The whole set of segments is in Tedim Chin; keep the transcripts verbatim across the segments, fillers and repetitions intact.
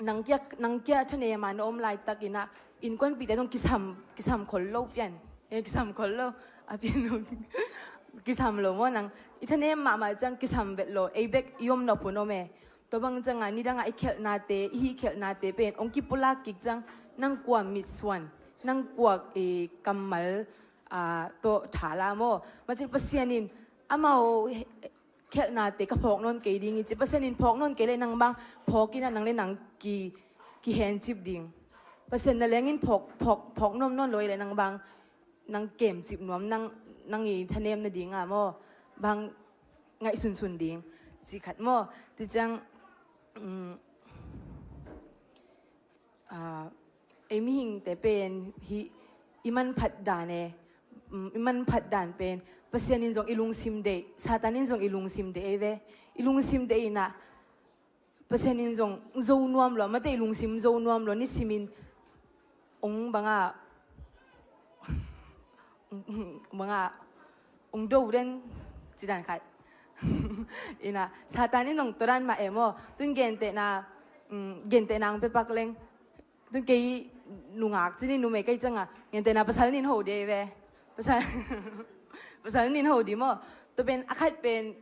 nang kia, nang kia thanem a na om laitakin ah innkuanpihte zong kisam, kisam khol lo pian. Eh, kisam khol lo. A pian lo. Kisam lo maw nang. I thanem mahmah ciang kisam vet lo. Ei bek i om nop hun om e. Tua bang ciangah nidangah i khialhnate, i hih khialhnate pen hong kipulak kik ciang nang kua mitsuan, nang kua, eh, kammal, ah, tawh thala maw. Macin Pasian in amau khialhnate ka phawk nawn kei ding hi ci. Pasian in phawk nawn kei leh nang bang phawk in ah nang le nang ki, kihencip ding. Pasian na lengin phawk, phawk, phawk nuam nawn lo hi leh nang bang nang kemcip nuam, nang, nang i thanem nading ah maw bang ngaihsunsun ding ci khat maw. Ti ciang, um, ah, ei mihingte pen hih i manphat dan e, um, i manphat dan pen Pasian in zong i lungsim deih, Satan in zong i lungsim deih ei ve. I lungsim deih in ah Pasian in zong zo nuam lo, amate i lungsim zo nuam lo, nisimin hong bangah, bangah hong do den ci dan khat. In ah Satan in zong tua dan mah e maw. Tun gentehna, um, gentehna hong pia pak leng. Tun kei nungak ci ni, numei ka hih ciangah gentehna pasal nin ho ding ve. Pasal, pasal nin ho ding maw. Tua pen a khat pen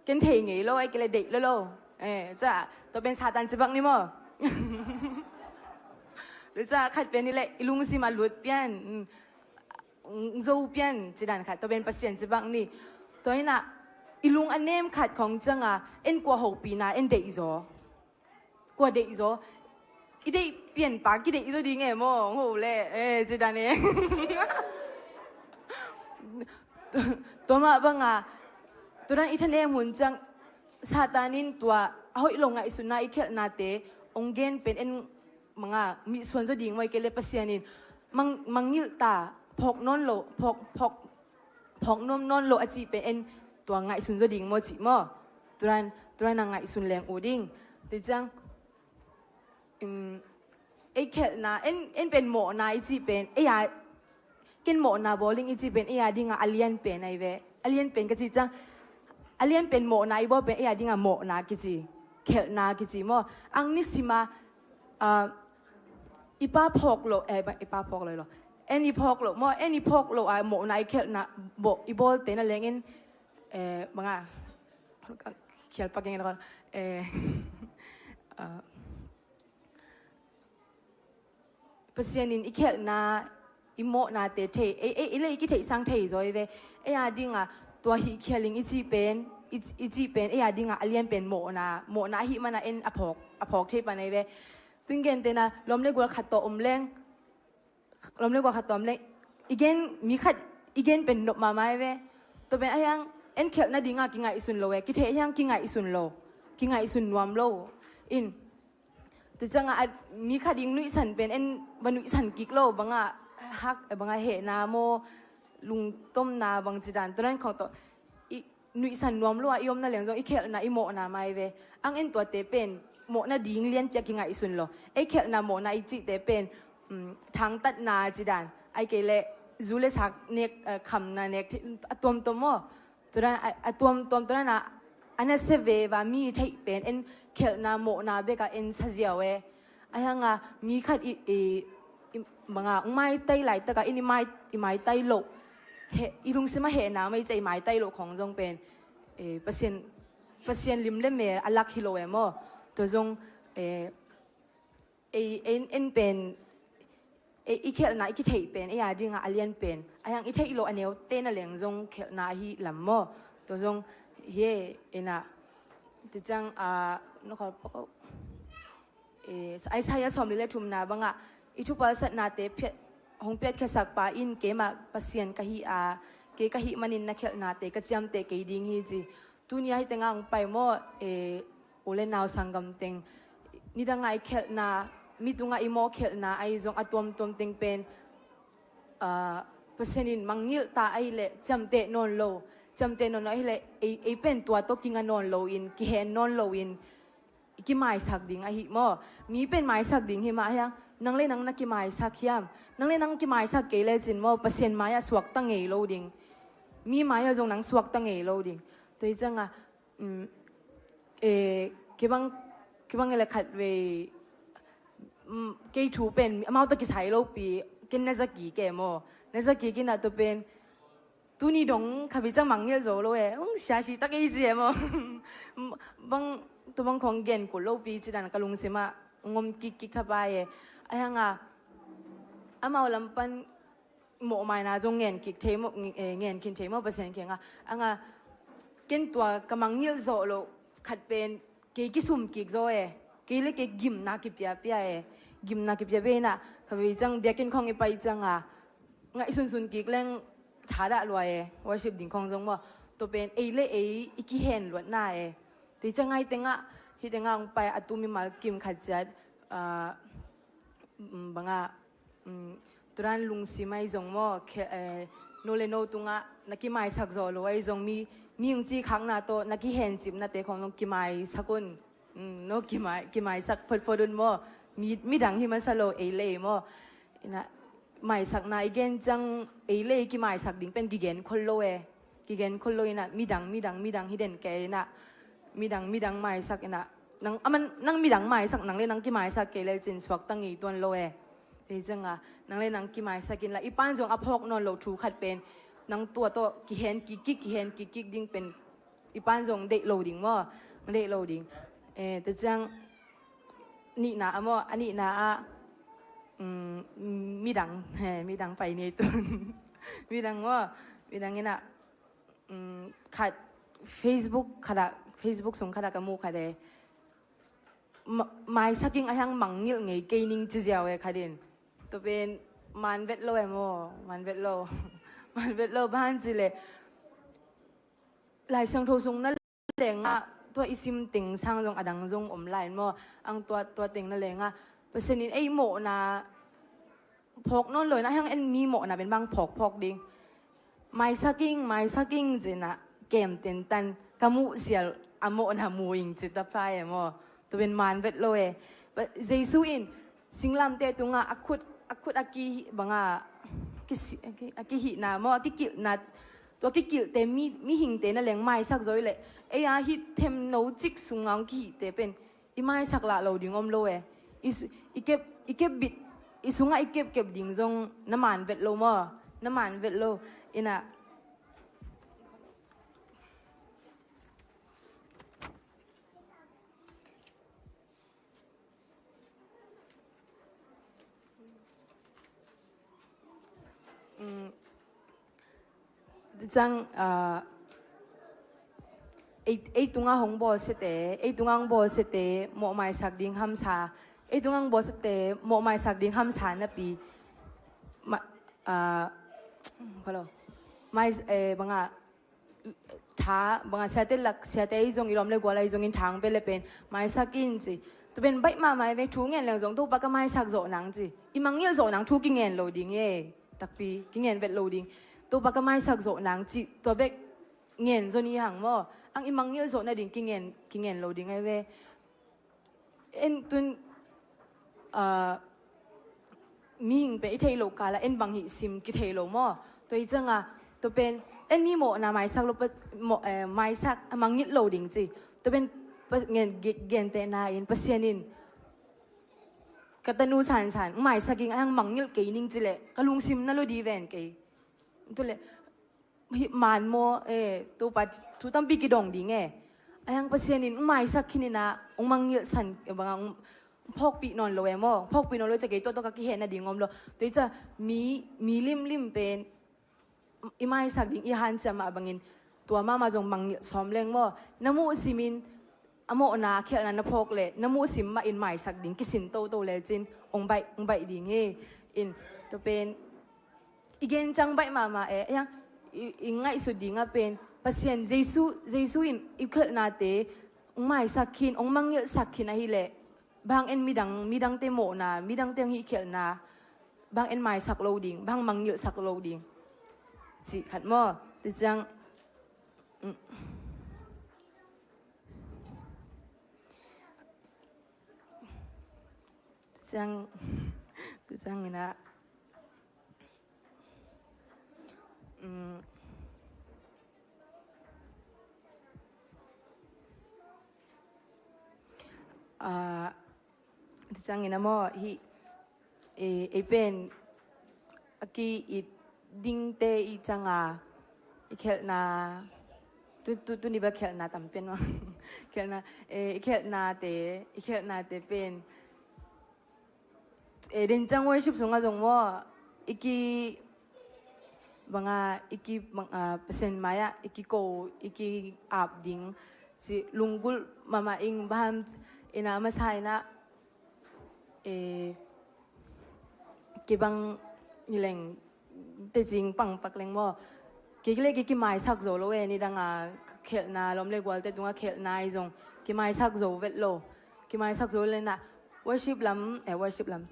ken thei ngei lo, ahih kei leh deih lo lo. Eh, ca, tua pen Satan ci pak ni maw. Tua ca khat pen hi leh i lungsim a lut pian, mm, zo pian ci dan khat, tua pen Pasian ci pak ni. Tua in ah i lung a nem khat khawng ciangah en kua hopihna en deih zaw. Kua deih zaw. I deih pianpa kideih zaw ding e maw, hong ho leh, eh, ci dan e. Tua mah bangah tua dan i thanem hun ciang Satan in tua a hoih lo ngaihsutna, i khialhnate hong gen pen en mangah mitsuan zaw ding maw, ahih kei leh Pasian in mang, mangngilh ta, phawk nawn lo, phawk, phawk, phawk nuam nawn lo a cih pen en tua ngaihsun zaw ding maw cih maw. Tua dan, tua dan a ngaihsun leng uh ding. Ti ciang, um, ei khialhna, en, en pen mawhna i cih pen ei a, ken mawhna bawl ing i cih pen ei a dingah a lian pen ahi ve. A lian pen ka cih ciang, a lian pen mawhna i bawl pen ei a dingah mawhna kici, khialhna kici maw. Ang nisim a, ah, i pa phawk loh, eh, i pa phawk loh lo. En i phawk loh maw, en i phawk loh a mawhna i khialhna bawl, i bawlte na leng en, eh, bangah, khial pak ing, eh, ah, Pasian in i khialhna, i mawhnate thei, ei, ei, ei le i kitheihsang thei zaw hi ve. Ei a dingah tua hih khial ing i cih pen, i, i cih pen, ei a dingah a lian pen mawhna, mawhna ahih manah en a phawk, a phawk thei pan ahi ve. Tun gentehna, lawm le gual khat tawh om leng, lawm le gual khat tawh om leng, i gen, mi khat i gen pen nop mahmah ahi ve. Tua pen ahi hang, en khialh nadingah kingaihsun lo e, kitheih ahi hang kingaihsun lo, kingaihsun nuam lo. In, tua ciangah a, mi khat in nuihsan pen en va nuihsan kik lo, bangah hak, bangah hehna maw, lungtomna bang ci dan, tua dan khawng tawh i nuihsan nuam lo a i om na leng zong i khialhna, i mawhna mah ahi ve. Ang en tuate pen mawhna ding lianpi a kingaihsun lo. Ei khialhna mawhna i cihte pen, um, thangtatna ci dan, ahih kei leh zu le sak nek, eh, khamna nek, a tuamtuam maw. Tua dan a, a tuamtuam, tua dan a, a nasia veve a mi theih pen en khialhna mawhna bekah en sa ziau e. Ahi hang a mi khat i, i, i, bangah hong maitai laitakah en i mai, i maitai loh, he, i lungsim a hehna mah i cih a i maitai loh khawng zong pen, eh, Pasian, Pasian lim le mel a lak hi lo e maw. Tua zong, eh, ei, en, en pen, ei, i khialhna, i kitheih pen ei a dingah a lian pen. Ahi hang i theih loh a neute na leng zong khialhna ahi lam maw. Tua zong hi e, en a. Tua ciang, ah, no kha, eh, Isaiah sawmli le thumna bangah, i thupalsatnate phiat, hong piatkhiasak pa in keimah Pasian ka hi a, kei ka hih manin na khialhnate ka ciamteh kei ding hi ci. Tuni a hih tengah hong pai maw, eh, u le nau sanggam teng, nidangah i khialhna, mi tungah i mawh khialhna ahi zong a tuamtuam teng pen, ah, Pasian in mangngilh ta ahih leh ciamteh nawn lo, ciamteh nawn lo ahih leh ei, ei pen tua tawh kinga nawn loin, kihen nawn loin, i kimaisak ding ahi maw. Mi pen maisak ding hi mah hiam, nang le nang na kimaisak hiam? Nang le nang kimaisak kei lecin maw, Pasian mai-ah suakta ngei lo ding. Mi mai-ah zong nang suakta ngei lo ding. Tua hi ciangah, um, eh, kei bang, kei bang le khatvei mm, kei thu pen amau tawh kisai lopi, ken na za kik e maw. Na za kik inah tua pen tuni dong kha bicang mangngilh zo lo e. Ung, siasi tak ei ci e maw. Bang, tua bang khong gen kul lopi ci dan ka lungsimah ngom kikkik thapai e. Ahi hanga amau lam pan mawhmaina zong ngen kik thei maw, eh, ngen khin thei maw Pasian kiangah. Anga ken tua ka mangngilh zawh loh khat pen kei kisum kik zaw e. Kei le kei gimna kipiapia e. Gimna kipiapia inah kha bicang biakinn khong i pai cianga ngaihsunsun kik leng thadah lua e. Worship ding khong zong maw, tua pen ei le ei i kihen luatna e. Tua hi cianga hih tengah, hih tengah hong pai a tu mimal kim khat ciat, ah, mm, bangah, mm, turan lungsim ahi zong maw, khe-, eh, no le no tungah na kimaisak zawh lo ahi zong mi, mi hong ci khakna tawh na kihencipnate khong zong kimaisak un. Mm, no kimai, kimaisak photphot un maw. Mi, midang hi masa lo, ei le ei maw. Inah maisakna i gen ciang ei le ei kimaisak ding pen kigen khol lo e. Kigen khol lo inah midang, midang, midang hi den kei inah midang, midang maisak inah nang, aman, nang midang maisak, nang le nang kimaisak kei le cin suakta ngei tuan lo e. Tei cianga nang le nang kimaisak inla i pan zong a phawk nawn lo thu khat pen nang tua tawh kihen kikkik, kihen kikkik ding pen i pan zong deih lo ding maw. Deih lo ding. Eh, tua ciang nihna a maw, a nihna ah, mm, midang, he, midang pai ni tun. Midang maw, midang inah, mm, khat Facebook khatah, Facebook sung khatah ka mu khat e. Ma-, maisak ing a hiang mangngilh ngei kei ning ci ziau e khat in. Tua pen man vet lo e maw, man vet lo. Man vet lo ban ci le. Lai Siangtho sung na lengah tua i sim teng sang zong a dang zong om lai maw. Ang tua, tua teng na lengah Pasian in ei mawhna phawk nawn lo inah hiang en mi mawhna pen bang phawkphawk ding. Maisak ing, maisak ing cinah kem tentan ka muh sial a mawhna mu ing ci ta phai e maw. Tua pen man vet lo e. Jesu in singlamteh tungah a khut, a khut a kihih bangah kisi-, a ki-, a kihihna maw, a kikilhna, tua kikilhte mi, mihingte na leng maisak zaw i leh ei a hih themno cik sunga hong kihihte pen i maisak lah lo ding om lo e. I su-, i kep, i kep bit, i sungah i kepkep ding zong na man vet lo maw, na man vet lo. Inah Cang, ah, ei, ei tunga hong bawlsiate, ei tunga hong bawlsiate mawhmaisak ding hamsa, ei tunga hong bawlsiate mawhmaisak ding hamsa napi. Ma, ah, kolo. Mai, eh, banga, tha, banga siate lak, siate ei zong i lawm le gual ei zong in thang pe le pen maisak in ci. Tu pen baih mahmah ve, thu ngen leng zong Topa ka maisak zawh nang ci. I mangngilh zawh nang thu kingen lo ding e. Takpi kingen vet lo ding. Topa ka maisak zawh nang cih tua bek ngen zaw ni hang maw. Ang i mangngilh zawh nading kingen, kingen lo ding ai ve. En tun, ah, mihing pen i theih loh kala en bang hih sim kithei lo maw. Tua hi cianga, tua pen en mi mawhna maisak lo, mawh, eh, maisak a mangngilh lo ding ci. Tua pen pa-, ngen, ge-, gentehna in Pasian in ka tanu sansan maisak ing a hang mangngilh kei ning ci leh ka lungsim na lo di ven kei. Tu leh hih man maw, eh, Topa thu tampi kidong ding e. A hang Pasian in maisak khin inah hong mangngilh san, eh, banga hong phawkpih nawn lo e maw. Phawkpih nawn lo cia kei tua tawh ka kihen nading om lo. Tua hi cia mi, mi limlim pen i maisak ding i hanciam mah bangin tua mahmah zong mangngilh sawm leng maw. Na muh simin a mawhna khialhna na phawk leh na muh sim mah in maisak ding kisin toto lecin hong baih, hong baih ding hi. In tua pen i gen ciang baih mahmah e. Yang i, i ngaihsut dingah pen Pasian Jesu, Jesu in i khialhnate hong maisak khin, hong mangngilhsak khin ahih leh bang en midang, midangte mawhna, midangte hong hih khialhna bang en maisak lo ding, bang mangngilhsak lo ding cih khat maw. Tua ciang, mm. Tua ciang, tua ciang inah, mm. Ah, Tua ciangin a maw, hih, eh, ei pen a ki-it dingte i canga, i khelhna, tu, tu, tuni bel khelhna tam pen maw. Khelhna, eh, i khelhnate, i khelhnate pen, eh, den ciang worship sungah zong maw, i ki, banga, i ki, bang, ah, Pasian mai-ah i kiko, i ki-ap ding ci lunggulh mahmah ing. Bang hang, ina masa ina, eh, kei bang hi leng, tecing pangpak leng maw, kei le kei kimaisak zo lo e. Nidanga khelhna, lawm le gualte tunga khelhna i zong kimaisak zo vet lo. Kimaisak zo le na worship lam, eh, worship lam,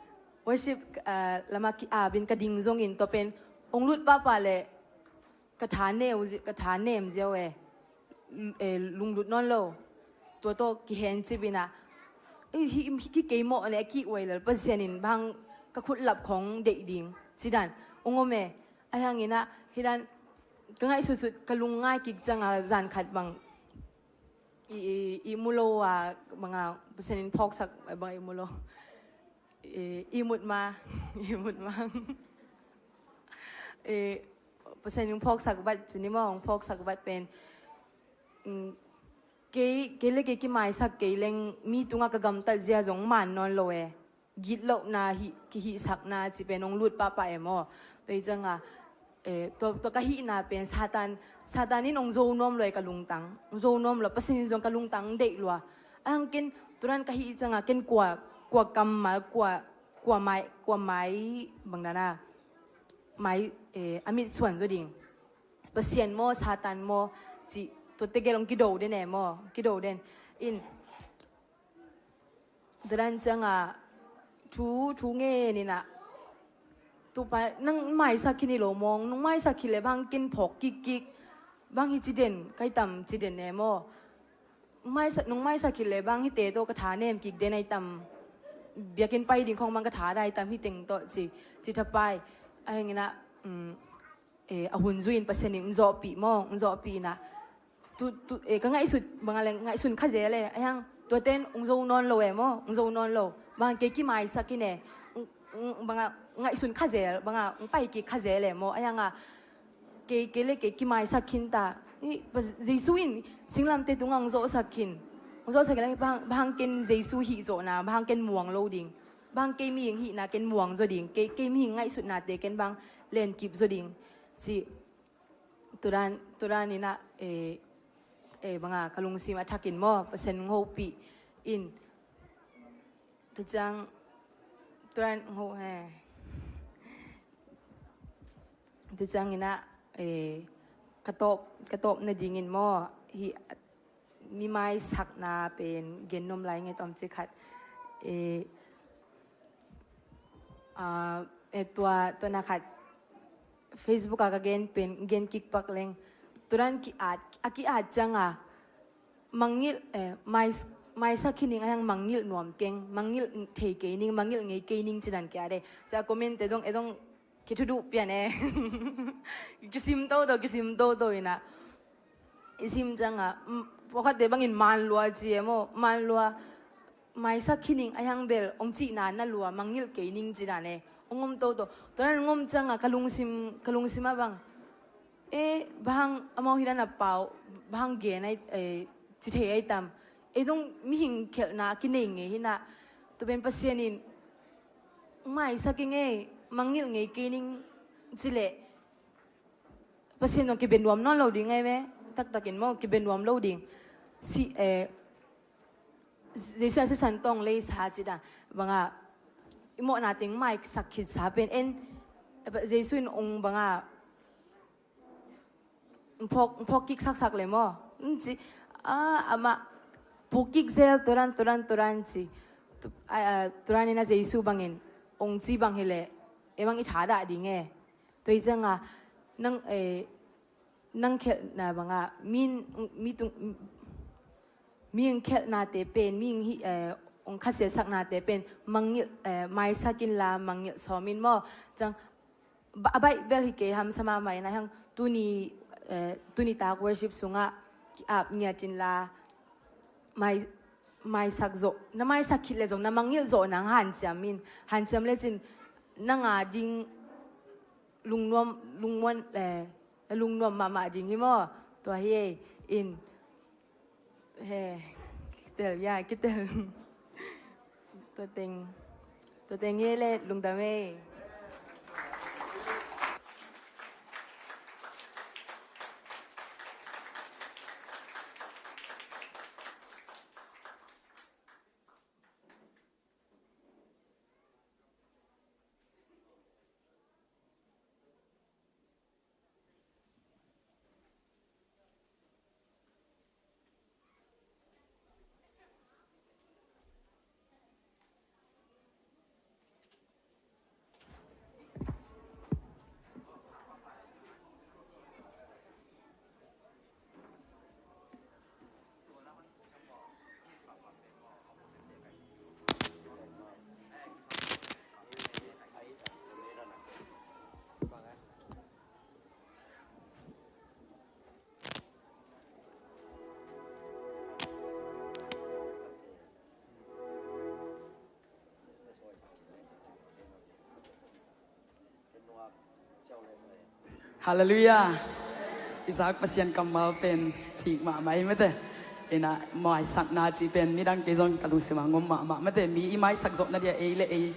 worship, eh, lama ki-apin ka ding zongin tua pen ong lut pahpah le ka tha neu zi-, ka tha nem ziau e. Eh, lunglut nawn lo. Tua tawh kihencip ina, eh, hi, hi, hi kei mawh ne, a ki-uai lel Pasian in bang ka khut lap khong deih ding ci dan ong om e. Ahi hangina, hi dan ka ngaihsutsut, ka lungngai kik cianga zan khat bang i, i, i mu lo a, banga Pasian in phawksak bang i mu lo. I, i mut ma, i mut ma. I, Pasian in phawksak bat, cini maw, phawksak bat pen. Mm, kei, kei le kei kimaisak kei leng mi tunga ka gamtat zia zong man nawn lo e. Gitlohna hi, kihihsakna ci pen ong lut pahpah e maw. Tua hi cianga, eh, tua, tua ka hihna pen Satan, Satan in ong zo nuam lo e ka lungtang. Ong zo nuam lo, Pasian in zong ka lungtang ong deih lua. Ahang ken, turan ka hih cianga, ken kua, kua kammal, kua, kua mai, kua mai, bang dana, mai, eh, a mitsuan zo ding. Pasian maw, Satan maw, ci, tua tegel ong kido den e maw, kido den. In, Tua dan cianga thu, thu ngen ina, tupa, nang maisak khin hi lo mawng, nung maisak khin le bang ken phawk kikkik, bang hi ci den, kai tam ci den e maw. Maisak, nung maisak khin le bang hite tawh ka tha nem kik den ai tam, biakinn pai ding khong bang ka tha dai tam hi teng tawh ci, ci thapai. Ahengina, um, eh, a hun zuin Pasian in ong zawhpih maw, ong zawhpih ina. Tu, tu, eh, ka ngaihsut, banga leng ngaihsun kha zel e, ahi hang, tuaten ong zo nawn lo e maw, ong zo nawn lo. Banga kei kimaisak khin e, ong, ong, banga ngaihsun kha zel, banga ong pai kik kha zel e maw, ahi hanga, kei, kei le kei kimaisak khin ta. Ni, pa, Jesu in singlamte tunga ong zawhsak khin. Ong zawhsak khin le, bang, bang ken Jesu hih zawhna, bang ken muang lo ding. Bang kei mihing hihna ken muang zaw ding, kei, kei mihing ngaihsutnate ken bang lenkip zaw ding. Ci, turan, turan ina, eh, eh, banga ka lungsim a thakin maw, Pasian ong hopih in. Tuciang, turan ong ho, eh. Tuciang ina, eh, ka tawp, ka tawp nadingin maw, hi, mi maisakna pen gen nuam lai nge tawm ci khat. Eh, ah, eh, tua, tua na khat Facebook a ka gen pen, gen kik pak leng. Turan ki-at, a ki-at cianga, mangngilh, eh, mais-, maisak khin ing ahi hang mangngilh nuam keng, mangngilh thei kei ning, mangngilh ngei kei ning ci dan ki-at e. Cia comment te dong, e dong, kithuduh pian e. Kisim toto, kisim toto ina. I sim cianga, mm, pawlkhatte bangin man lua ci e maw, man lua, maisak khin ing ahi hang bel, ong cihna na lua, mangngilh kei ning ci dan e. Ong om toto. Tuanan ong om cianga, ka lungsim, ka lungsim a bang, eh, bang amau hi dan a pau, bang gen ai, eh, ci thei ai tam. Ei dong mihing khelhna kinei ngei hina. Tua pen Pasian in maisak ing ei, mangngilh ngei kei ning ci leh, Pasian zong kibe nuam nawn lo ding ai ve. Taktakin maw, kibe nuam lo ding. Si, eh, Jesu a sisan tawng lei sa ci dan. Banga, i mawhna teng maisak khit sa pen en, Jesu in ong banga, phawk, phawk kik saksak le maw. Ci, ah, amah, puk kik zel, turan, turan, turan ci. Tu, ah, ah, turan ina Jesu bangin, ong ci bang hi le, e bang i tha dah ding e. Tua hi cianga, nang, eh, nang khelhna banga, min, mi tung, mi ong khelhnate pen, mi ong hi, eh, ong khasiatsaknate pen, mangngilh, eh, maisak inla, mangngilh sawm in maw. Ciang, ba, a baih bel hi kei hamsa mahmah ina, hang tuni, eh, tuni tak worship sungah, ki-ap ngiat inla, mai, maisak zawh, na maisak khit le zong na mangngilh zawh nang hanciam in, hanciam lecin nang a ding lungnuam, lungmuan, eh, na lungnuam mahmah ding hi maw? Tua hi ei in. He, kitel, ya, kitel. Tua teng, tua teng hi ei le lungdam ei. Halleluiah. Isaac, Pasian kammal pen cik mahmah hi mate. Ina, maisakna cih pen nidang kei zong ka lungsim ah ngom mahmah mate. Mi i maisak zawhna dia ei le ei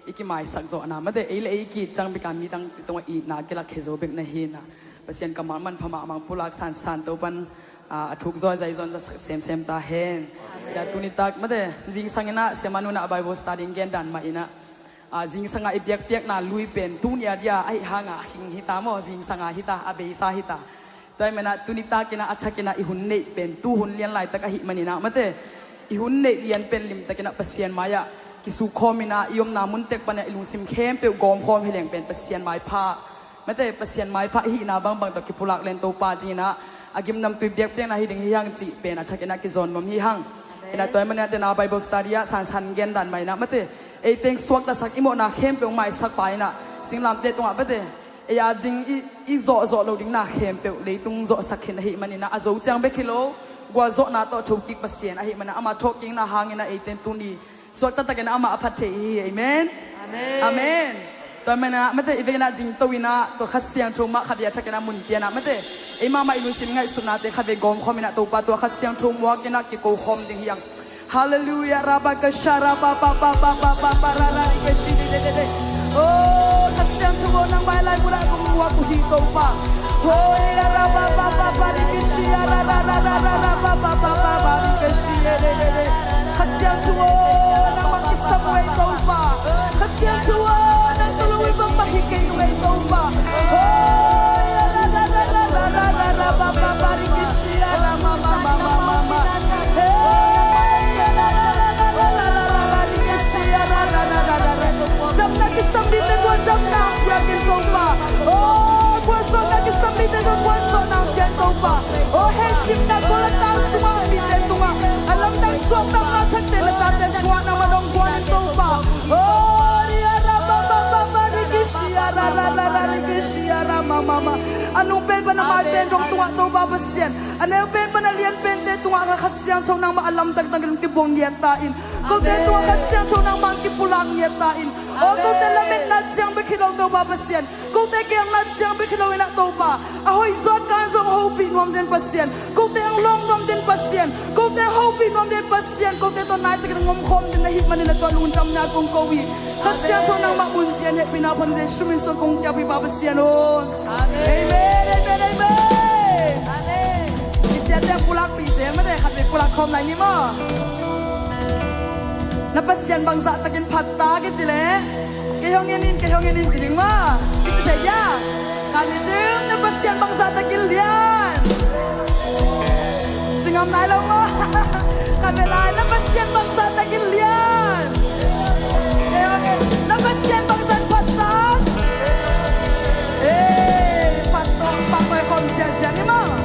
i kimaisak zawhna mate. Ei le ei i kiit ciang bek a midang tungah itna kilak khia zo bek na hi na. Pasian kammal manpha mahmah, pulak sansan, Topan, ah, a thuk zaw a zai zong za sak semsem ta hen. Ina, tuni tak mate, zingsang ina siamah nu in a Bible study in gen dan mah ina, ah, zingsang a i biakpiakna lui pen tuni a dia ahih hang a khing hi ta maw, zingsang a hi ta, a beisa hi ta. Tua ahih manin a tuni tak ina a thak ina i hun neih pen tu hun lian laitak ahih manin a mate, i hun neih lian pen limtak ina Pasian mai ah kisukkhawm ina i omna mun tek pan ina i lungsim khempeuh gawmkhawm hi leng pen Pasian maipha mate, Pasian maipha i hihna bangbang tawh kipulak len Topa ding ina a gimnamtui biakpiakna hi ding hi hang cih pen a thak ina kizawn nuam hi hang. Ina, tua ahih manin a dena Bible study ah sansan gen dan mah ina mate, ei teng suaktasak, i mawhna khempeuh maisak pa ina singlamteh tungah mate, ei a ding i, i zawhzawh loh ding na khempeuh leitung zawhsak khin ahih manin a, a zo ciang bek hi lo, gualzawhna tawh thokik Pasian ahih manin a, ama thawhkikna hangin a ei teng tuni suakta takin amah a phat thei hi. Amen. Amen. Amen. Tua ahih manin a mate, i vekin a dingto ina tua Kha Siangtho mah khatvei a thak ina mun pia ina mate, ei mahmah i lungsim ngaihsutnate khatvei gawmkhawm ina Topa tua Kha Siangtho muak ina kikokhawm ding hi hang. Halleluiah. Rabakasha rababababababa rararikashididididi. Oh, Kha Siangtho aw, nangmah i laibu ah kong muak uh hi Topa. Horia rababababarikishi arararararababababarikishi ededede. Kha Siangtho aw, nangmah kisam uh ei Topa. Kha Siangtho aw, nang tawh lo i bangmah hi kei nung ei Topa. Horia rarararararabababarikishi aramamamamamama. Damna kisam mite tua damna piakin Topa. Oh, gualzawhna kisam mite tua gualzawhna piakin Topa. Oh, heicimna gol a tang sungah mite tungah a lamdang suaktamna thakte na tate sungah na madong gualin Topa. Oh, ria ra ba ba ba ba ri ki shi a ra ra ra ra ri ki shi a ra ma ma ma. A nung pen pan a mai pen dong tungah Topa Pasian, a neu pen pan a lian pente tungah Kha Siangtho nangmah a lamdang takin kibuang ngiat ta in. Kote tungah Kha Siangtho nangmah kipulak ngiat ta in. Oh, kote lametna ciang bek hi lo Topa Pasian, kote kiangna ciang bek hi lo in ah Topa, a hoih zaw a kan zaw hong hopih nuam den Pasian, kote hong lawng nuam den Pasian, kote hong hopih nuam den Pasian, kote tawh nai takin hong omkhawm den na hih manin a tua lungdamna kong ko hi. Kha Siangtho nangmah mun pian hehpihna pan Jesu min suang kong kiap hi Pa Pasian aw. Amen, amen, amen. I siate pulakpih zel mate, khatvei pulak khawm lai ni maw? Na Pasian bangzah takin phat ta kici leh, kei hong en in, kei hong en in ci ding maw? Kici thei hia? Khat ni cing, na Pasian bangzah takin lian. Ci ngam nai lo maw? Khatvei lai, na Pasian bangzah takin lian. Kei hong en, na Pasian bangzah in phat ta. Ei, phat tawh, phat tawh khawm ziahziah ni maw?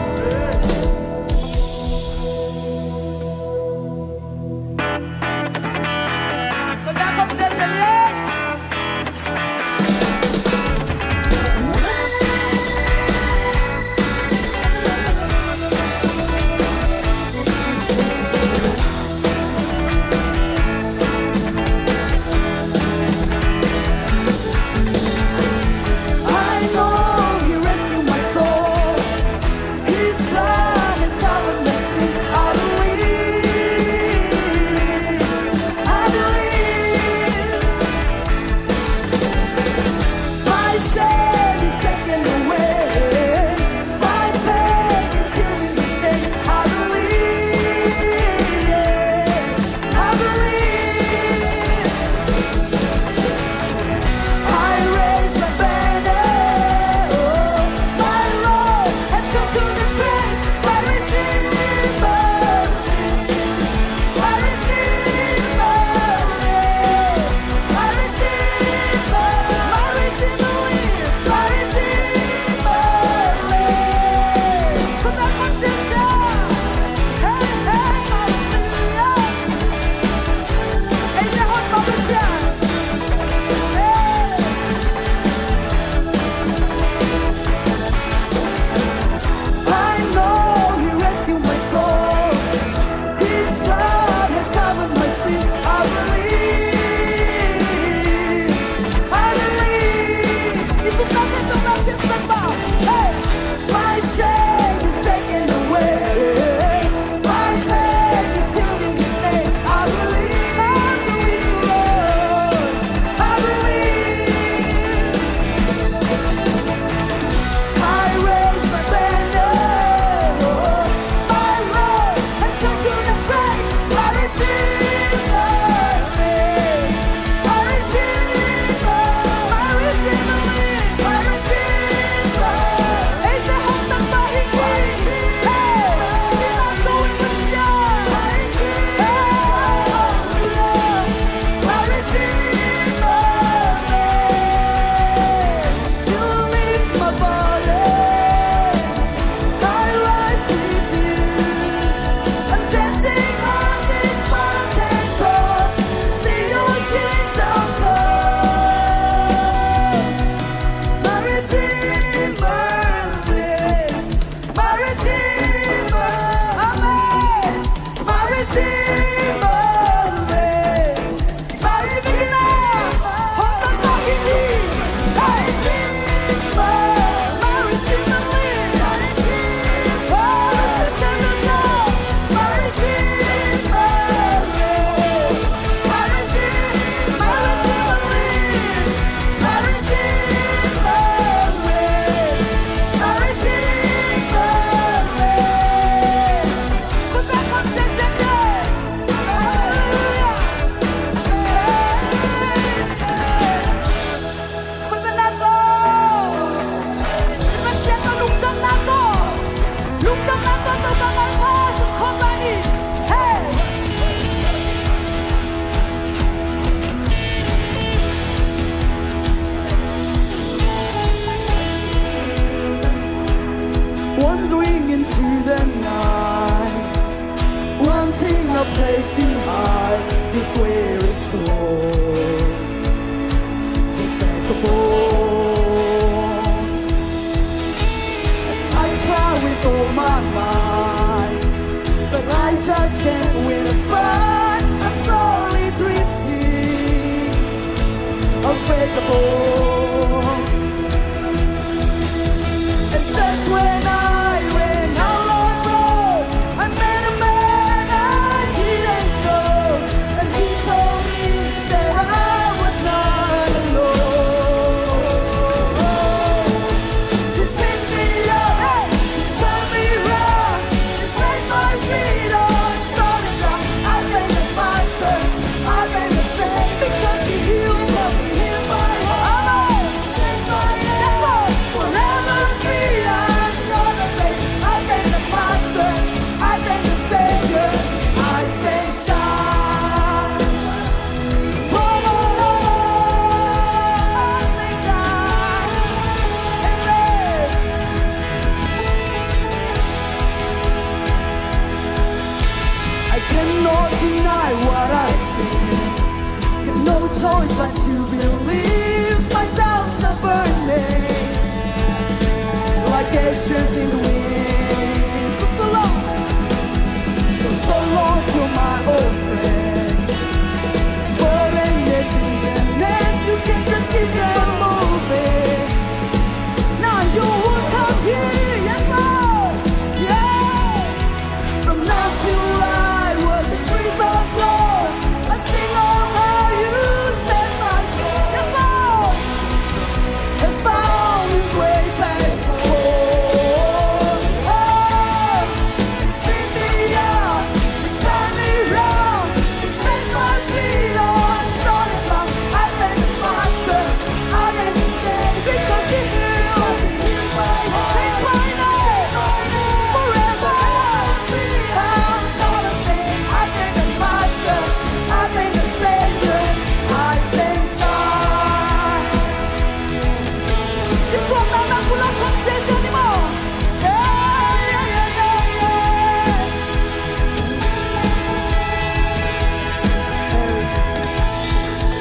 His weary soul, his vagabonds. I try with all my might, but I just can't win a fight. I'm slowly drifting, a vagabond. And just when I ran out of road, I met a man I didn't know, and he told me that I was not alone. He picked me up, hey, he turned me around, he placed my feet on solid ground. I thank the Master, I thank the Savior, because he healed me. Amen. Yes, Lord. Forever free, I'm gonna say, I thank the Master, I thank the Savior, I thank God. Oh, oh, oh, oh, I thank God. Amen. I cannot deny what I see. Got no choice but to believe. My doubts are burning like ashes in the wind. So, so long. So, so long to my old friends. Burden and bitterness, you can just keep them moving. Now you will come here, yes, Lord. Yeah. From now till I walk the streets of gold, I sing of how you set my soul. Yes, Lord. Has found his way back home. Oh, pick me up, turn me round, place my feet on solid ground. I thank the Master, I thank the Savior, because he healed, changed my name forever. I'm gonna sing, I thank the Master, I thank the Savior, I thank God. I suakta na pulak khawm ziazia ni maw. Hey, hey, hey, hey, hey. Hey.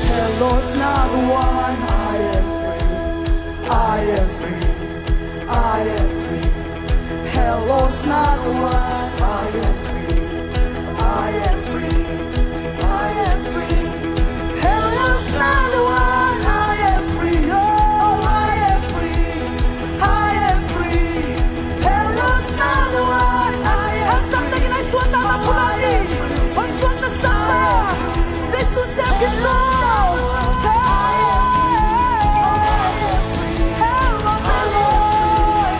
Hell lost another one. I am free. I am free. I am free. Hell lost another one. I am free. I am free. I am free. Hell lost another one. I am free. Oh, I am free. I am free. Hell lost another one. I am free. Hong suakta na pulak ni. Hong suakta sa. Jesu siam khit zaw. Hey. Hell lost another one.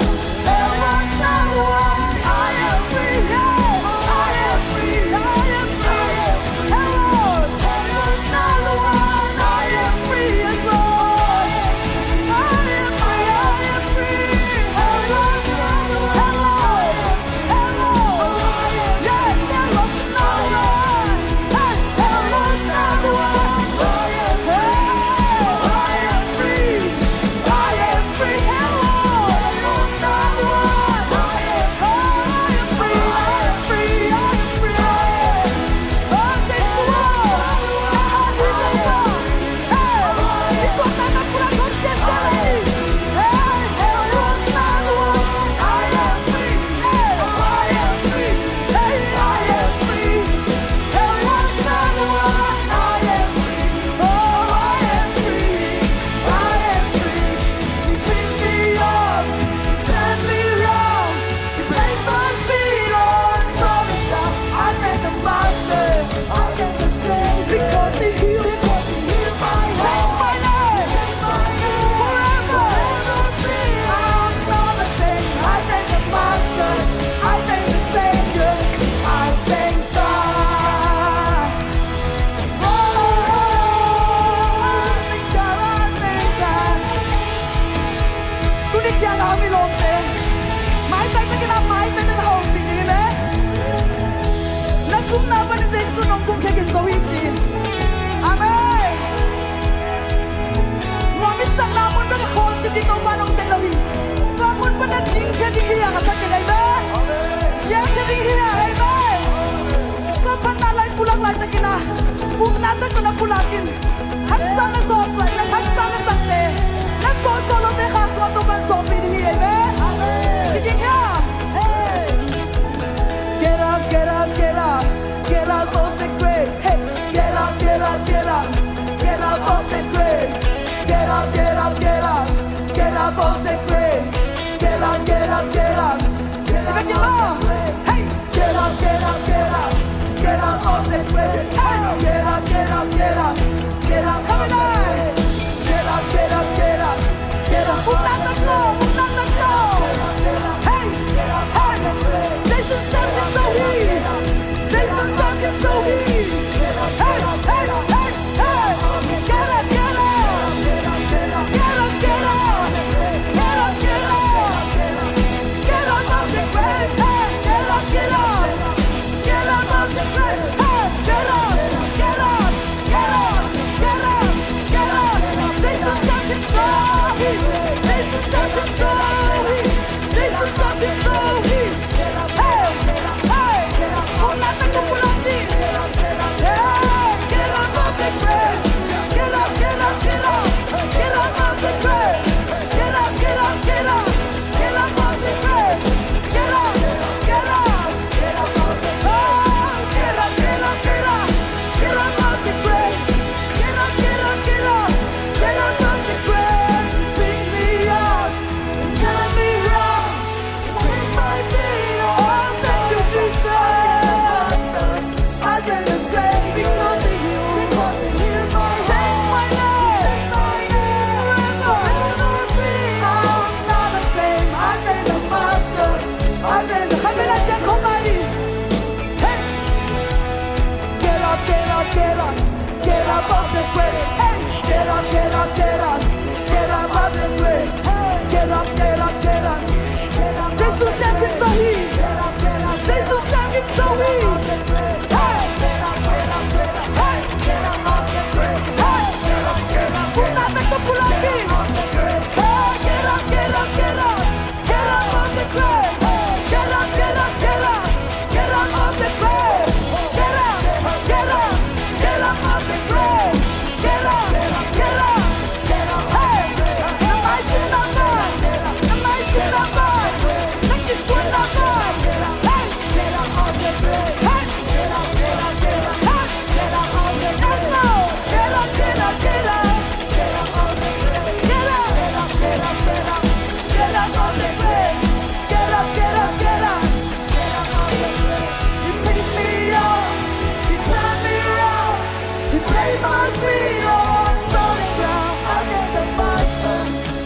My feet on solid ground. I thank the Master,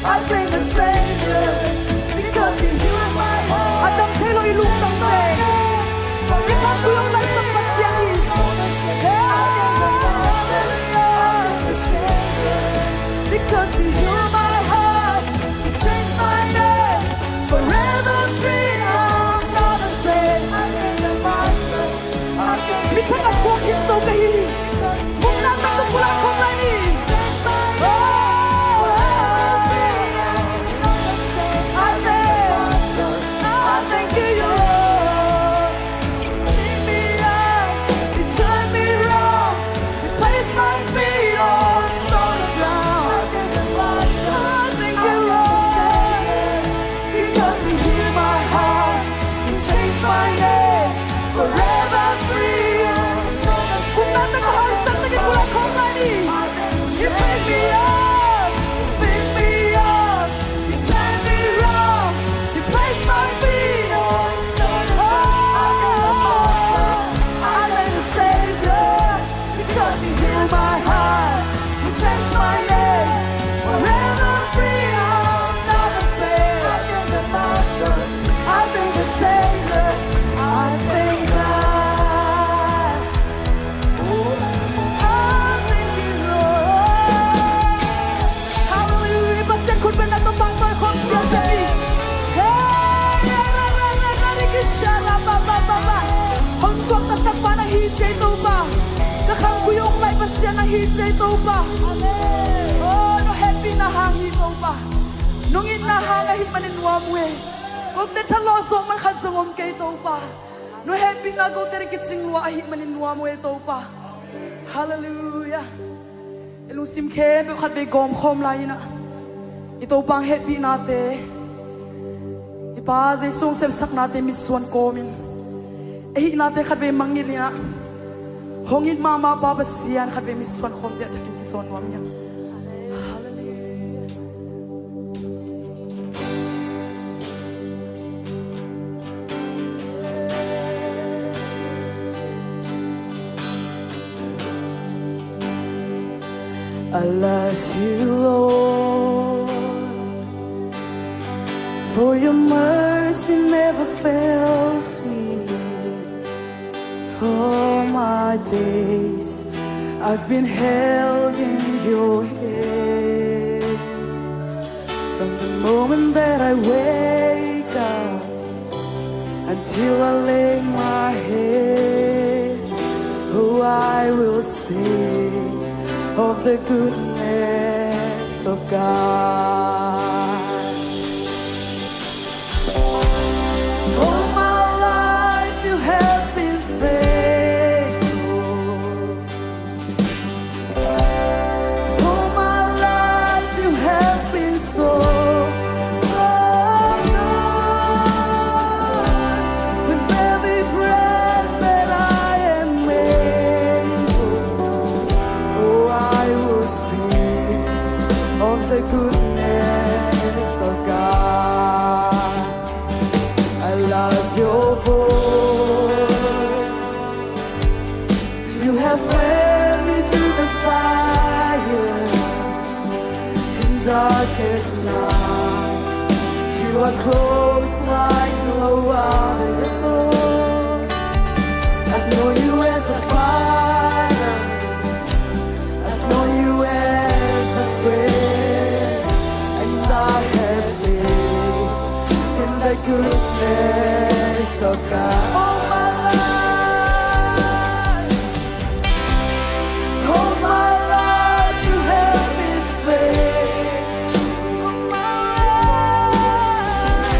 I thank the Savior, because He healed my heart. A dam thei lo i lungtang teng, i khanggui hong laisak Pasian hi. Hey, hallelujah. Because He healed my heart, He changed my name. Forever free, I'm not the same. I thank the Master. Mi thak a suak khin zo ka hi hi. Upna taktak pulak khawm lai ni. Oh, I thank, I thank you, Lord. Pick me up, you turn me round, you place my feet on solid ground. I thank you, Lord. Because He healed my heart, He changed my name, forever free. Upna taktak a hansak takin pulak khawm lai ni. He picked me up, picked me up, He turned me round, He placed my feet on solid ground. I thank the Savior. Because He healed my heart, He changed my name. Forever free, I'm not the same. I thank the Master, I thank the Savior, I thank God. I thank you, Lord. Hallelujah. Pasian khut bengna tawh pangpang khawm siasia ni. Hey, ra, ra, ra, ra, ri, ki, sha, ra, ba, ba, ba, ba. Hong suaktasak pa na hi ci ei Topa. Ka khanggui hong laih Pasian na hi ci ei Topa. Amen. Oh, no hehpihna hang hi Topa. No ngitna hang ahih manin nuam uh e. Kote thalawh zawh man khat zong om kei Topa. No hehpihna kote kicing lua ahih manin nuam uh e Topa. Hallelujah. I lungsim khempeuh khatvei gawm khawm lai-in ah, i Topa hehpihnate, i Pa Jesu hong sepsaknate mitsuan kawmin, i hihnate khatvei mangngilh in ah, hong it mahmah Pa Pasian khatvei mitsuan khawm ding a thakin kizawn nuam hi hang. Hallelujah. I love you, Lord, for your mercy never fails me. All my days I've been held in your hands. From the moment that I wake up until I lay my head, oh, I will sing of the goodness of God. All my life you have been faithful. All my life you have been so, so good. With every breath that I am able, oh, I will sing of the goodness of God. I love your voice. You have led me through the fire and darkest night. You are close like no other. Yes, Lord. I've known you as a father. I've known you as a friend, and I have lived in the goodness of God. All my life, all my life you have been faithful. All my life,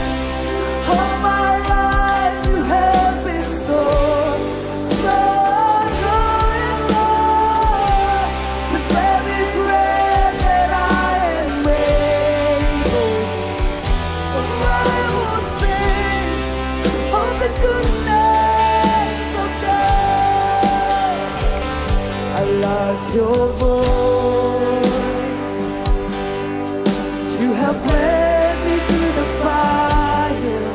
all my life you have been so, so good, Lord. With every breath that I am able, oh, I will sing of the goodness of God. I love your voice. You have led me through the fire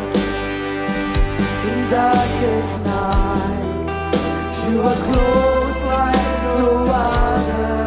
in darkest night. You are close like no other.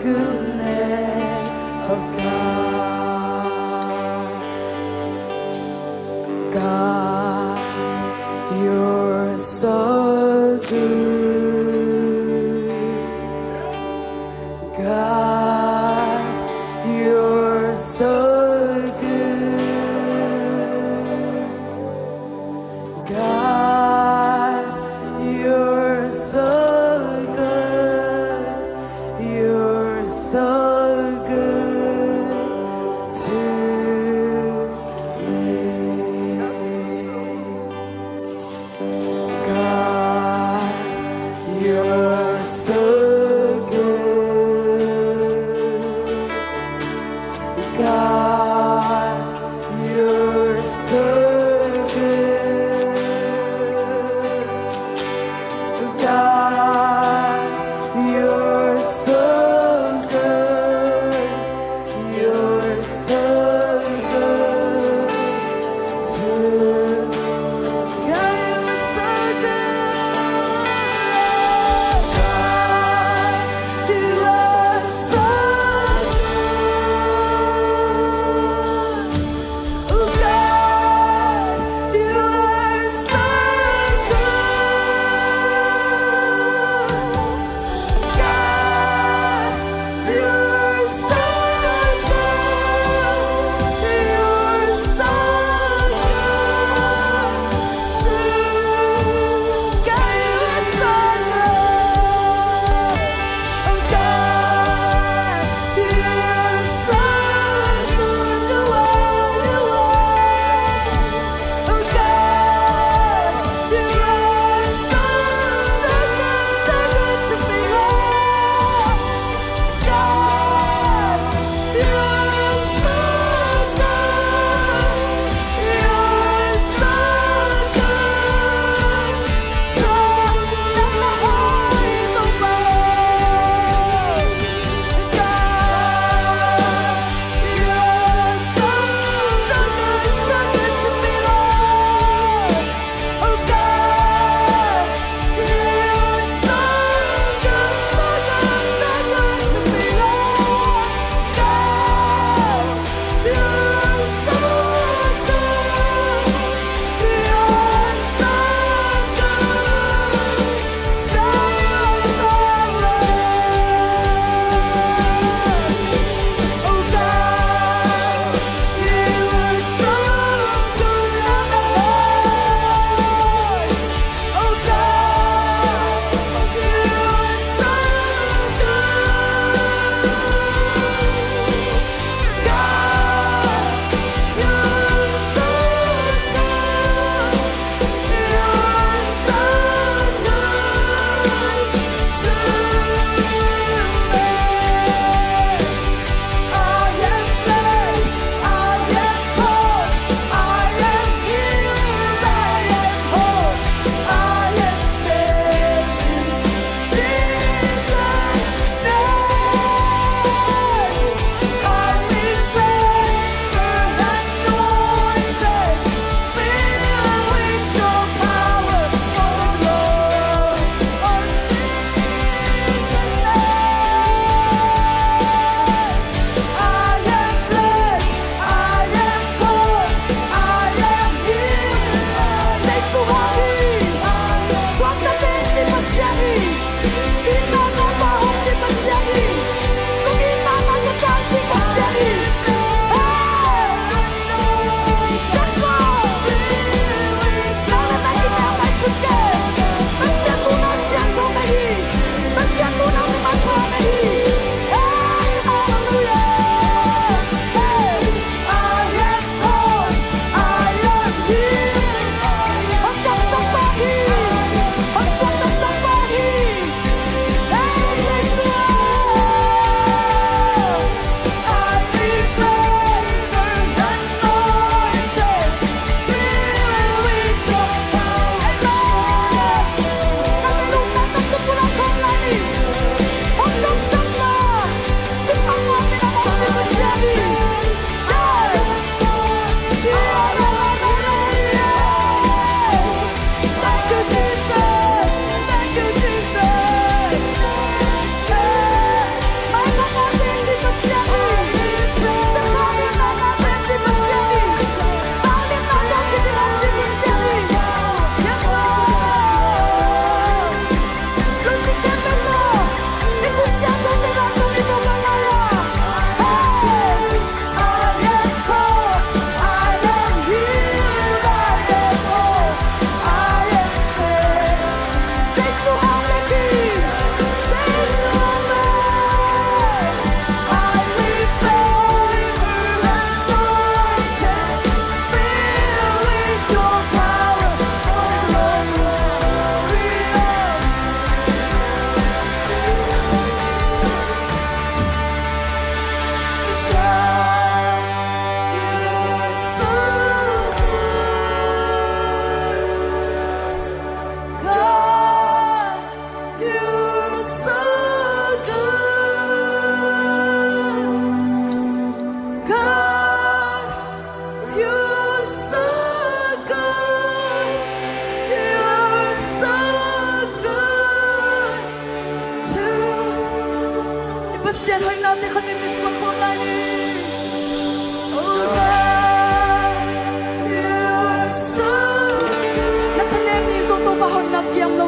goodness of God. God, you're so good. God, you're so good. God, you're so good. You're so good to me. God, you're so good. God, you're so good. God, you're so good. You're so good to me. God, you're so good. God, you are so good. Oh God, you are so good. God, you are so good. You are so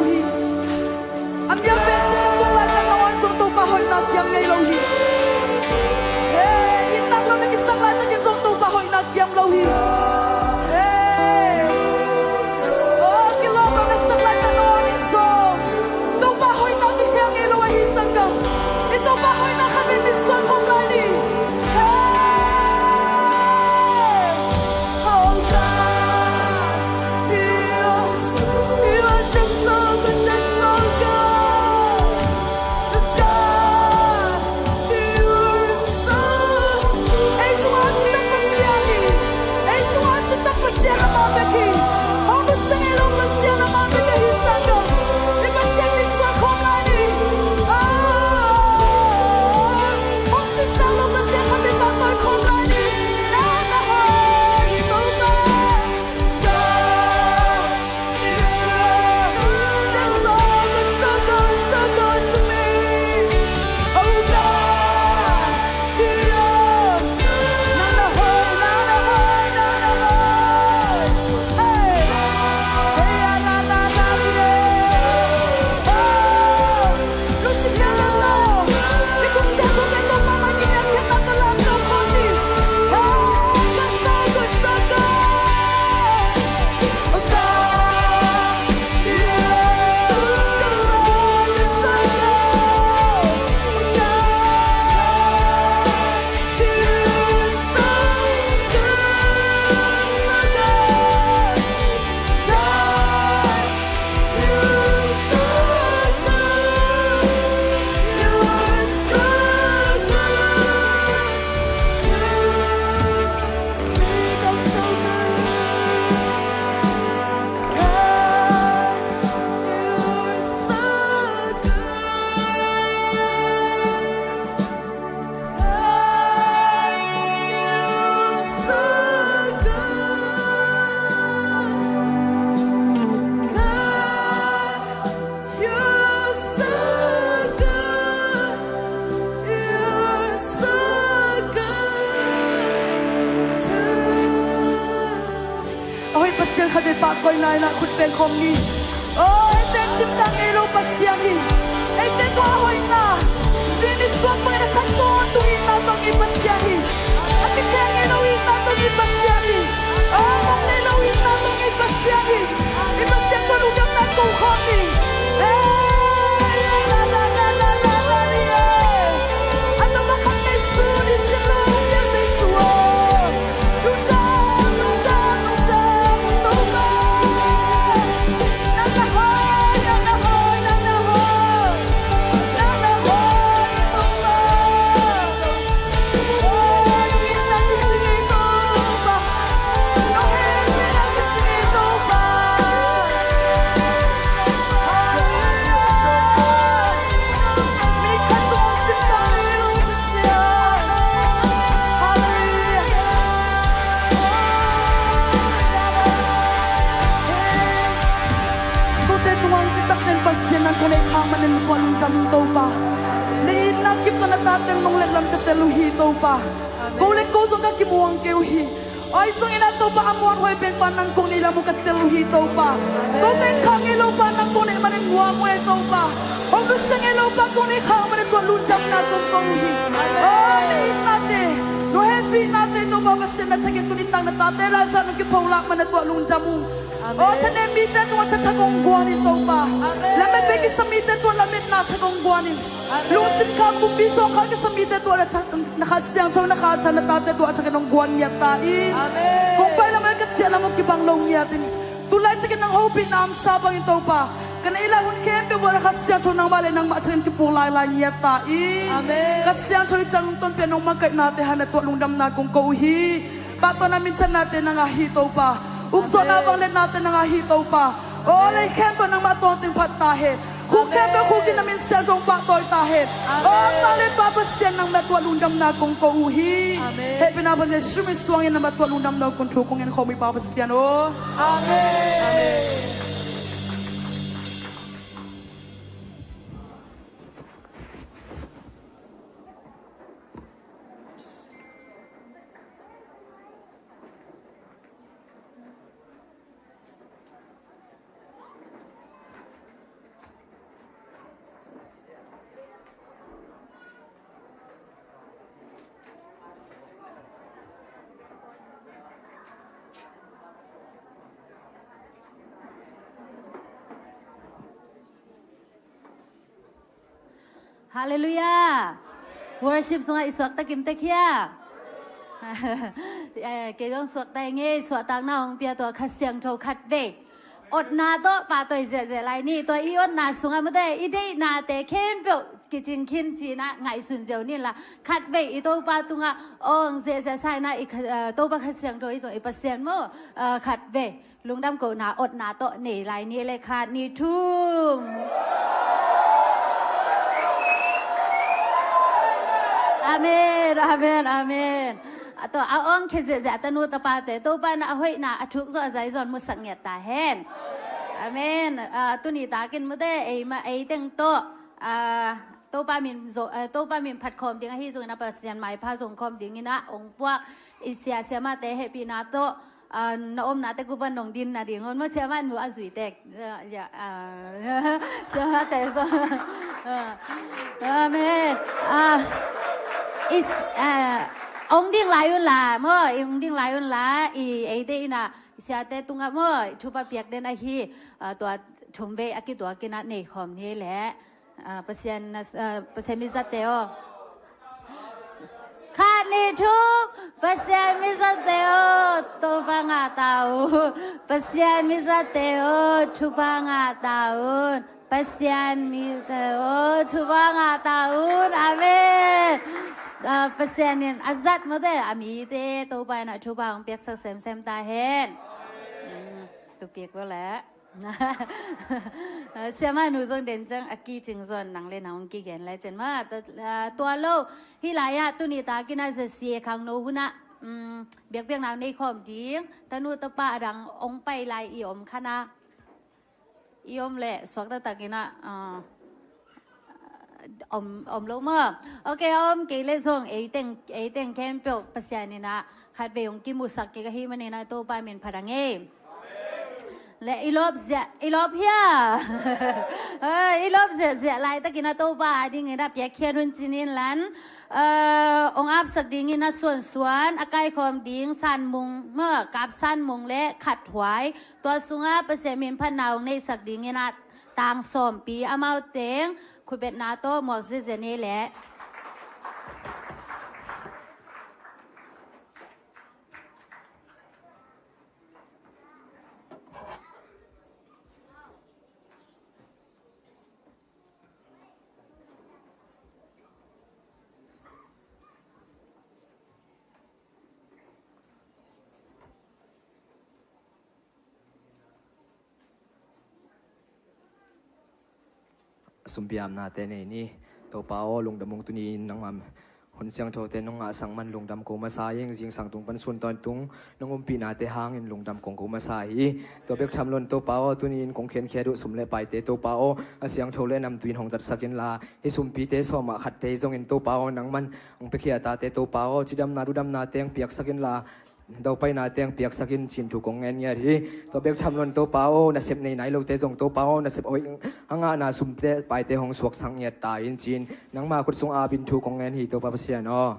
hi. A mial pen sung na tung laitak nangawn zong Topa hoihna kiam ngei lo hi. He, itna lo na kisak laitakin zong Topa hoihna kiam lo hi. He. Oh, kilawm lo na sak laitak nangawn in zong Topa hoihna kikhel ngei lo ahi sanggam. I Topa hoihna khat vei misuan khawm lai ni. Hey! Oh God, you are, you are just so good, just so good. God, you are so, ei tungah a citak Pasian hi. Ei tungah a citak Pasian amah bek hi. Hong nusia ngei lo Pasian amah bek ahi sanggam. I Pasian misuan khawm lai ni. Ah, hong cingciang lo Pasian khat bek pahtawi khawm lai ni. Na, na hoi, Topa. God, you are just so good, so good, so good to me. Oh God, you are. Nang na hoi, nang na hoi, nang na hoi. Hey. Hey, ah, na, na, na, na. Oh. Lungsim piang lo. I khut siangtho tawh Topa mai kiniamkhiatna tawh lamdang khawm ni. Hey, ka sa, ka sa, ka. Oh God, you are just so, just so good. Oh God, you are so good, so good. God, you are so good. You are so good to me. God, so good. God, you are so good. God, you are so good. God, you are so good. You are so good to me. A hoih Pasian khat vei pahtawi lai-in ah khut beng khawm ni. Oh, eite cimtak ngei lo Pasian hi. Eite tungah a hoihna, zing ni suak bangin a that tawntung itna tawh ngei Pasian hi. A kikhel ngei lo itna tawh ngei Pasian hi. Oh, mong nei lo itna tawh ngei Pasian hi. I Pasian tawh lungdamna ko khawm ni. Eh, la, la, la. A tawh pakhat nei su ni, siang lo, Jesu aw. Lungdam, lungdam, lungdam, Topa. Nang na hoi, nang na hoi, nang na hoi. Nang na hoi, Topa. Oh, nang itna kici ngei, Topa. Nang hehpihna kici ngei, Topa. Hallelujah. Minute khat zong hong cimtak ngei lo Pasian. Hallelujah. Kote tungah hong cimtak den Pasian, nang kong neih khak manin tua lungdam Topa. Na itna kip tawh na tate nong letlam ka tel uh hi Topa. Ko le ko zong ka kimuang kei uh hi. Ahi zongin ah Topa, a muanhuai pen pa nang kong neih lam uh ka tel uh hi Topa. Ko teng khak ngei lo pa nang kong neih manin muang uh hi Topa. Hong nusia ngei lo pa kong neih khak manin tua lungdamna kong ko uh hi. Aw, na itnate, na hehpihnate Topa Pasian, na thakin tuni tak na tate Lazar nong kipholak manin tua lungdam uh. Aw, thanem mite tungah thatha kong guan in Topa. Lametpih kisa mite tua lametna tha kong guan in. Lungsim kha, pumpi sawng kha kisa mite tua na tha, na Kha Siangtho na kha tha, na tate tua thakin hong guan ngiat ta in. Kong pai lam le ka ciah lam uh kibang lo ngiat in. Tu laitakin nang hopihna omsa bangin Topa, ka neih lai hun khempeuh uh ah na Kha Siangtho nangmah le nangmah thakin kipuk lailai ngiat ta in. Kha Siangtho i ciang tungtawn pia nong makaihnate hang na tuah lungdamna kong ko uh hi. Pahtawina minthannate nang a hi Topa. Ukzawhna vangliatnate nang a hi Topa. Aw, lei khempeuh nangmah tawntung phat ta hen. Khuk khempeuh khuk din na min siangtho pahtawi ta hen. Aw, Pa le Pa Pasian nang na tuah lungdamna kong ko uh hi. Hehpihna pan Jesu min suangin nang na tuah lungdamna kong thu kong en khawm uh hi Pa Pasian aw. Amen. Halleluiah. Worship sungah i suakta kim tek hia? Eh, kei zong suakta ing ei. Suahtakna hong pia tua Kha Siangtho khatvei otna tawh pahtawi ziahziah lai ni. Tua i otna sungah mate i deihnate khempeuh kicing khin ci-in ah ngaihsun ziau ni inla, khatvei i Topa tungah awng ziahziah sa-in ah i Kha-, eh, Topa Kha Siangtho hi zong i Pasian maw, eh, khatvei lungdam kohna otna tawh nei lai ni le. Khat, nih, thum. Amen, amen, amen. A tua a awng khia ziahziah a tanu tapate Topa in ah a hoihna a thuk zawh a zai zawh in musak ngiat ta hen. Amen. Ah, tuni takin mate ei ma, ei teng tawh, ah, Topa min zo, ah, Topa min phat khawm ding ahi zongin ah Pasian maipha zong khawm dingin ah hong puak i sia siamahte hehpihna tawh, ah, na omnate kupan nong din nading un maw, siamah nu a zui tek. Ah, ya, ah, siamahte zong. Ah, amen. Ah, is, ah, hong ding lai unla maw, hong ding lai unla, i eite in ah i siate tungah maw, i thupha piak den ahi, ah, tua thumvei a kituakin ah nei khawm ni leh. Ah, Pasian na, ah, Pasian mi zatte aw. Khat, nih, thum. Pasian mi zatte aw, Topa ngah ta un. Pasian mi zatte aw, thupha ngah ta un. Pasian mi zatte aw, thupha ngah ta un. Amen. Ah, Pasian in a zat mate a mite Topa in ah thupha hong piaksak semsem ta hen. Mm, tukik ko leh. Siamah nu zong den ciang a kicing zong nang le nang hong kigen lai cen mah. Tua, ah, tua lo. Hih lai-ah tuni takin ah Z C A khangno hunah, um, biakpiakna nei khawm ding tanu tapa a dang hong pai lai i om khan ah, i om leh suak taktakin ah, ah, om, om lo maw? Ok, a om kei leh zong ei teng, ei teng khempeuh Pasian in ah khatvei hong kimusak kik ahih manin ah Topa min phat ang ei. Le i lawp ziah, i lawp hia? Eh, i lawp ziahziah laitakin ah Topa a dingin ah piakkhiat hun ci-in lan, eh, hong apsak dingin ah suansuan a kaikhawm ding sanmung, mah, kap sanmung le khathuai, tua sungah Pasian min phatna hong neihsak dingin ah tang sawmpi, amau teng khutbetna tawh muak ziahziah ni leh. Sumpiamnate nei ni. Topa aw, lungdam ung, tuni-in nangmah hun siangthote nong ngahsak man lungdam ko masa hi. Zingsang tung pan sun tawntung nong umpihnate hangin lungdam kong ko masa hi. Tua bek tham loin Topa aw, tuni-in kong khenkhiat uh sum le paite Topa aw, a siangtho le namtui in hong zatsak inla, hih sumpite sawmah khatte zongin Topa aw, nangman hong piakhia tate Topa aw, cidamna ludamna teng piaksak inla, daupaina teng piaksak in ci-in thu kong ngen ngiat hi. Tua bek tham loin Topa aw, nasep nei nai lote zong Topa aw, nasep hoih a ngahna sumte paite hong suaksak ngiat ta in ci-in nangma khut sung apin thu kong ngen hi, Topa Pasian aw.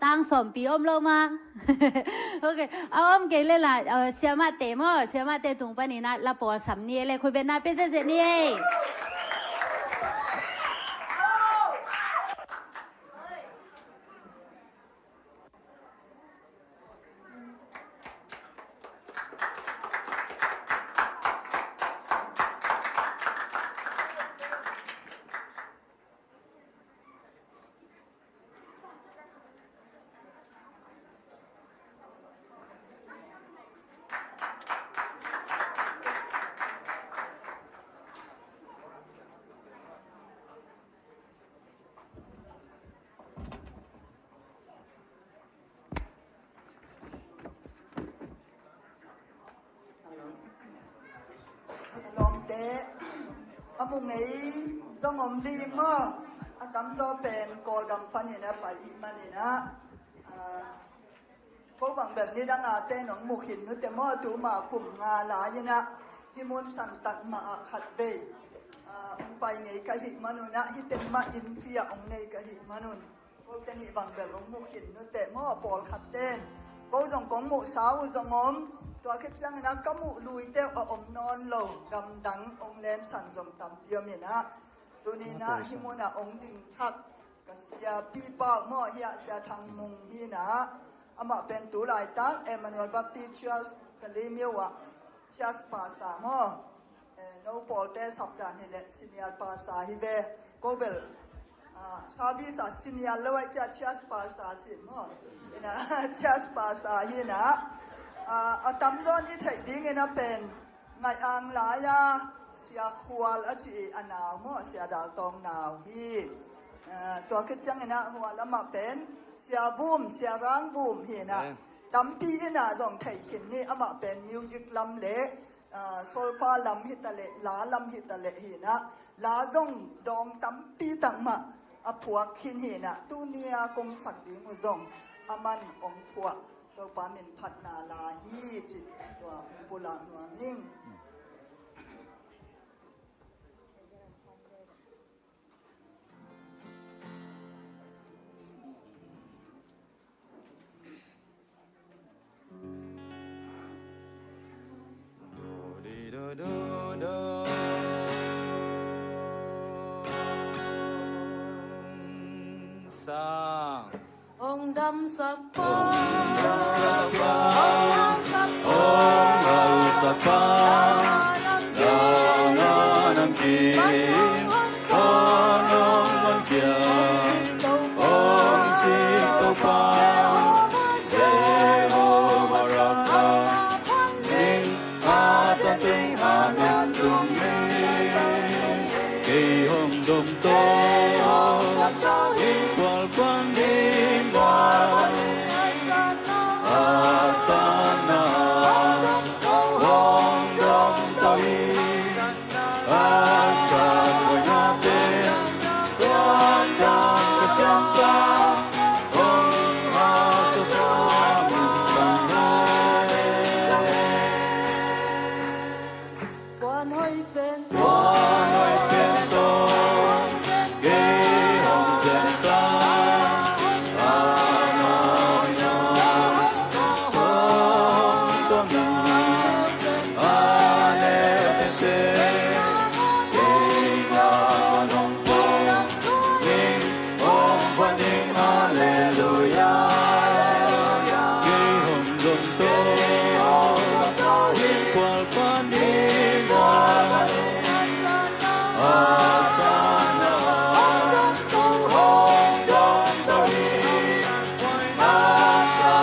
Tang sawmpi om lo mah. Ok, a om kei leh la, eh, siamahte maw, siamahte tung panin ah la pawl sam ni ei, le khutbetna pia ziahziah ni ei. A mu ngei zong om ding maw? A tamzaw pen Kawlgam panin a pai i hih manin ah, ah, ko bang bel nidang a ten hong mu khin nute maw? Tuma kum nga lai-in ah hih mun santak mah ah khatvei, ah, hong pai ngei ka hih manun ah, hih teng mah innpi ah hong nei ka hih manun, kote nih bang bel hong mu khin nute maw? Pawlkhat ten ko zong kong muhsa uh zong om. Tua khit ciangin ah ka muh luite uh a om nawn lo, gamdang hong lensan zong tampi om in ah, tuni-in ah hih mun ah hong ding thak ka siapipa uh maw, hiah Sia Thang Mung hi in ah, amah pen tu laitak Emmanuel Baptist Church Kalemyo ah Church Pastor maw, eh, no pawlte sapdan hileh senior pastor hi ve. Ko bel, ah, service ah senior lo ai cia Church Pastor ci maw? In ah Church Pastor hi in ah, ah, a tamzaw in i theih dingin a pen Ngaih Ang lai-a Sia Khual a ci i a nau maw, Sia Dal Tawng nau hi. Ah, tua khit ciangin ah Khual amah pen Sia Vum, Sia Rang Vum hi in ah, tampi in ah zong thei khin ni. Amah pen music lam le, ah, solfa lam hi ta leh, la lam hi ta leh hi in ah, la zong dawng tampi tak mah a phuak khin hi in ah, tuni-a kong sak ding uh zong aman hong phuak Topa min phatna la hi ci, tua hong pulak nuam ing. Sang. Hong damsak pa, hong damsak pa, hong damsak pa, la na nang ki, hong hong kia, hong sik Topa, Jehovah Rapha, ning a ta teng a na tung hi. Kei hong dom to, kei hong dom to hi. Kual kuan ning, kual kuan ning, Hosanna, Hosanna, hong dom to hi. Hosanna, Hosanna, Hosanna, Hosanna, Hosanna, Hosanna. Puan hoih pen, puan hoih pen tawh, kei hong zen ta. Amau in hong tua mi, a le tete, kei na hong tua ning, hong tua ning, Halleluia. Kei hong dom to, kei hong dom to hi. Kual kuan ning, kual kuan ning, Hosanna, Hosanna, hong dom to hi. Hosanna,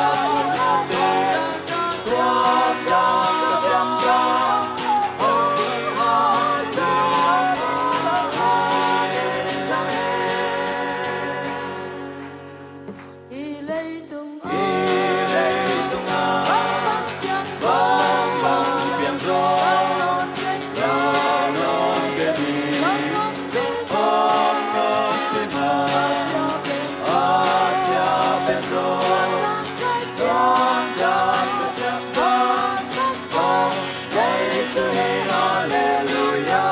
Hosanna, Hosanna, Hosanna. Hih leitung, hih leitung ah, bangbang piang zong, bangbang piang zong, la nawn pen hi, la nawn pen hi, la nawn pen hi. A sia pen zong, suang dan ka siangtho, Jesu hi, Halleluia.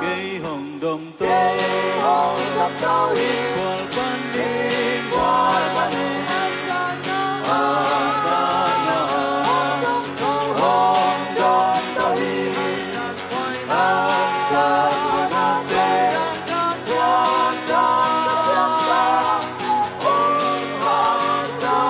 Kei hong dom to, kei hong dom to hi. Kual kuan ning, kual kuan ning, Hosanna, Hosanna, hong dom to, hong dom to hi. Hosanna, Hosanna, Hosanna, Hosanna.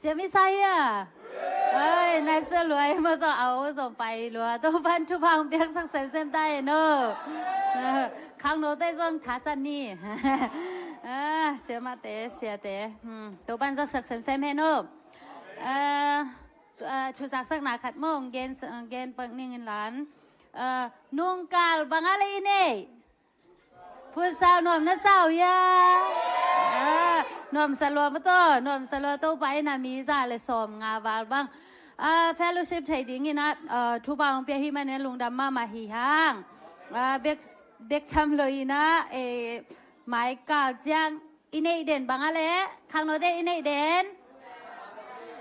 Sia Messiah. Ai, na sa luai ma tawh au zong pai lua. Topan thupha hong piaksak semsem ta hen aw. Khangnote zong thasan ni. Ah, siamahte, siate. Hmm, Topan zaksak semsem hen aw. Ah, ah, thu zaksakna khat mawng gen, gen pak ning in lan. Ah, nungkal bang a le i nei. Futsal nuam na sa uh hia? Ah, nuamsa lua maw taw, nuamsa lua. Topa in a mi za le sawm nga val bang, ah, fellowship thei dingin ah, ah, thupha hong pia hi manin lungdam mahmah hi hang. Ah, bek, bek tham lo in ah, eh, mai kal ciang i neih den bang a le, khangnote i neih den.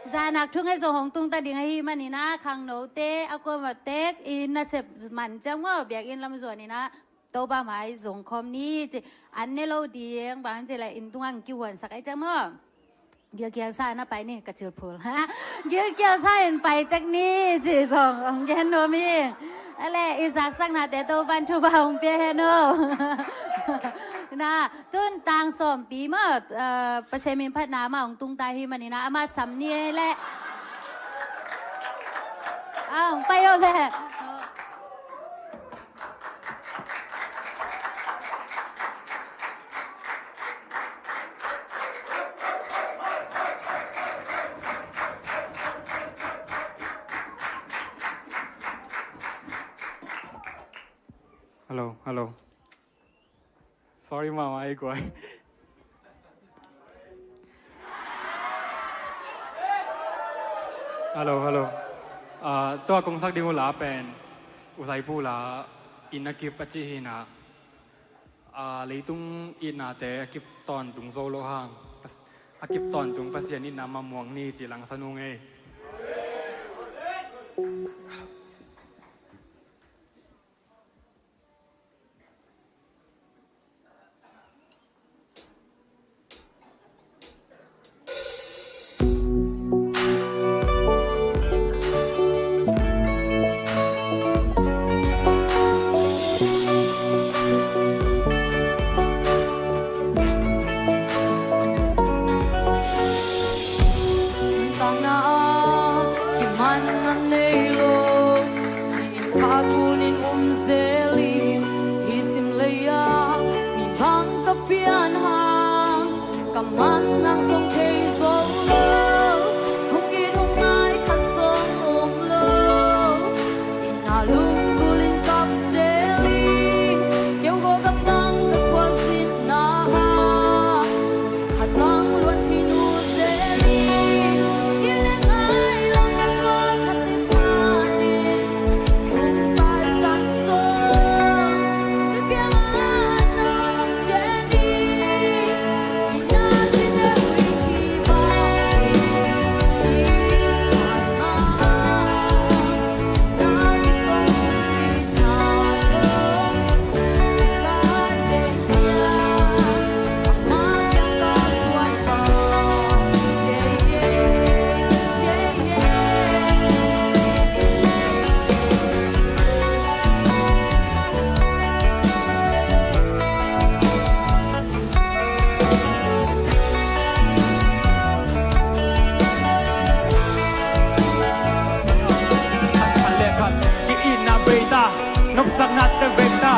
Zanak thu ngai zong hong tung ta ding ahi manin ah, khangnote a kuamah tek in nasep man ciang maw, biakinn lam zuan in ah, Topa mai zong khawm ni ci. An ne lo ding bang ci le, inn tungah ang kihuansak ai ciang maw. Gilkial sa na pai ni ka cilphul. Gilkial sa in pai tek ni ci zong hong gen nuam hi. A le, i zaksaknate Topan thupha hong pia hen aw. Na, tun tang sawmpi maw, eh, Pasian min phatna mah hong tung ta hi manin ah, amah sam ni le. Ah, hong pai aw le. Hello, hello. Sorry, mama, ai kuai. Hello, hello. Ah, tua kong sak ding uh la pen, U Saipu la in a kip a ci hi na. Ah, leitung itnate a kip tawntung zo lo hang, Pas-, a kip tawntung Pasian itna mah muang ni ci langsan ung ei. Nuntakna ah kiman na nei lo, ci-in khakun in um zel in, hih sim lei-ah mi bang ka pian hang, ka man nang zong thei zo lo, hong it hong ngai khat zong om lo. Itna lunggulh in kap zel in, keu gaw gamdang ka khualzinna ah, khat bang luan thei nu zel in, i leng ngai lam na kawl khat tek phat in, hong taisan zong ka kiangah na om den in. Khat le khat ki-itna bei ta, nopsakna cite vek ta,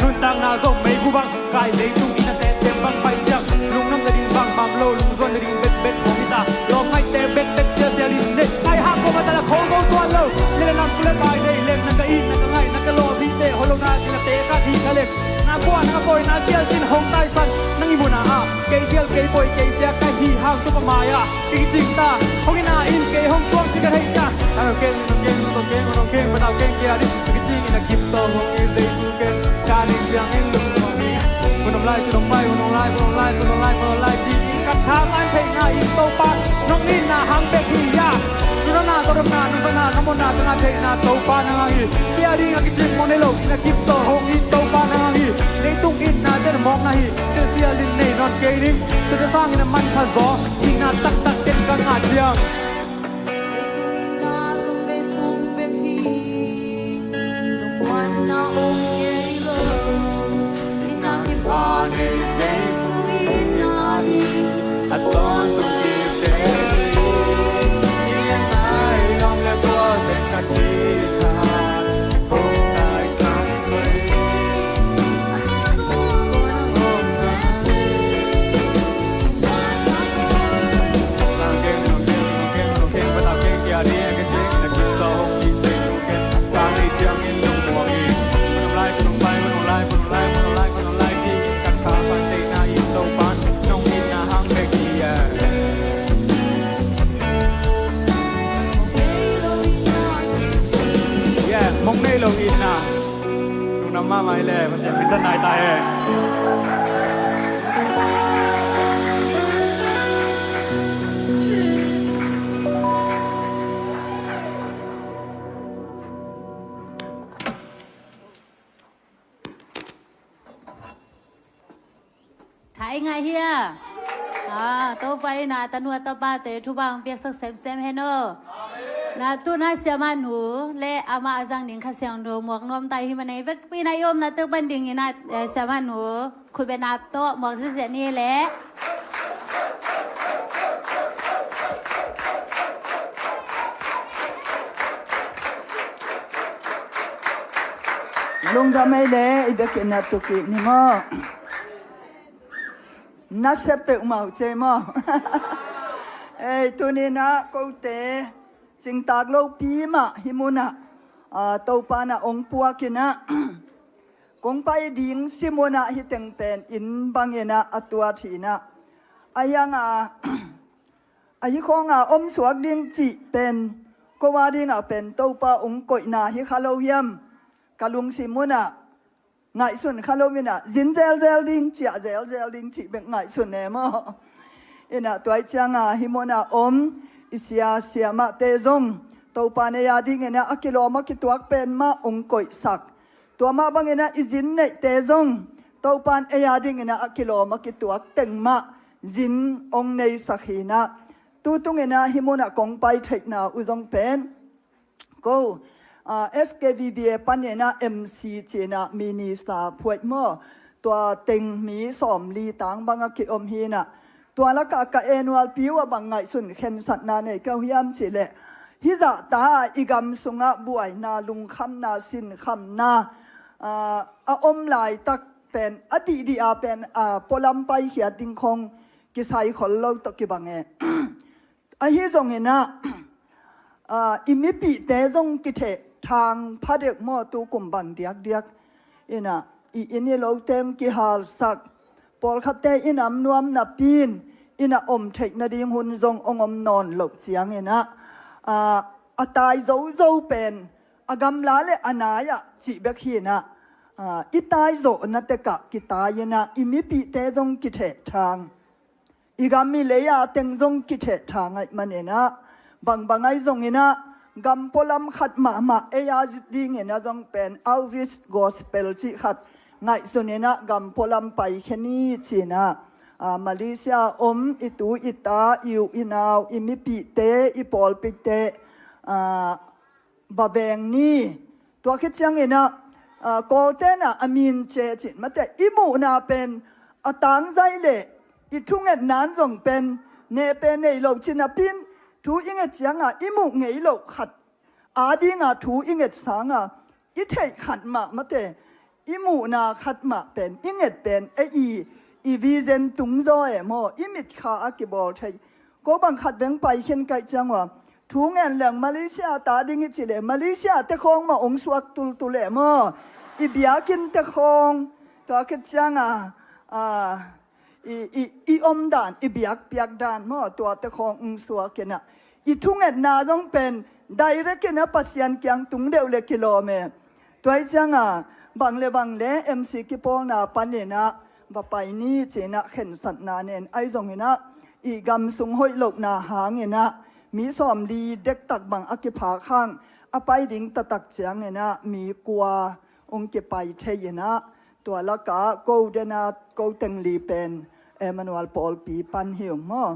nuntakna zong meibu bang kai, leitung itna tete bang pai ciang, lungnuam nading bang mam lo, lungzuan nading bekbek hong hi ta, lawm ngaihte bekbek sialsial in nei, ai hang kong a tala kho zo tuan lo, le le nam su le pai nei lem, na ka itna ka ngaihna ka lawm hite, hoih lo na ding a te khat hi ka lem. Na kua na ka pawi na kial cin hong taisan, nang i muna ah kei kial kei pawi kei sia ka hi hang, Topa mai-ah i kicing ta. Hong ina in kei hong tuang ci ka thei cia. Ai hong keng, hong keng, hong keng, hong keng, patau keng kia ding. A kicing in a kip tawh hong i Jesu keng. Ka ding ciang in lung hong hi. Hun om lai, hun om pai, hun om lai, hun om lai, hun om lai, hun om lai ci in ka tha san thei na in Topa. Nong in na hang bek hi ya. Nunana tawh dotna, nusana, na mawhna ka ngah theihna Topa nang hang hi. Kei a ding a kicing mawh nei lo, na kip tawh hong hi Topa nang hang hi. Leitung itna ten mawkna hi, sialsial in nei nawn kei ning. Tua te sangin a manpha zaw, itna taktak ten ka ngah ciang. Leitung itna tung vei sung bek hi. Lungmuanna om ngei lo. Itna kip a nei Jesu itna hi. A tawntung mite hi. I le ngai Mong nei lo itna. Lungdam mahmah hi le, Pasian minthan nai ta hen. Thei ngai hia? Ah, Topa in a tanu a tapate thupha hong piaksak semsem hen aw. Na tuna siamah nu le amah a zang ding Kha Siangtho muak nuam ta hi mah nei vekpi na i omna tek pan dingin a, eh, siamah nu khutbetna tawh muak ziahziah ni le. Lungdam ei le, i biakinn ah tu kik ni maw. Nasep peuhmah uh ci ei maw. Ei, tuni-in ah kote cingtak lopi mah hih munah, ah, Topa in ah hong puak in ah, kong pai ding si munah hih teng pen inn bangin ah a tuat hi in ah, a hiang a, ahi khawng a om suak ding cih pen ko a ding ah pen Topa hong koihna hi kha lo hiam? Ka lungsim munah ngaihsun kha lo in ah, zin zelzel ding, ciah zelzel ding cih bek ngaihsun e maw. In ah tua ahih ciang a hih munah om i sia siamahte zong Topa in ei a dingin ah a kilawm a kituak pen mah hong koihsak. Tua mah bangin ah i zin neihte zong Topa in ei a dingin ah a kilawm a kituak teng mah zin hong neisak hi in ah, tu tungin ah hih munah kong pai theihna uh zong pen ko, ah, S K V B A panin ah M C ci-in ah minister phuaih maw, tua teng mi sawmli tang bang a kiom hi in ah, tua lakah ka annual pi uh ah bang ngaihsun khensatna nei ka uh hiam cih leh, hih zahta i gam sungah buaina, lungkhamna, sinkhamna, ah, a om laitak pen a dihdih a pen, ah, pualam paikhiat ding khawng kisai khol lo tawh kibang e. Ahi zongin ah, ah, i mipihte zong kithehthang phadeuh maw, tu kum bang diakdiak in ah i inn i lote hong kihalsak, pawlkhatte i nam nuam napi-in inn ah om theih nading hun zong hong om nawn loh ciangin ah, ah, a tai zozo pen a gamla le a nai-ah cih bek hi in ah, ah, i taizawhna tekah kitai in ah i mipihte zong kithehthang, i gam i lei-a teng zong kithehthang ahih manin ah, bangbang ahi zongin ah gam pualam khat mahmah ei a dingin ah zong pen outreach gospel cih khat ngaihsun in ah gam pualam paikhia ni ci-in ah, ah, Malaysia om i tu i ta, i u i nau, i mipihte, i pawlpite, ah, va veng ni. Tua khit ciangin ah, ah, Kawlte'n ah a min ce cin mate, i muhna pen a tangzai leh i thungetna in zong pen neh pen nei lo cin napi-in, thu i nget ciang a i muh ngei loh khat a ding a thu i nget sang a, i theih khat mah mate, i muhna khat mah pen, i nget pen ei i, i vision tung zaw e maw, i mitkha a kibawl thei. Ko bang khat veng paikhia in ka hih ciang ua, thu ngen leng Malaysia ta ding i cih leh Malaysia te khawng mah hong suak tultul e maw, i biakinn te khawng, tua khit ciang a, ah, i, i, i omdan, i biakpiak dan maw, tuate khawng hong suak in ah, i thungetna zong pen direct in ah Pasian kiang tung deuh leh kilawm e. Tua ahih ciang a, bang le bang le M C kipawlna panin ah va pai ni ci-in ah khensatna nei in, ahi zongin ah i gam sung hoih lohna hangin ah mi sawmli dektak bang a kiphak hang a pai ding taktak ciangin ah mi kua hong kipai thei in ah, tua lakah ko den a ko teng li pen Emmanuel pawlpi pan hi ung maw.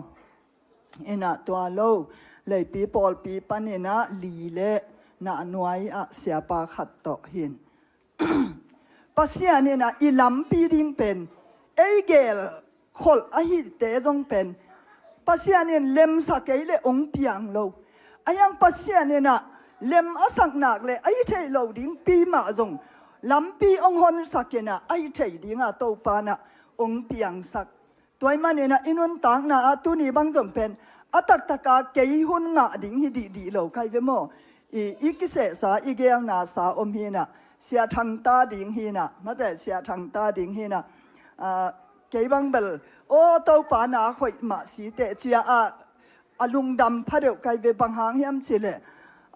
In ah tua lo, Leipi pawlpi panin ah li le Nahnuai ah siapa khat tawh hi in. Pasian in ah i lampi ding pen ei geel kholh ahite zong pen Pasian in lemsak kei leh hong piang lo. Ahi hang Pasian in ah lem a sak nak leh a hi thei lo dingpi mah zong lampi hong honsak in ah a hi thei ding a Topa in ah hong piangsak. Tua ahih manin ah i nuntakna ah tuni bang zong pen a taktak a kei hun ngah ding hi dihdih lo ka hi ve maw. I, i kisehsa, i geelnasa om hi in ah, Sia Thang ta ding hi in ah, mate, Sia Thang ta ding hi in ah, ah, kei bang bel, aw, Topa na hoih mah si teh ci-a, ah, a lungdam phadeuh ka hi ve. Bang hang hiam cih leh,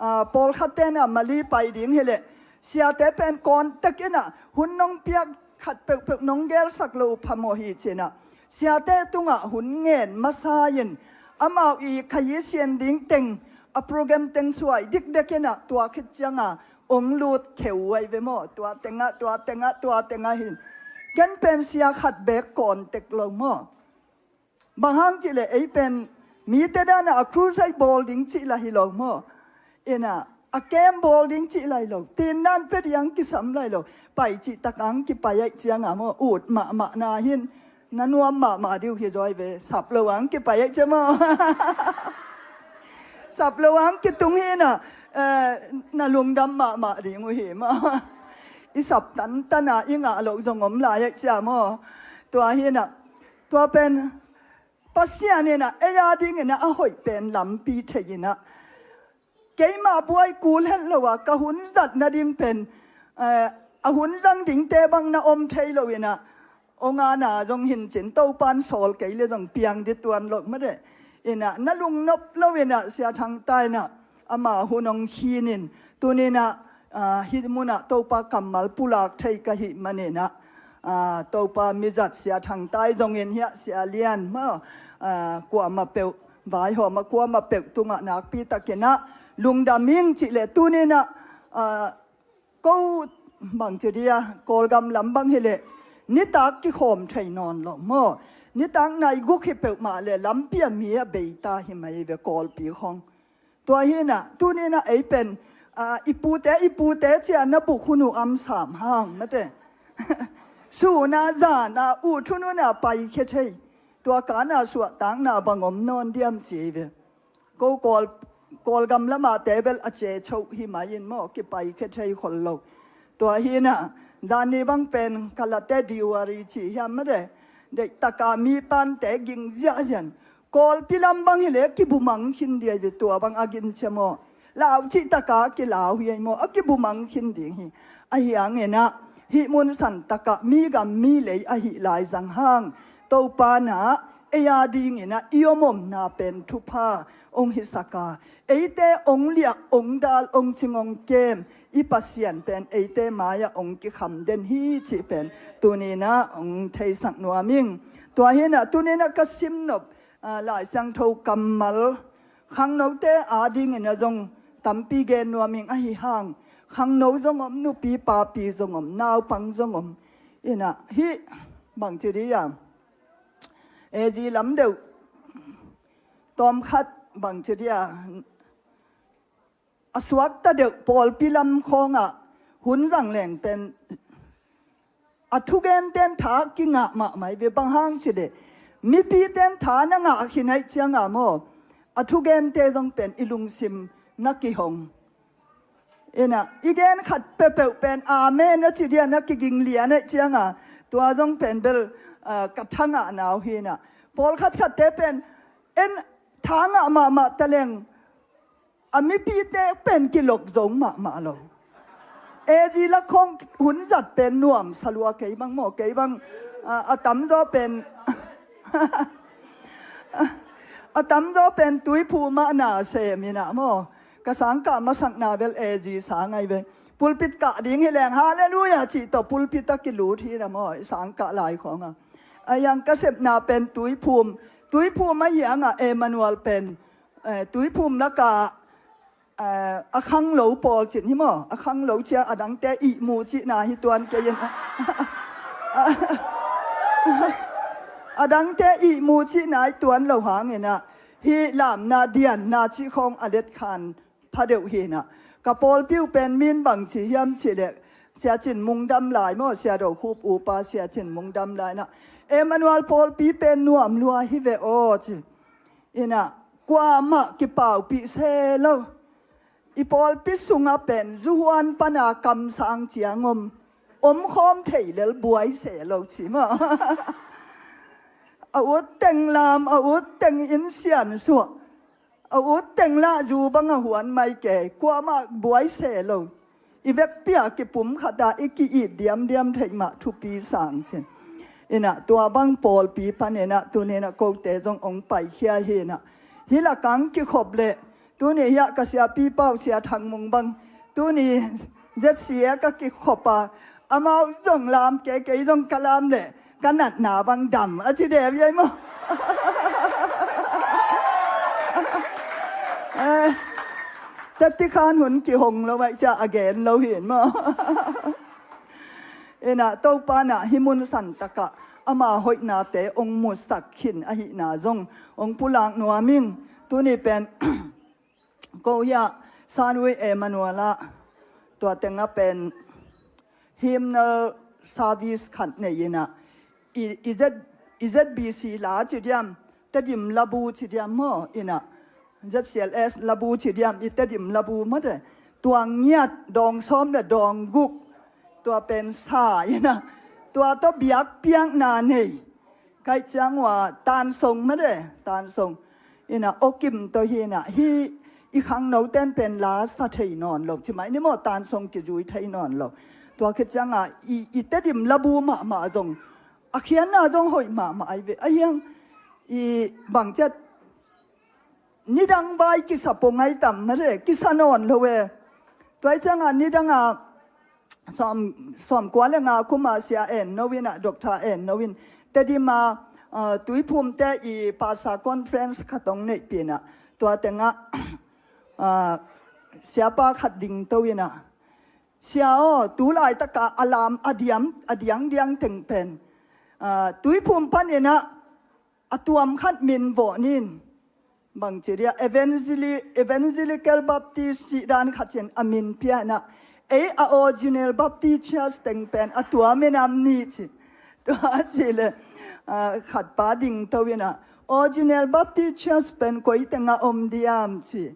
ah, pawlkhatte'n ah Mali pai ding hi leh Siate pen kawntek in ah hun nong piak khat peuhpeuh nong gelsak lo uh phamawh hi ci-in ah siate tungah hun ngen masa in amau i khayi sian ding teng a program teng suai dikdek in ah tua khit ciangah ong lut kheu uh ahi ve maw. Tua tengah, tua tengah, tua tengah hin ken pen sia khat bek kawntek lo maw. Bang hang cih leh ei pen mite dan ah a crusade bawl ding cih lah hi lo maw. In ah a camp bawl ding cih lah hi lo. Tin dan pia ding hong kisam lah hi lo. Pai cih tak hong kipai ahih ciangah maw, ut mahmah na hin na nuam mahmah ding uh hi zaw hi ve. Sap lo hong kipai ahih ciang maw. Sap lo hong kitung hi in ah, eh, na lungdam mahmah ding uh hi maw. I sap tantan a i ngah loh zong om lai ahih ciang maw. Tua hi in ah, tua pen Pasian in ah ei a dingin ah a hoih pen lampi thei in ah, keima buai kul het lo a ka hun zat nading pen, eh, a hun zang dingte bang na om thei lo in ah, ong ana zong hin cin Topan sawl kei le zong piang ding tuan lo mah de. In ah na lungnop lo in ah Sia Thang Ta in ah ama hun ong khin in, tuni in ah, ah, hih munah Topa kammal pulak thei ka hih manin ah, ah, Topa mizat Sia Thang Ta zong in hiah Sia Lian maw, ah, kuamah peuh, vaihawm a kuamah peuh tungah nakpi takin ah lungdam ing cih leh tuni in ah, ah, ko bang ci ding a, Kawlgam lam bang hi leh nitak kikhawm thei nawn lo maw. Nitak nai guk hi peuhmah leh lampi ah mi a bei ta hi mai ve Kawlpi khong. Tua hi in ah, tuni in ah ei pen, ah, i pute, i pute ci a na buk hun uh om sam hang mate. Sun a zan a ut hun un a paikhia thei. Tua kan a suahtakna bang om nawn diam ci hi ve. Ko Kawl, Kawlgam lamah te bel a cechoh hi mai in maw, kipaikhia thei khol lo. Tua hi in ah, zan ni bang pen ka late Diwali ci hiam mate. Deihtak a mi pante ging ziahziah in. Kawlpi lam bang hi leh kibumang khin ding hi ve, tua bang a gin cia maw. Lau cih tak a kilau hi ei maw, a kibumang khin ding hi. Ahi hangin ah, hih mun san tak ah mi gam mi lei ahih lai zang hang, Topa in ah ei a dingin ah i om omna pen thupha ong hisak a, eite ong liah, ong dal, ong cing, ong kem i Pasian pen eite mai ah ong kikham den hi cih pen tuni in ah ong theisak nuam ing. Tua hi in ah tuni in ah ka sim nop, ah, Lai Siangtho kammal khangnote a dingin ah zong tampi gen nuam ing, ahi hang khangno zong om, nupi papi zong om, naupang zong om. In ah hih bang ci ding a, A G lam deuh tawmkhat bang ci ding a, a suakta deuh pawlpi lam khawngah hun zang leng pen a thugente in tha kingah mahmah hi ve, bang hang cih leh mipite in tha na ngah khin ahih ciangah maw, a thugente zong pen i lungsim na kihong. In ah i gen khat peuhpeuh pen amen a ci ding a na kiging lian ahih ciangah tua zong pen bel, ah, ka tha ngahna uh hi in ah, pawlkhat khatte pen en tha ngah mahmah ta leng a mipite pen kilok zo mahmah lo. A G la khawng hun zat pen nuamsa lua, kei bang maw, kei bang, ah, a tamzaw pen a tamzaw pen tuiphum ah na sem in ah maw. Ka sangkah masakna bel A G sang ahi ve. Pulpit kah ding hi leng halleluiah cih tawh pulpit ah kilut hi in ah maw, i sangkah lai khawngah. A yang ka sepna pen tuiphum, tuiphum ahi hangah Emmanuel pen, eh, tuiphum lakah, eh, a khanglo pawl cin hi maw, a khanglo cia a dangte ihmu cihna hi tuan kei in. A dangte ihmu cihna hi tuan lo hangin ah hih lamna dianna cih khawng a letkhan pha deuh hi in ah, ka pawlpi uh pen min bang ci hiam cih leh Sia Cin Mung Dam Lai maw, Sia Do Khup upa Sia Cin Mung Dam Lai in ah, Emmanuel pawlpi pen nuam lua hi ve aw ci. In ah kuamah kipaupih se lo. I pawlpi sungah pen zuhuan pana kamsang ciang om, omkhawm thei lel buai se lo ci maw. A ut teng lam, a ut teng inn siansuah, a ut teng lah zu bang a huan mai kei, kuamah buai se lo. I vekpi ah kipumkhat a i ki-it diamdiam theih mah thupi sang cin. In ah tua bang pawlpi panin ah tuni in ah kote zong ong paikhia hi in ah, hih lakah kikhop leh tuni hiah ka siapi pau Sia Thang Mung bang tuni Z C A ka kikhop a, amau zong lam kei, kei zong ka lam leh ka natna bang dam a ci deuh ei maw? Eh, teti khan hun kihong lo mai cia a gen lo hi maw? Ina Topa na hih mun santaka ama hoihnate ong musak khin ahihna zong ong pulak nuam ing. Tuni pen ko hiah Sanwei Emmanuel ah tua tenga pen hymnal service khat nei ina i, i Z, i Z B C la ci diam, Tedim labu ci diam maw ina, Z C L S labu ci diam, i Tedim labu mate, tua ngiat dawng sawm le dawng guk, tua pen sa ina, tua tawh biakpiakna nei. Kaih ciang ua tansong mate, tansong ina okim tawh hi ina, hi i khangno ten pen la sa thei nawn lo ci mai ni maw, tansong kizui thei nawn lo. Tua khit cianga i, i Tedim labu mahmah zong a khianna zong hoih mahmah ai ve. A hiang i bangciat nidang vai kisa pong ai tam mate, kisa nawn lo e. Tua i cianga nidanga sawm, sawmkua le nga kuma sia En No ina, Doctor En No in Tedima, ah, Tuiphumte i Pastor Conference khat ong neihpih ina, tua tenga, ah, siapa khat dingto ina, sia aw, tu laitaka a lam a diam, a diangdiang teng pen, ah, Tuiphum pan ina a tuam khat min vawh nin. Bangci dia Evangeli-, Evangelical Baptist cih dan khat cin a min pia ina, ei a Original Baptist Church teng pen a tuam inam ni ci. Tua ci le, ah, khatpa dingto ina, Original Baptist Church pen koi tenga om diam ci.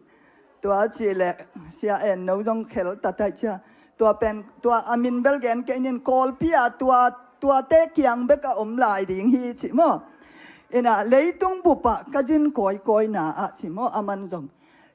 Tua ci le sia En No zong khel tatai cia. Tua pen, tua a min bel gen kei nin, Kawlpi a tua, tuate kiang bek a om lai ding hi ci maw. Ina leitung bupa ka zin kawikawina ah ci maw, aman zong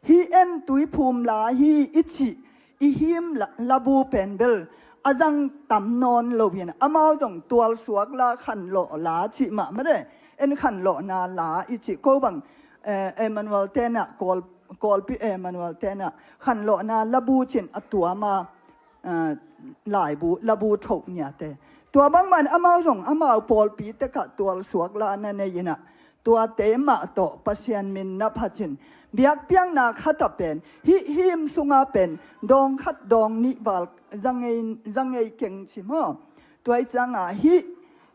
hi En Tuiphum la hi i ci, i hymn la, labu pen bel a zang tam nawn lo hi ina, amau zong tualsuak la, khanlawh la ci mah mate, En khanlawhna la i ci ko bang, eh, Emmanuel tena Kawl Kawlpi Emmanuel tena khanlawhna labu cin a tuama, ah, laibu, labu thoh ngiate. Tua bangman amau zong amau pawlpi tekah tualsuak la na nei ina, tuate mah tawh Pasian min na phat cin, biakpiakna khat a pen, hih hymn sunga pen dawng khat dawng nih val zangei, zangei keng ci maw. Tua i cianga hih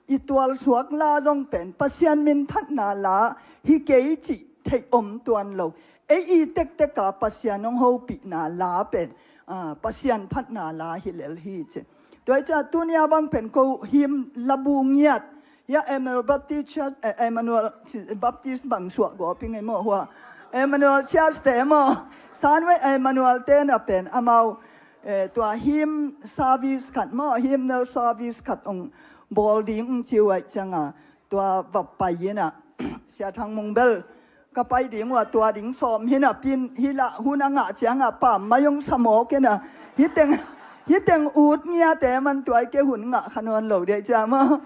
i tualsuak la zong pen Pasian min phatna la hi kei cih theih om tuan lo. Ei i tekteka Pasian hong hopihna la pen, ah, Pasian phatna la hi lel hi ci. Tua i cia tunia bang pen ko hymn labu ngiat, ya Emmanuel Baptist Church, eh, Emmanuel Baptist bang suah gawp i ngei maw hua. Emmanuel Church te maw. Sanwei Emmanuel tena pen amau, eh, tua hymn service khat maw, hymnal service khat ong bawl ding ong ci uh ai cianga, tua va pai ina, Sia Thang Mung bel ka pai ding uh a, tua ding sawm hi ina, pin hi la hun a ngah cianga pam mai ong sa mawk ina, hi teng, hi teng ut ngiate man tua i ke hun ngah kha nawn lo dei cia maw.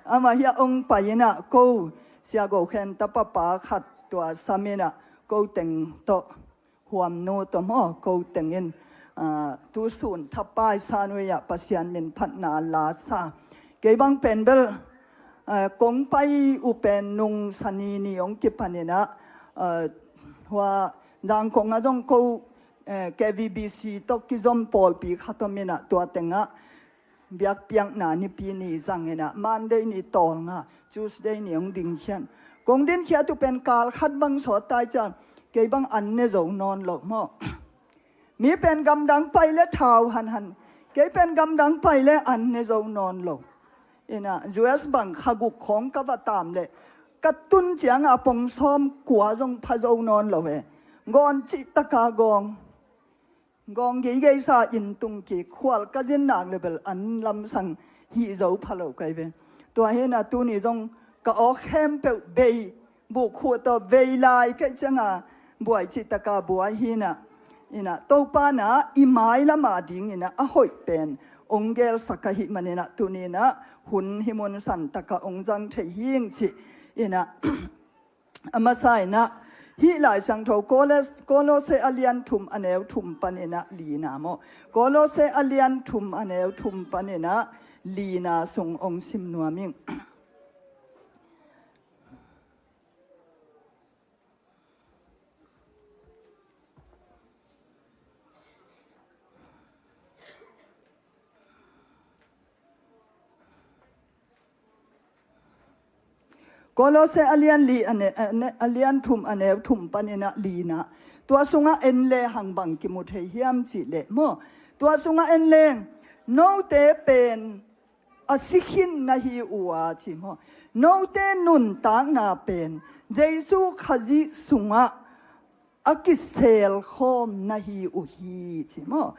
Ama hia ong pai ina, ko Sia Go Khen tapa pa khat tua sam ina, ko teng tawh huamnu tawh maw, ko tengin, ah, tu sun thapai Sanwei ah Pasian min phatna la sa. Kei bang pen bel, ah, kong pai uh pen nung Sani ni ong kipan ina, ah, hua Zangkong a zong ko, eh, K V B C tawh kizom pawlpi khat om ina, tua tenga biakpiakna nipi ni zang ina, Monday ni tawlnga, Tuesday ni ong dingkhian. Kong dinkhiat uh pen kal khat bang sawt tai cia, kei bang an ne zo nawn lo maw. Mi pen gamdang pai le thau hanhan, kei pen gamdang pai le an ne zo nawn lo. Ina U S bang kha guk khawng ka va tam le ka tun cianga pong sawm kua zong pha zo nawn lo e. Gawn cih taka gawng. Gawng geigeisa in tung kik, khual ka zin nak le bel an lamsang hih zo pha lo kai ve. Tua hi ina tuni zong ka awk khempeuh bei, buh khuh tawh bei lai kai cianga buai cih taka buai hi ina. Ina Topa na i mai lama ding ina a hoih pen ong gelsak ahih man ina tuni ina hun hi mun santaka ong zang thei hing ci ina. A masa ina Hih Lai Siangtho Kolos-, Kolose a lian thum a neu thum paninah lina maw? Kolose a lian thum a neu thum paninah lina sung ong sim nuam ing. Kolose a lian li a ne-, a ne-, a lian thum a neu thum paninah lina. Tua sungah en le hang bang kimu thei hiam cih leh maw? Tua sungah en le note pen a si khin na hi uh a ci maw? Note nuntakna pen Jesu Khazih sungah a kiselkhawm na hi uh hi ci maw?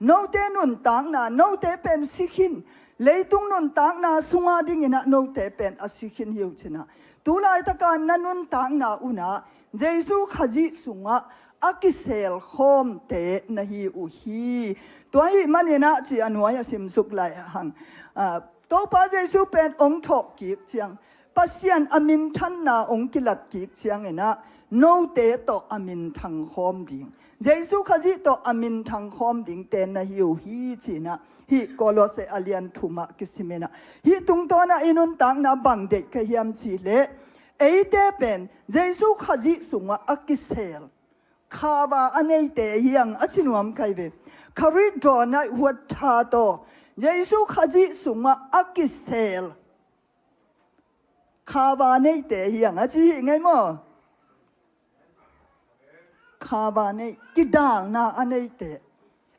Note nuntakna, note pen si khin, leitung nuntakna sunga dinginah note pen a si khin hi uh cinah. Tulaitaka na nuntakna unah Jesu Khazih sungah a kiselkhawmte na hi uh hi. Tua hih maninah ci a nuai a simsuk lai hang. Ah, Topa Jesu pen ong thawh kik ciang, Pasian a minthanna ong kilat kik cianginah note tawh a minthang khawm ding, Jesu Khazih tawh a minthang khawm dingte na hi uh hi cinah hih Kolose a lian thumah kisiminah. Hih tungtawnah i nuntakna bang deih ka hiam cih leh eite pen Jesu Khazih sungah a kisel khava a neite hi ang a ci nuam kai ve. Kha rit dawn a huat tha tawh Jesu Khazih sungah a kisel khava neite hi ang a ci hi ngei maw? Khava nei, kidalna a neite.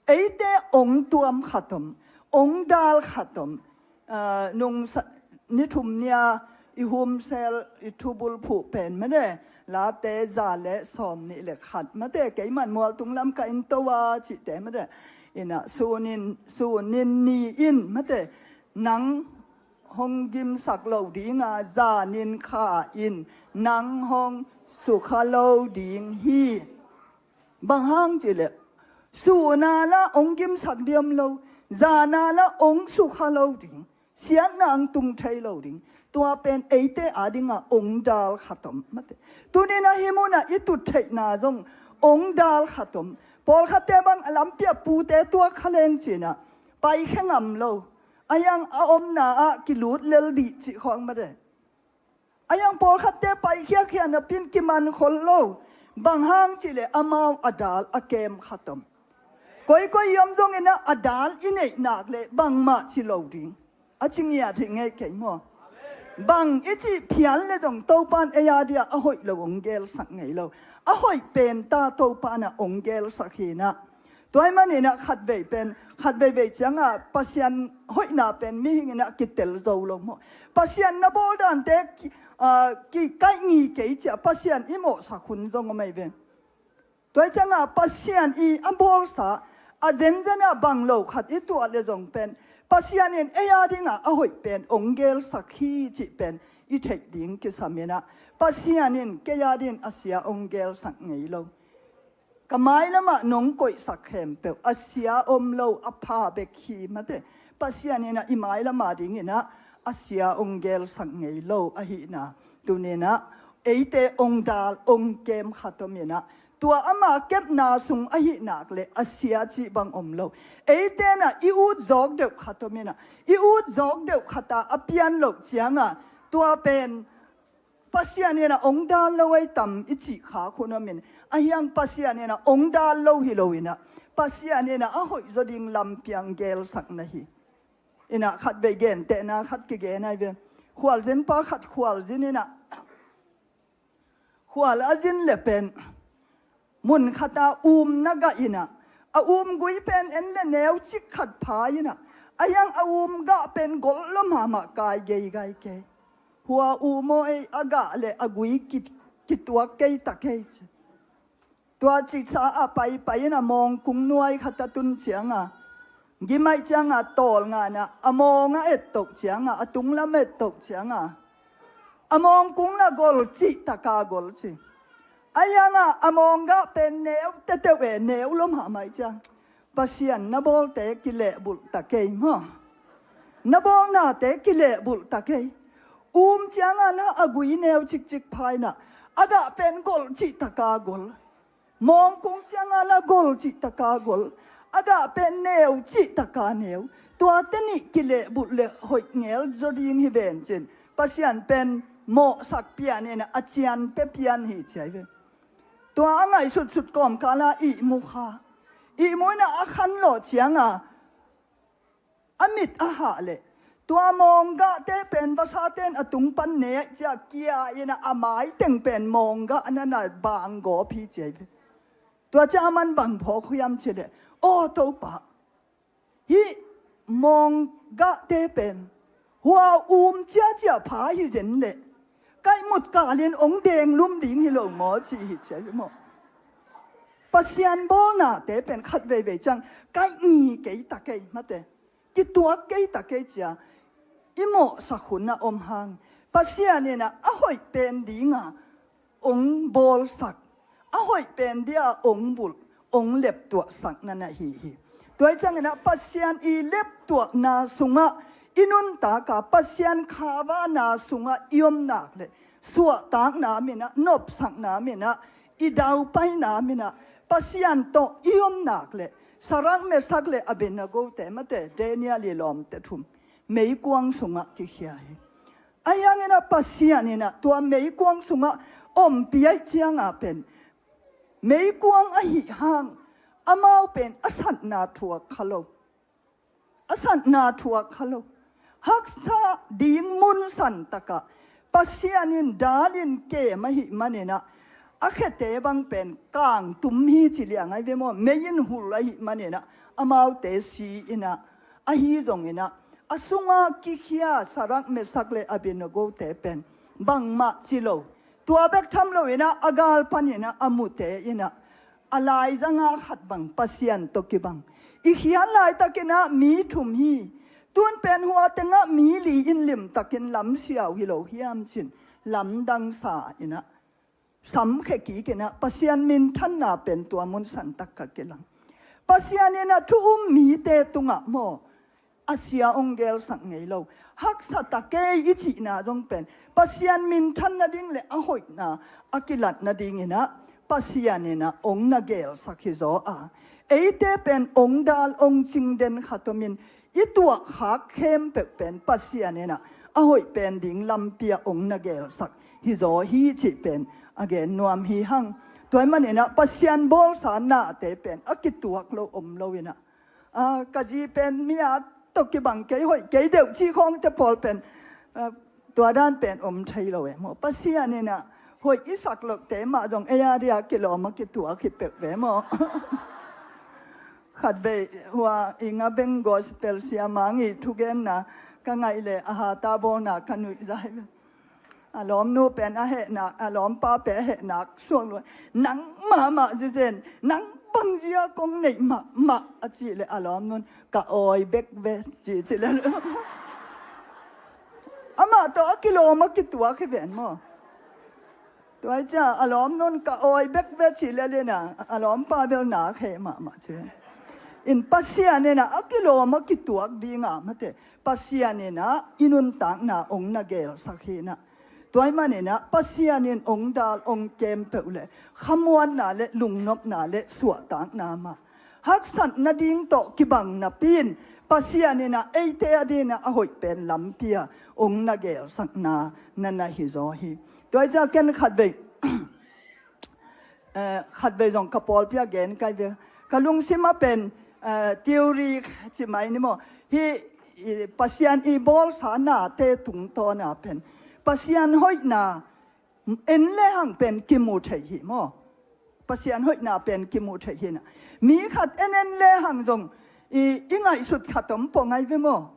Eite ong tuam khat om, ong dal khat om. Ah, nung sa-, ni thum nia i humsel, i thubul phuh pen made, Late za le sawm nih le khat mate, keiman mualtung lam ka in to a cihte mate. Inah sunin, sunin ni in mate, nang hong gimsak lo dinga, zanin kha in nang hong sukha lo ding hi. Bang hang cih leh, suna la ong gimsak diam lo, zana la ong sukha lo ding, siatna ang tung thei lo ding. Tua pen eite a dinga ong dal khat om mate. Tunin a hih munah i tut theihna zong ong dal khat om. Pawlkhatte bang a lampi a pute tuak kha leng cinah paikhia ngam lo. A hiang a omna ah kilut lel dih cih khawng mate. A hiang pawlkhatte paikhiakhia napin kiman khol lo. Bang hang cih leh amau a dal a kem khat om. Koikoi i om zonginah a dal i neih nak leh bangmah ci lo ding. A ci ngiat hi ngei kei maw? Bang i cih phial le zong Topan ei a dia a hoih lo ong gelsak ngei lo. A hoih pen ta Topan a ong gelsak hinah. Tua ahih maninah khat vei pen, khat veivei cianga Pasian hoihna pen mihing inah kitel zo lo maw? Pasian na bawl dante ki, ah, kikaih ngi kei cia Pasian i mawhsak hun zong om ei ve. Tua ahih cianga Pasian i a bawlsa, a zenzenah bang lo khat i tuah le zong pen, Pasian in ei a dinga a hoih pen ong gelsak hi cih pen i theih ding kisam inah, Pasian in kei a din a sia ong gelsak ngei lo. Ka mailamah nong koihsak khempeuh a sia om lo, a pha bek hi mate. Pasian inah i mailama dinginah a sia ong gelsak ngei lo ahihna. Tuninah eite ong dal ong kem khat om inah, tua ama kepna sung ahih nak leh a sia cih bang om lo. Eite inah i ut zawk deuh khat om inah, i ut zawk deuh khata a pian loh cianga tua pen Pasian inah ong dal lo ei tam i cih khak hun om in, a hiang Pasian inah ong dal lo hi lo inah, Pasian inah a hoih zaw ding lampi ang gelsak na hi. Inah khat vei gentehna khat kigen ai ve. Khualzin pa khat khualzin inah, khual a zin le pen mun khata um na gah inah, a um gui pen en le neu cik khat pha inah, a hiang a um gah pen gol lo mahmah kai geigai kei. Hua um aw ei a gah le a gui ki, kituak kei ta kei ci. Tua cisa a paipai inah mawngkung nuai khata tun cianga, gimaih cianga tawl nganah a mawng a ettoh cianga, a tunglam ettoh cianga, a mawngkung la gol cih taka gol ci. A hianga a mawng gah pen neu teteuh e, neu lo mahmah ciang, Pasian na bawlte kilehbulh ta kei maw? Na bawlnate kilehbulh ta kei. Um cianga la a gui neu cikcik pha inah, A dah pen gol cih taka gol. Mawngkung cianga la gol cih taka gol. A dah pen neu cih taka neu. Tuate nih kilehbulh le hoih ngel zaw ding hi ven cin. Pasian pen mawhsak pian in a cian pe pian hi ci ahi ve. Tua a ngaihsutsut kawmkala ihmu kha. Ihmu in a khan lawh cianga a mit a hah leh tua mawng gahte pen vasate'n a tung pan ne aih cia kia in a mai teng pen mawng gah na na bang gawp hi ci ahi ve. Tua cia a man bang phawk hiam ci leh, aw Topa, hih mawng gahte pen hua um ciacia pha hi zen leh kaihmut kalin ong deng lum ding hi lo maw ci hi ci ahi ve maw. Pasian bawlnate pen khat veivei ciang kaih ngi kei ta kei mate, kituak kei ta kei cia i mawhsak hun a om hang Pasian in a hoih pen dinga ong bawlsak, a hoih pen dia ong bulh, ong leptuahsak na na hi hi. Tua hi ciangin a Pasian i leptuahna sungah i nuntak a Pasian khavana sungah i om nak leh suahtakna min a, nopsakna min a, i daupaina min a, Pasian tawh i om nak leh Sadrak, Mesak le Abednego te mate, Daniel i lawmte thum meikuang sungah kikhia hi. Ahi hangin a Pasian in a tua meikuang sungah ompih aih cianga pen meikuang ahih hang amau pen a satna thuak kha lo. A satna thuak kha lo. Haksa ding mun san takah Pasian in dalin kem ahih manin a, a khete bang pen kangtum hi ci liang ahi ve maw, mei in hul ahih manin a, amaute si in a, ahi zongin a, a sunga kikhia Sadrak, Mesak le Abednego te pen bangmah ci lo. Tua bek tham lo in a, a gal panin a, a mute in a, a laizanga khat bang Pasian tawh kibang. I khiat laitakin a mi thum hi. Tun pen hua tengah mi li in limtakin lam siau hi lo hiam cin lamdang sa in a, samkhe kik in a, Pasian minthanna pen tua mun san tak kha kilang. Pasian in a thu um mite tungah maw, a sia ong gelsak ngei lo. Haksa ta kei i cihna zong pen Pasian minthan nading le a hoihna a kilat nadingin a Pasian in a ong na gelsak hi zaw a, eite pen ong dal ong cing den khat omin i tuahkhak khempeuh pen Pasian in a a hoih pen ding lampi a ong na gelsak hi zaw hi cih pen a gen nuam hi hang. Tua ahih manin a Pasian bawlsa nate pen a kituak lo om lo in a, a, ka zi pen mi a tawh kibang kei, hoih kei deuh cih khawngte pawl pen, a, tua dan pen om thei lo e maw. Pasian in a hoih i sak lohte mah zong ei a dia kilawm a kituak hi peuh ve maw. Khatvei hua i nga beng gospel sia Mang i thugenna ka ngaih le a hata bawlna ka nuih zai ve. A lawmnu pen a hehnak, a lawmpa pen a hehnak suak lua. Nang mahmah zizen, nang bangzia kong neih mahmah a cih le a lawmnun ka awi bek ve cih cih le. Amah tawh a kilawm a kituak hi ven maw. Tua hi cia a lawmnun ka awi bek ve cih le lina a lawmpa bel nak heh mahmah ci. In Pasian in a a kilawm a kituak dinga mate. Pasian in a i nuntakna ong na gelsak hi na. Tua ahih manin a Pasian in ong dal ong kem peuh le khamuanna le lungnopna le suahtakna mah, haksat nading tawh kibang napi in Pasian in a eite a dingin a a hoih pen lampi a ong na gelsakna na na hi zaw hi. Tua hi cia ken khatvei eh, khatvei zong ka pawlpi a gen kai ve. Ka lungsim a pen, eh, theory ci mai ni maw. Hi, i, Pasian i bawlsa nate tungtawna pen Pasian hoihna en le hang pen kimu thei hi maw. Pasian hoihna pen kimu thei hi na. Mi khat en en le hang zong i, i ngaihsut khat om pong ai ve maw.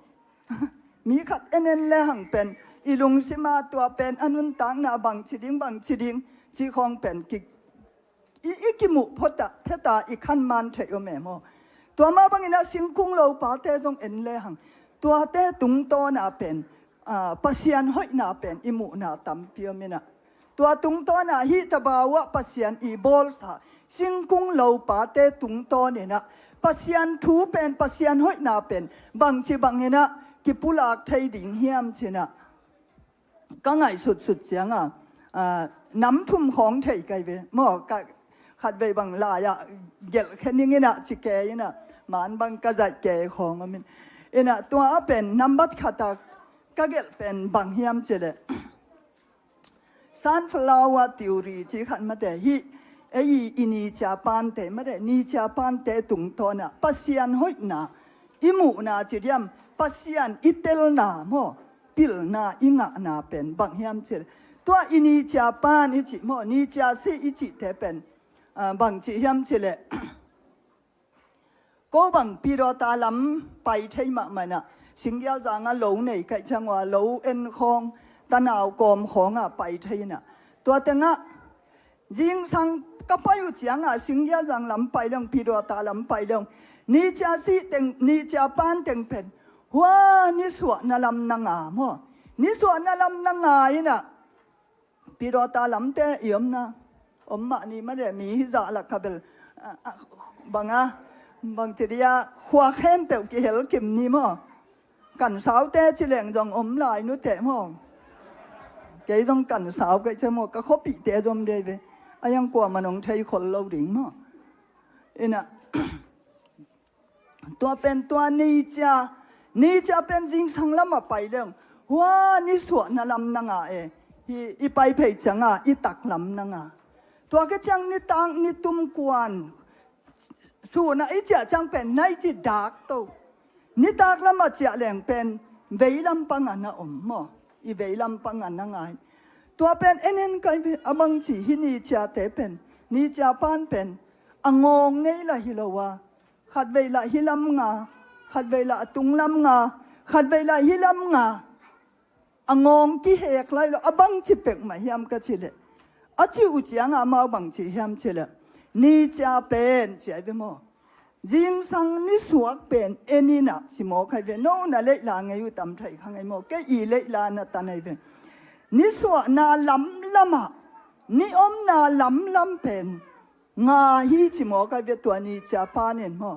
Mi khat en en le hang pen i lungsima tua pen a nuntakna bangci ding, bangci ding cih khawng pen ki, i, i kimuh phota, pheta i khan man theih om e maw. Tua mah bangin a singkung lopate zong en le hang tuate tungtawna pen, a, Pasian hoihna pen i muhna tampi om in a. Tua tungtawna hih tabau ah Pasian i bawlsa singkung lopate tungtawnin a Pasian thu pen, Pasian hoihna pen bangci bangin a kipulak thei ding hiam cin a ka ngaihsutsut cianga, a, nam thum khawng thei kai ve maw, ka khatvei bang lai-ah gelh khe ning inah ci ke inah, man bang ka zaih ke khawng om in. Inah tua a pen nambat khat a ka gelh pen bang hiam cileh, sunflower theory ci khat mate hi. Ei i nicia pante mate, nicia pante tungtawnah Pasian hoihna i muhna ci diam, Pasian i telna maw, pilna i ngahna pen bang hiam cileh, tua i nicia pan i cih maw, nicia si i cihte pen, ah, bang cih hiam cileh, ko bang Pidawta lam pai thei mahmah inah, Singgialzang ah lo nei kaih ciang ua lo en khawng, tanau kawm khawngah pai thei inah, tua tengah zingsang ka pai uh ciangah Singgialzang lam pai leng, Pidawta lam pai leng, nicia si teng, nicia pan teng pen hua nisuahna lam na nga maw, nisuahna lam na nga inah, Pidawta lamte i omna om mah ni mah le, mi hizah lak kha bel, ah, ah, banga, bang ci dia, khua khempeuh kihel kim ni maw. Kansaute ci leng zong om lai nuteh maw. Kei zong kansau kei cia maw, ka khuapihte zom dei ve. A iang kuamah nong thei khol lo ding maw. Inah, tua pen tua nicia, nicia pen zingsang lamah pai leng, hua nisuahna lam na nga e. Hi i pai phei ciangah i tak lam na nga. Tua ka ciang nitak nitum kuan, sunah i ciah ciang pen nai ci dak to. Nitak lamah ciah leng pen veilam pangah na om maw. I veilam pangah na ngai. Tua pen en en kai ve, a bang ci hi niciate pen, nicia pan pen a ngawng nei lah hi lo a, khatvei lah hi lam nga, khatvei lah a tung lam nga, khatvei lah hi lam nga. A ngawng kihek lai lo, a bang ci pek mah hiam ka cileh, a ci uh ciangah amau bang ci hiam cileh, nicia pen ci ai ve maw. Zingsang nisuak pen en inah ci mawk hai ve, no na leihla ngei uh tam thei kha ngei maw, kei i leihla na tan ai ve. Nisuahna lamlamah, ni omna lamlam pen nga hi ci mawk ai ve, tua nicia panin maw.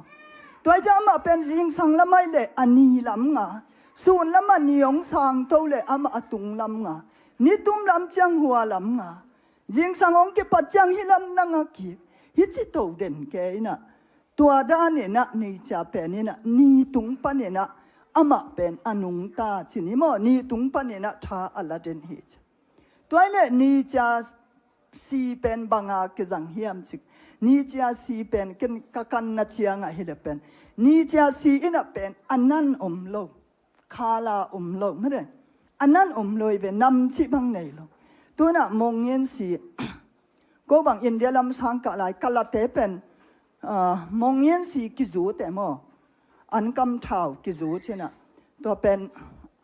Tua i ciang amah pen zingsang lam ai leh a ni lam nga, sun lamah ni hong sang to leh amah a tung lam nga, nitum lam ciang hua lam nga, zingsang hong kipat ciang hi lam na nga kik, hi ci to den ke inah. Tua dan inah nicia pen inah ni tung pan inah amah pen a nungta ci ni maw, ni tung pan inah tha a la den hi ci. Tua i leh nicia si pen banga kizang hiam cik. Nicia si pen ken ka kanna ciangah hi le pen, nicia si inah pen a nan om lo, khala om lo mede. A nan om lo i ve, nam cih bang nei lo. Tunah mongin si, ko bang India lam sang kah lai, kalate pen, ah, mongin si kizu te maw. Ankam thau kizu cinah. Tua pen,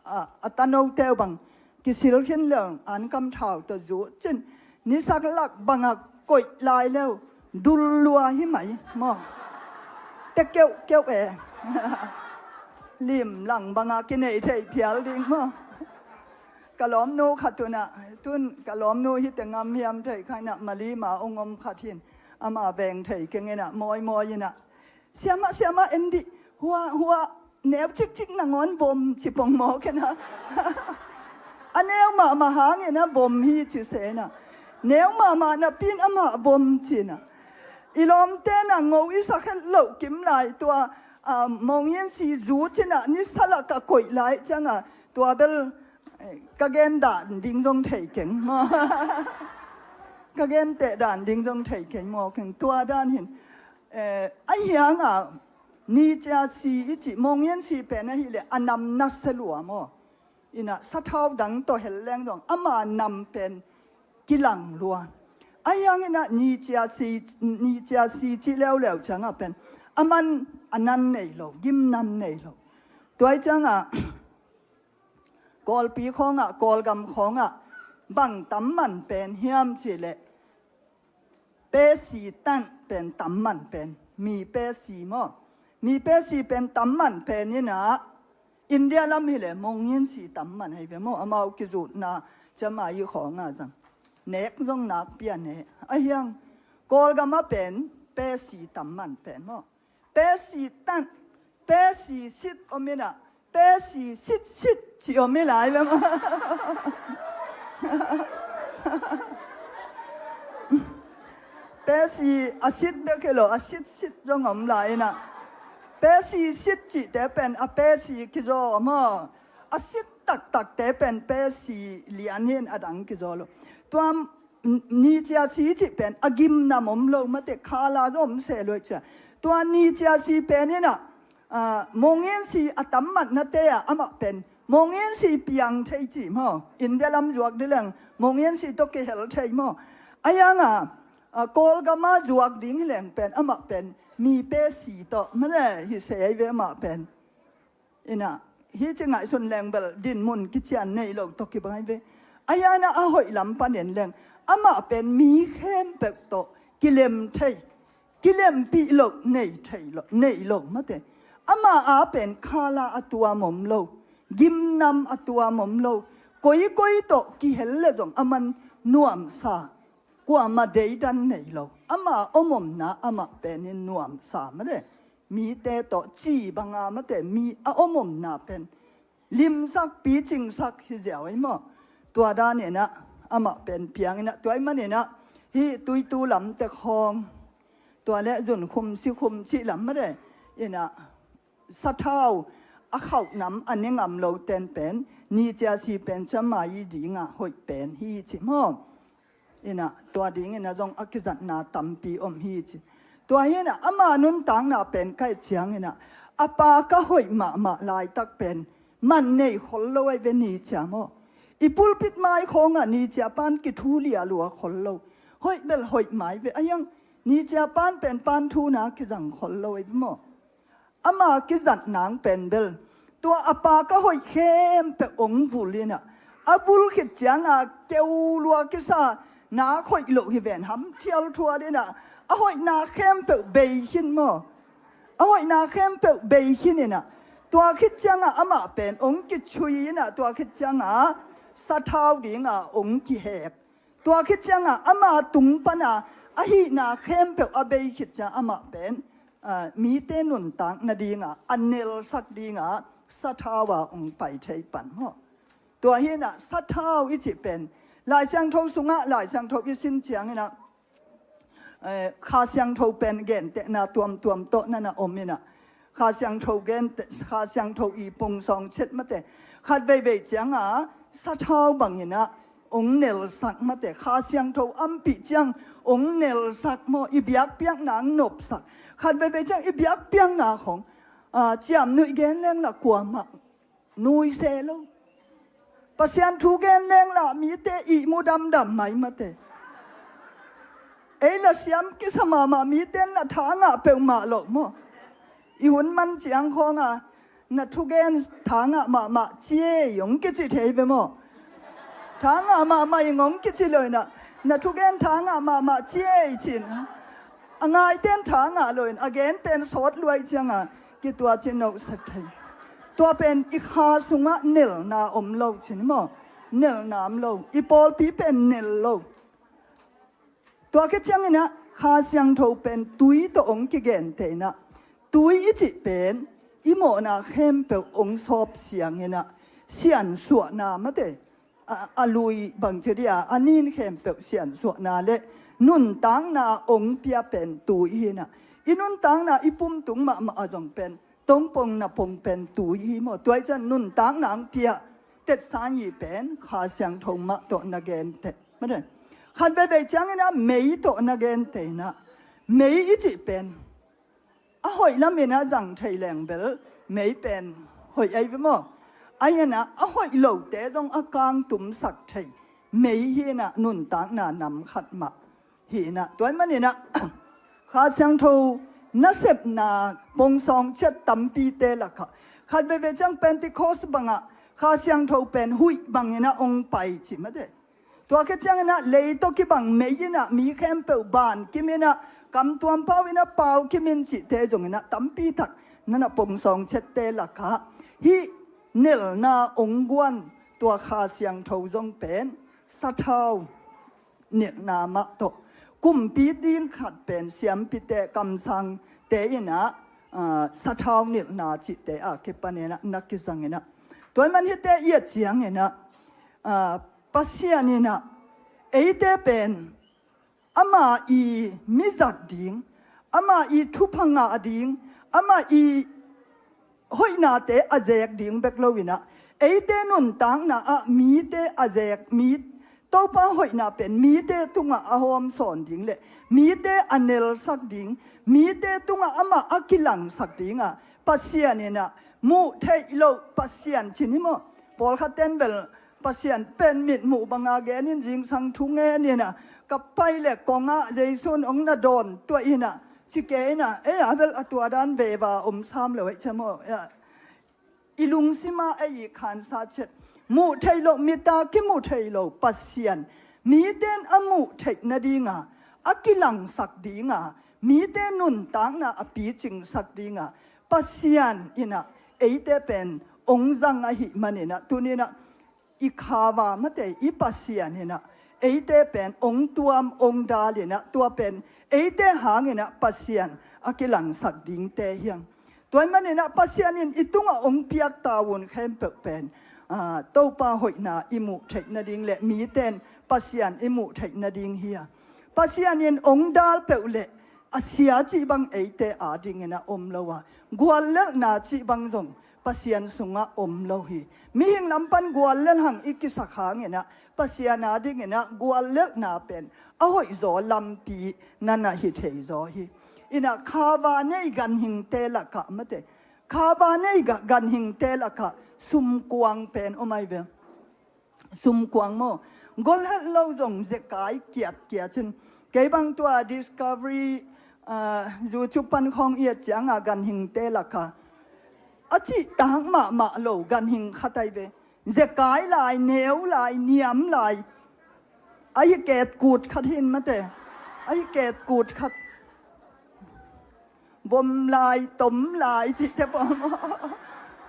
ah, a tano teu bang kisil khin leng ankam thau tawh zu cin. Nisak lak bangah koih lai leu dul lua hi mai maw. Te keuhkeuh e. Lim lang bangah kinei thei phial ding maw. Ka lawmnu khat tunah, tun ka lawmnu hi te ngam hiam thei kha inah, Malay ma ong om khat hin. Ama veng thei keng inah, mawi mawi inah. Siamah, siamah, en dih, hua, hua, neu cikcik nangawn vom ci pong mawk inah. A neu mahmah hangin a vom hi ci se inah. Neu mahmah napi in amah vom ci inah. I lawmte na ngo i sak het loh kim lai tua, ah, mongin si zu cinah nisa lak ah koih lai ciangah tua bel, eh, ka gen dan ding zong thei keng. Ka gen teh dan ding zong thei keng maw keng tua dan hin. Eh, a hiangah nicia si i cih, mongin si pen ahih leh a nam nasia lua maw. Inah sathau dang tawh hel leng zong ama nam pen kilang lua. A hiang inah nicia si, nicia si cih leuleu ciangah pen a man a nan nei lo, gimnam nei lo. Tua i ciangah Kawlpi khawngah, Kawlgam khawngah bang tam man pen hiam cih leh, pesi tan pen tam man pen, mi pesi maw. Mi pesi pen tam man pen inah, India lam hi leh mongin si tam man hi ve maw. Amau kizutna ciamah i khawngah zang. Nek zong nakpi a ne. A hiang, Kawlgam ah pen pesi tam man pen maw. Pesi tan, pesi sit om inah, pesi sitsit ci om i lai ve maw. Pesi a sit bek hi lo, a sit sit zong om lai inah. Pesi sit cihte pen a pesi kizaw maw. A sit taktakte pen pesi lian hi in a dang kizaw lo. Tua n-, niciasi cih pen a gimnam om lo mate, khala zong om se lo cia. Tua niciasi pen inah, ah, mongensi a tam matnate ah amah pen mongensi piang thei ci maw. India lam zuak dileng mongensi tawh kihel thei maw. A yanga, ah, Kawlgama zuak ding hileng pen amah pen mi pesi tawh mane hi se ei ve amah pen. Inah, hi ci ngaihsun leng bel dinmun kician nei lo tawh kibang hi ve. A hianah a hoih lam panin leng amah pen mi khempeuh tawh kilem thei, kilempih lo nei thei lo, nei lo mate. Amah a pen khala a tuam om lo, gimnam a tuam om lo, koikoi tawh kihel le zong a man nuamsa, kuamah deidan nei lo. Amah a om omna amah penin nuamsa mate. Mite tawh ci banga mate, mi a om omna pen limsak picingsak hi ziau ei maw. Tua dan inah amah pen piang inah tua i man inah hi Tuitu lamte khawng, tua le Zunkhum Sikhum cih lam mate inah sathau a khauhnam a ne ngam lo ten pen niciasi pen cama i dinga hoih pen hi ci maw. Inah tua dingin a zong a kizatna tampi om hi ci. Tua hinah ama nuntakna pen kaih cianginah a pa ka hoih mahmah laitak pen man nei khol lo ai ve ni cia maw. I pulpit mai khawngah ni cia pan kithu lia lua khol lo. Hoih bel hoih mai ve a hiang ni cia pan pen pan thuna kizang khol lo ai ve maw. Ama kizat nang pen bel tua a pa ka hoih khempeuh ong vul inah a vul khit cianga keu lua kisa na khoih loh hi ven ham thial thual inah a hoihna khempeuh bei khin maw. A hoihna khempeuh bei khin inah tua khit cianga amah pen ong kichui inah tua khit cianga sathau dinga ong kihek. Tua khit cianga ama tung pana a hihna khempeuh a bei khit cianga amah pen ah, mite nuntak nadinga a nelsak dinga sathau a ong pai thei pan maw. Tua hinah sathau i cih pen Lai Siangtho sungah Lai Siangtho i sin cianginah, eh, Kha Siangtho pen gentehna tuamtuam tawh nana om inah Kha Siangtho gente, Kha Siangtho i pungsawng chet mate khat veivei cianga sathau banginah ong nelsak mate, Kha Siangtho ampih ciang ong nelsak maw, i biakpiakna ong nopsak. Khat veivei ciang i biakpiakna khong, ah, ciamnuih gen lengla kuamah nui se lo. Pasian thu gen lengla mite ihmu damdam mai mate. Ei la siam kisa mahmah miten la tha ngah peuhmah loh maw. I hun man ciang khawnga na thugen tha ngah mahmah ciei ong kici thei ve maw. Tha ngah mahmah ing ong kici lo inah na thugen tha ngah mahmah ciei cin. A ngaiten tha ngah lo in a genten sawt luai cianga kituaci nohsak thei. Tua pen i kha sungah nelna om lo cin maw. Nelna om lo, i pawlpi pen nel lo. Tua khit cianginah Kha Siangtho pen tui tawh ong kigente inah tui i cih pen i mawhna khempeuh ong sawp sianginah siansuahna mate, a, a lui bangci dia a nin khempeuh siansuahna le nuntakna ong pia pen tui hinah i nuntakna i pumtung mahmah a zong pen tongpong na pong pen tui hi maw. Tua i cian nuntakna ong pia tetsa i pen Kha Siangtho mah tawh na gente. Mate. Khat veivei cianginah mei tawh na gente inah mei i cih pen a hoih laminah zang thei leng bel mei pen hoih ai ve maw. Ai inah a hoih lote zong a kangtumsak thei mei hinah nuntakna nam khat mah hinah tua i maninah Kha Siangtho nasepna pungsawng ciat tampite lakah khat veivei ciang Pentecost bangah Kha Siangtho pen huih banginah ong pai ci mate. Tua khit cianginah lei tawh kibang mei inah mi khempeuh ban kiminah kamtuam pau inah pau kimin cihte zonginah tampi tak nana pungsawng ciatte lakah hih nelna ong guan tua Kha Siangtho zong pen sathau nilhna mah tawh kumpi ding khat pen siampite kamsangte inah, ah, sathau nilhna cihte a kipaninah na kizanginah tua i man hite i a cianginah, ah, Pasian inah eite pen Ama i mizat ding, ama i thupha ngah ding, ama i hoihnate a zek ding bek lo inah, eite nuntakna ah mite a zek, mi Topa hoihna pen mite tungah a hawmsawn ding le mite a nelsak ding, mite tungah amah a kilangsak dingah Pasian inah muh theih loh Pasian cin hi maw? Pawlkhat ten bel Pasian pen mitmuh banga genin zingsang thu ngeninah ka pai le kongah Jesu'n hong na dawn tuah inah ci ke inah, ei a bel a tua dan veva om sam lo ei cem aw. I lungsima ei i khansa chet, muh theih loh, mita kimuh theih loh Pasian miten a muh theih nadinga a kilangsak dinga, mite nuntakna a picingsak dinga Pasian inah eite pen hong zang ahih maninah tuninah i khava mate i Pasian inah eite pen hong tuam hong dal inah tua pen eite hanginah Pasian a kilangsak dingte hiang. Tua ahih maninah Pasian in i tungah hong piak tavuan khempeuh pen, ah, Topa hoihna i muh theih nading le miten Pasian i muh theih nading hi a, Pasian in hong dal peuh le a sia cih bang eite adingin a om lo a, guallelhna cih bang zong Pasian sungah om lo hi. Mihing lam pan guallelh hang i kisak hanginah Pasian adinginah guallelhna pen a hoihzaw lampi nana hi theizaw hi. Inah khava nei ganhingte lakah mate, khava nei ga-, ganhingte lakah sumkuang pen om ai ve. Sumkuang maw? Golhel lo zong zekai kiatkiat cin. Kei bang tua Discovery, ah, YouTube pan khawng i et cianga ganhingte laka a cihtak mahmah lo ganhing khat ai ve. Zekai lai, neu lai, niam lai. A hi ketkut khat hin mate. A hi ketkut khat. Vom lai, tom lai, cihte pawh maw?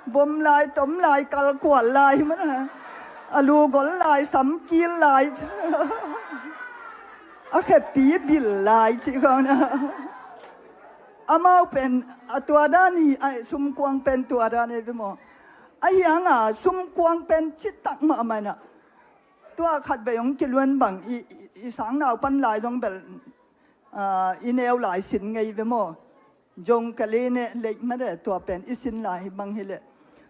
Vom lai, tom lai, kalkual lai, mana. A lu gol lai, samkil lai. A khepi bil lai, cih khawng na. Amau pen, a tua dan hi, ai, sumkuang pen tua dan hi, maw. A hianga, sumkuang pen, citak mahmah na. Tua khat vei hong kiluan bang, i, i, i sang nau pan lai zong bel, ah, i neu lai sin ngei ve maw? Zong ka le ne leih mare tua pen i sin lai hi bang hi leh.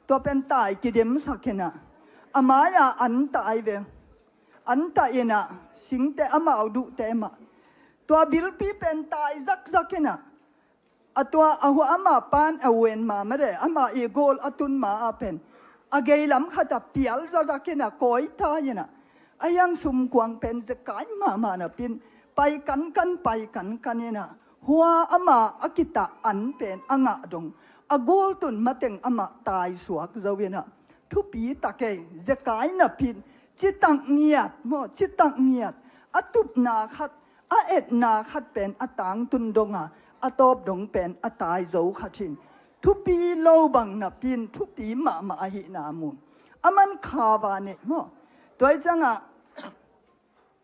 Tua pen tai kidemsak hinah. A mai-ah an tai ve. An tai inah singte amau duhte mah. Tua bilpi pen tai zakzak hinah. A tua a hua ama pan a uen ma mare, ama i gol a tun ma a pen. A gei lam khat a pial zazak hinah koi tai inah. A hiang sumkuang pen zekai mahmah napin, pai kankan, pai kankan inah, hua ama a kitah an pen a ngah dong, a gol tun mateng amah tai suak zo inah, thupi takei, zekai napin, citak ngiat maw, citak ngiat, a tupna khat, a etna khat pen a tangtun donga, a tawp dong pen a tai zo khat hin. Thupi lo bang napin, thupi mahmah ahihna mun. A man khava neih maw. Tua i ciangah,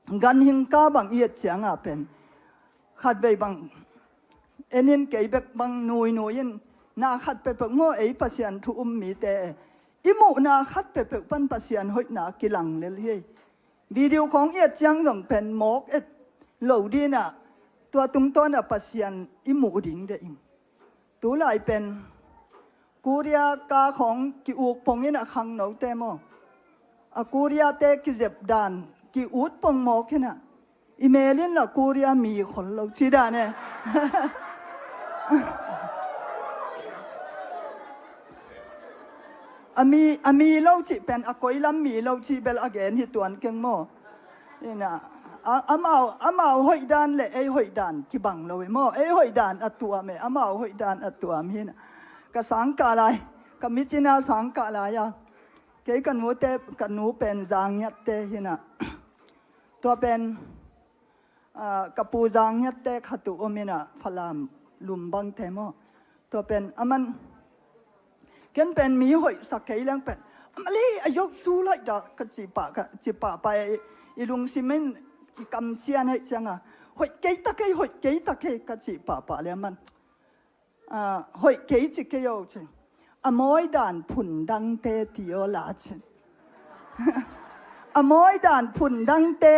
ganhing ka bang i et ciangah pen. Khat vei bang, en in kei bek bang nuinui in, na khat peuhpeuh maw ei Pasian thu um mite. I muhna khat peuhpeuh pan Pasian hoihna kilang lel hi. Video khawng i et ciang zong pen mawk et lo dinah, tua tungtawnah Pasian i muh ding deh in. Tulai pen Korea ka khawng ki-uk pong inah khangnote maw. A Korea te kizep dan ki-ut pong mawk inah. I mel in la Korea mi khol lo ci dan e. A mi, a mi lo cih pen, a koi lam mi lo cih bel a gen hi tuan keng maw. Inah, a, amau, amau hoih dan le ei hoih dan kibang lo e maw. Ei hoih dan a tuam e, amau hoih dan a tuam hinah. Ka sangkah lai, ka micina sangkah lai a. Kei ka nute, ka nu pen Zangngiatte hinah. Tua pen, ah, ka pu Zangngiatte khat uh om inah Falam Lumbangte maw. Tua pen, a man, ken pen mi hoihsak kei leng pen, a male, a yoksu laih dah, ka cih pah, ka cih pahpah i, i lungsim in i kamcian aih cianga. Hoih kei takei, hoih kei takei, ka cih pahpah le a man. Ah, hoih kei ci kei o ci. A mawi dan phundangte ti aw la ci. A mawi dan phundangte.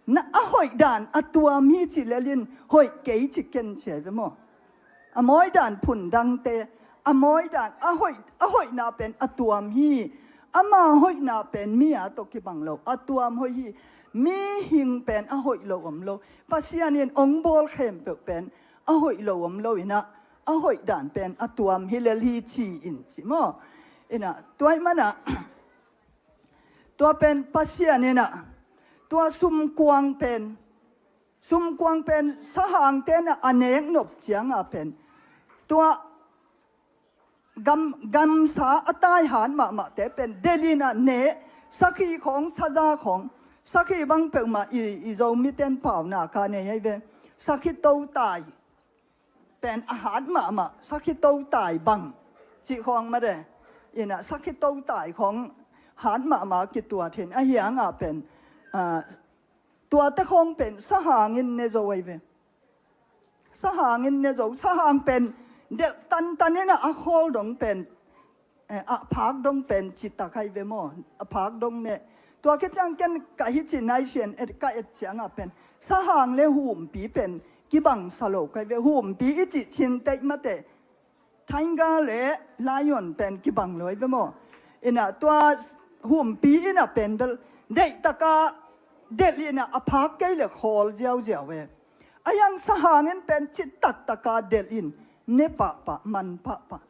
Na a hoih dan a tuam hi ci lel in hoih kei ci ken ci ai ve maw? A mawi dan phun dangte, a mawi dan a hoih, a hoihna pen a tuam hi. Ama hoihna pen mi a tawh kibang lo, a tuam hoih hi. Mihing pen a hoih lo om lo. Pasian in ong bawl khempeuh pen a hoih lo om lo inah, a hoih dan pen a tuam hi lel hi ci in ci maw? Inah tua ih manah tua pen Pasian inah tua sumkuang pen, sumkuang pen sahang tenah a nek nop cianga pen tua gam, gamsa a tai hat mahmahte pen delh inah ne, sakhi khawng, saza khawng, sakhi bang peuhmah i, i Zomite'n pauna ka nei ai ve. Sakhi to tai pen a hat mahmah, sakhi to tai bang cih khawng mare. Inah sakhi to tai khawng hat mahmah kituat hin a hianga pen, ah, tuate khawng pen sahangin ne zo ai ve. Sahangin ne zo, sahang pen delh tantan inah a khawl dong pen, eh, a phak dong pen citak ai ve maw? A phak dong ne. Tua khit ciang ken ka hi ci naisian et ka et cianga pen sahang le humpi pen kibangsa lo kai ve. Humpi i cih cin teih mate, tiger le lion pen kibang lo ai ve maw? Inah tua humpi inah pen bel deihtaka delh inah a phak kei le khawl ziauziau e. A hiang sahangin pen cit taktaka delh in ne pahpah, man pahpah.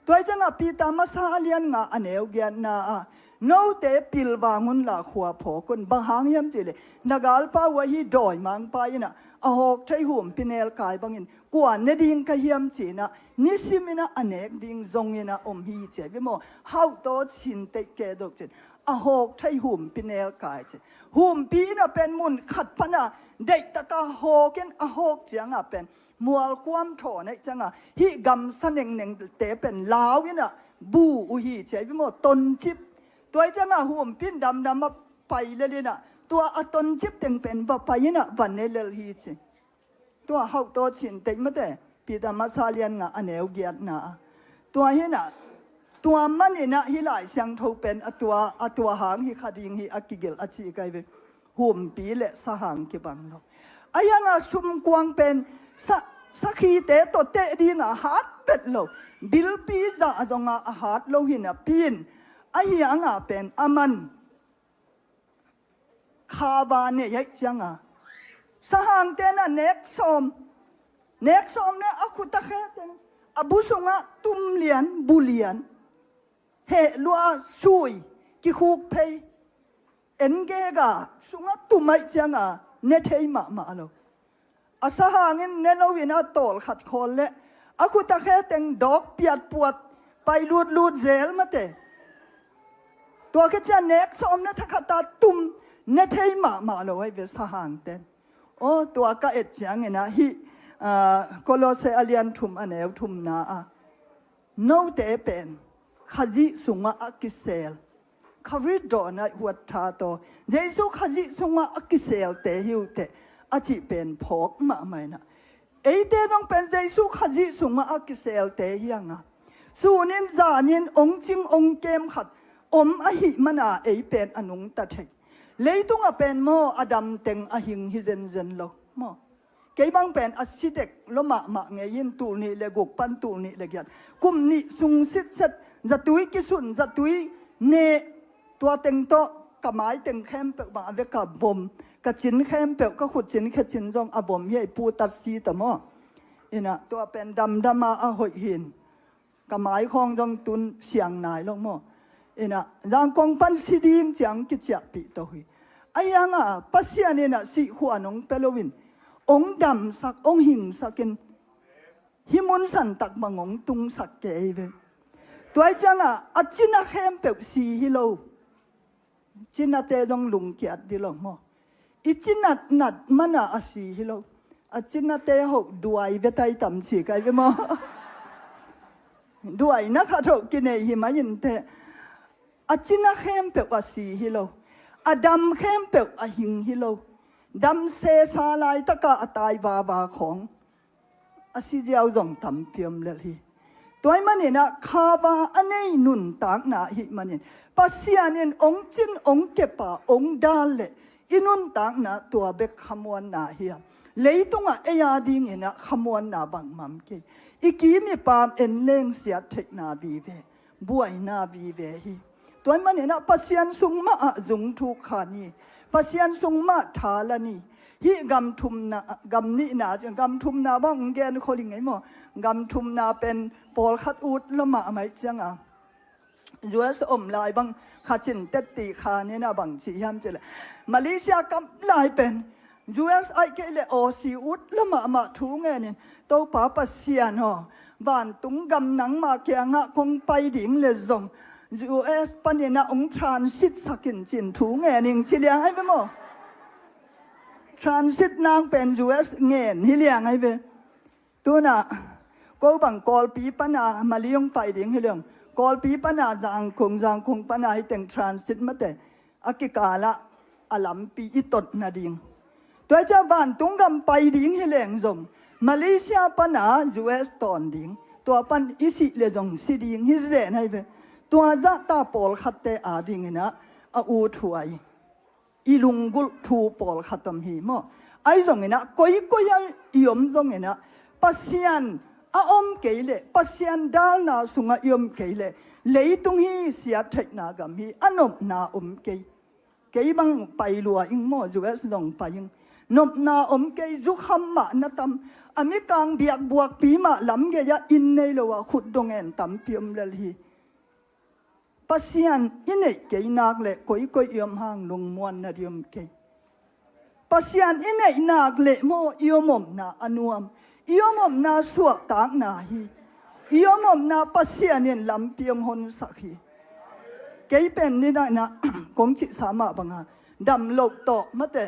Tua ih ciangah Peter masa a lian nga a neu giatna ah, note pilvang unla khua phawk un, bang hang hiam cihleh na galpa uh ahi dawimangpa inah a hawk thei humpi nelkai bangin kua ne ding ka hiam ci inah nisim inah a nek ding zong inah om hi ci ai ve maw? Hauh tawh cin teih kei dok cin a hawk thei humpi nelkai ci. Humpi inah pen mun khat pana deihtaka hawk in a hawk cianga pen mualkuam thawn aih cianga hih gamsa nengnengte pen lau inah bu uh hi ci ai ve maw? Toncip. Tua ih cianga humpi in damdam a pai lel inah tua a toncip teng pen va pai inah va ne lel hi ci. Tua hauh tawh cin teih mate, Peter masa lian nga a neu giatna ah. Tua hinah tua man inah hih Lai Siangtho pen a tua, a tua hang hi kha ding hi a kigelh a ci kai ve. Humpi le sahang kibang lo. A hianga sumkuang pen sa, sakhite tawh teh dinga hat pet lo. Bilpi zah zonga a hat lo hinapi in a hianga pen a man khava nei aih cianga sahang tenah nek sawm, nek sawm ne a khut a khe teng a bu sungah tum lian, bu lian, heh lua, sui, kikhuk phei, en gega sungah tum aih cianga ne thei mahmah lo. A sahangin ne loin a tawl khat khawl leh a khut a khe teng dawk piat puat pai lutlut zel mate. Tua khit ciang nek sawm ne thakhat a tum ne thei mahmah lo aih ve sahang ten. Aw, tua ka et ciangin ah hih, ah, Kolose a lian thum a neu thumna ah note pen Khazih sungah a kisel, Kharit dawnah huat tha taw, Jesu Khazih sungah a kiselte hi uh teh a cih pen phawk mahmah inah. Eite zong pen Jesu Khazih sungah a kiselte hi a nga. Sunin zanin ong cing ong kem khat om ahih mana ei pen a nungta thei. Leitungah pen maw a damteng a hing hi zenzen lo maw? Kei bang pen a si dek lo mahmah ngei in tul nih le guk pan tul nih le giat. Kum nih sung sitset zatui kisun zatui neh tua teng tawh ka mai teng khempeuh bang a vek a vom, ka cin khempeuh, ka khut cin khe cin zong a vom hi a i pu tat si ta maw? Inah tua pen damdama a hoih hin. Ka mai khawng zong tun siang nai lo maw? Inah Zangkong pan si ding ciang kiciahpih to hi. A hiangah Pasian inah sihkhua nong pia loin ong damsak, ong hingsak in hih mun santak bang ong tungsak kei ve. Tua ih ciangah a cina khempeuh si hi lo. Cinate zong lungkiat di lo maw? I cinatnat mana a si hi lo. A cinate hoh duai ve tai tam ci kai ve maw? Duai na khat hoh kinei hi mai in teh. A cina khempeuh a si hi lo. A dam khempeuh a hing hi lo. Dam sesa laitaka a tai vava khawng a si ziau zong tampi om lel hi. Tua ahih maninah khava a nei nuntakna ahih manin Pasian in ong cin ong kepa ong dal leh i nuntakna tua bek khamuanna hi a, leitungah ei a dinginah khamuanna bangmah om kei. I kim i pam en leng siat theihna vive, buaina vive hi. Tua ahih maninah Pasian sung mah ah zung thuk kha ni. Pasian sung mah tha la ni. Hih gam thumna, gam nihna, gam thumna bang gen khol ing ei maw. Gam thumna pen pawlkhat ut lua mahmah cianga, U S om lai bang kha cin tetti kha nina bang ci hiam cileh, Malaysia kam lai pen U S ahih kei leh Aussie ut lua mahmah thu ngenin, Topa Pasian aw, vantung gam nangmah kiangah kong pai ding leh zong U S paninah ong transit sak in cin thu ngen ing ci liang ahi ve maw. Transit nang pen U S ngen hi liang ahi ve. Tunah ko bang Kawlpi pana Malay ong pai ding hi leng, Kawlpi pana Zangkong, Zangkong pana hih teng transit mate, a kikalah a lampi i tot nading. Tua ciang vantung gam pai ding hi leng zong Malaysia pana U S tawn ding, tua pan i sih leh zong si ding hi zen ahi ve. Tua zahta pawlkhatte a dinginah a uthuai, i lunggulh thu pawlkhat om hi maw. Ahi zonginah koikoi a i om zonginah Pasian a om kei leh, Pasian dalna sungah i om kei leh, leitung hi siat theihna gam hi, a nopna om kei. Kei bang pai lua ing maw, U S zong pai ing. Nopna om kei, zukham mah na tam, a mikang biakbuakpi mah lam gei-ah inn nei lo ah khut dong en tampi om lel hi. Pasian i neih kei nak leh koikoi i om hang lungmuan nading om kei. Pasian i neih nak leh maw i om omna a nuam. I om omna suahtakna hi. I om omna Pasian in lampi ong honsak hi. Kei pen nidangna kong cihsa mah banga dam loh tawh mate.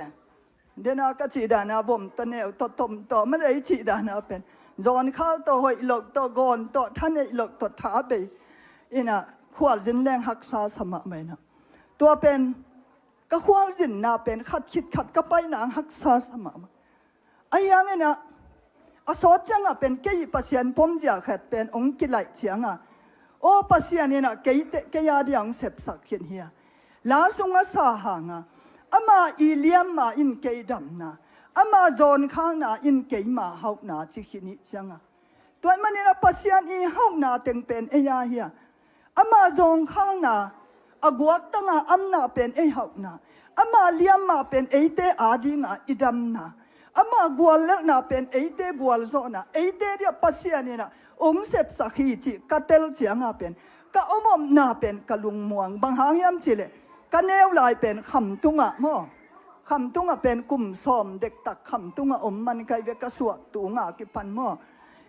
Dena ka cih dana vom tawh neu tawh tom tawh mate i cih dana pen zawnkhal tawh hoih loh tawh gawn tawh thaneih loh tawh tha bei. Ina khualzin leng haksa sa mahmah ina. Tua pen ka khualzinna pen khat khit khat ka paina ang haksa sa mahmah. Ahi hangin ah, a sawt ciangah pen kei Pasian pom zia khat pen ong kilaih ciangah, aw Pasian in ah kei te, kei a dia ong sepsak khin hi a. La sungah sa hanga, ama i liamma in kei damna, ama zawnkhalna in keima hauhna ci khin hi ciangah. Tua ahih manin ah Pasian i hauhna teng pen ei a hi a. Ama zawnkhalna, a guaktanga amna pen ei hauhna. Ama liamma pen eite a dinga i damna. Ama guallelhna pen eite gualzawhna. Eite dia Pasian in ah ong sepsak hi cih ka tel cianga pen ka om omna pen ka lungmuang. Bang hang hiam cih leh ka neu lai pen khamtungah maw. Khamtungah pen kum sawm dektak khamtungah om man kai ve ka suah tunga kipan maw.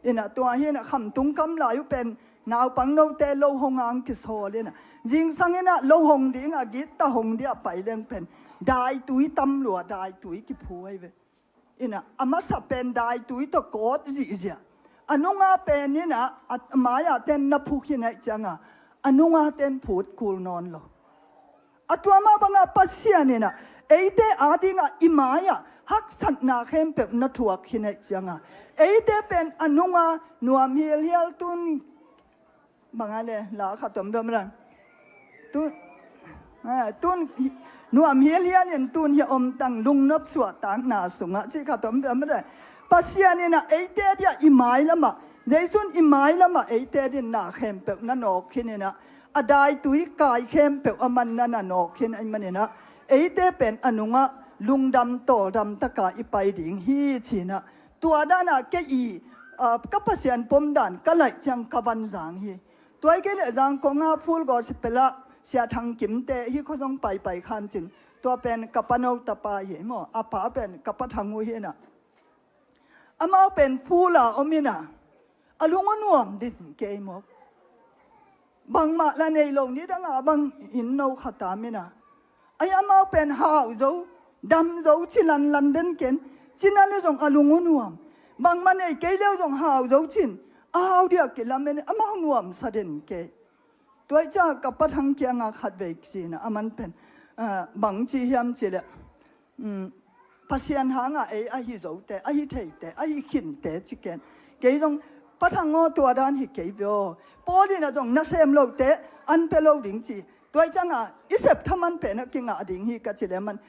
Ina tua hi ina khamtung kam lai uh pen naupang note lo hong ang kisawl ina. Zingsang ina lo hong dinga gitta hong dia pai leng pen daitui tam lua, daitui kiphu ahi ve. Ina a masa pen daitui tawh kawt zihziah. A nunga pen ina a mai-ah ten na phuk hi naih cianga a nunga ten phut kul nawn lo. A tua mah banga Pasian in ah eite a dinga i mai-ah haksatna khempeuh na thuak hi naih cianga eite pen a nunga nuam hilhial tun banga le la khat om dom ran. Tun, ah, tun nuam hilhial in tun hi om tang lungnop suahtakna sungah cih khat om dom ran. Pasian in ah eite dia i mai lamah, Jesu'n i mai lamah eite din na khempeuh na nawk khin in ah a daitui kai khempeuh a man na na nawk khin ahih manin ah eite pen a nungah lungdam tawldam taka i pai ding hi ci-in ah tua dana kei i, ah, ka Pasian pom dan ka laih ciang ka van zang hi. Tua ahih kei leh Zangkong a Full Gospel ah Sia Thang Kimte hi khuazong paipai khan cin. Tua pen ka pa no tapa hi maw, a pa pen ka pa Thang uh hi ina. Amau pen Full a om ina a lung uh nuam den kei maw. Bangmah la nei lo ni danga bang inn no khat a om ina. Ai amau pen hau zo, dam zo ci lanlan den ken. Cina le zong a lung uh nuam. Bangmah nei kei leu zong hau zo cin. A hau dia kilamen amau nuamsa den kei. Tua ahih ciang ka pa Thang kianga khat vei kici ina aman pen, ah, bang ci hiam cih leh, um, Pasian hanga ei ahi zote, ahi theite, ahi khinte ci ken. Kei zong Pa Thang aw, tua dan hi kei ve aw. Paul in ah zong nasem lote an pia lo ding ci. Tua ciangah i sep thaman pen a kingah ding hi ka ci le man,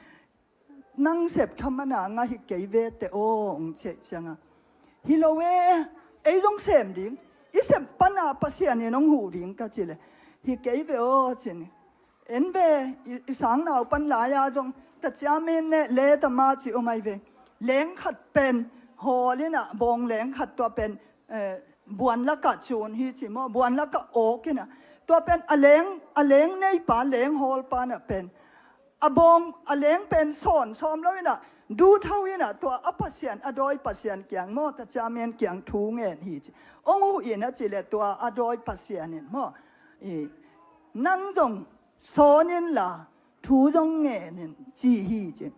nang sep thaman a ngah hi kei ve teh aw, hong ci ciangah, hi lo e, ei zong sem ding, i sep pan a Pasian in hong huh ding ka ci le, hi kei ve aw cin. En ve, i, i sang nau pan lai-a zong ta ciamin ne le ta ma ci om ai ve. Leng khat pen hawl in ah, bawng leng khat tua pen, eh, buan lakah cun hi ci maw, buan lakah awk in ah. Tua pen a leng, a leng neipa, leng hawlpa na pen a bawng, a leng pen sawn sawm lo in ah, du tho in ah, tua a Pasian, a dawi Pasian kiang maw, ta ciamin kiang thu ngen hi ci. Hong huh in a ci le tua a dawi Pasian in maw, i, nang zong sawn inla, thu zong ngen in ci hi ci.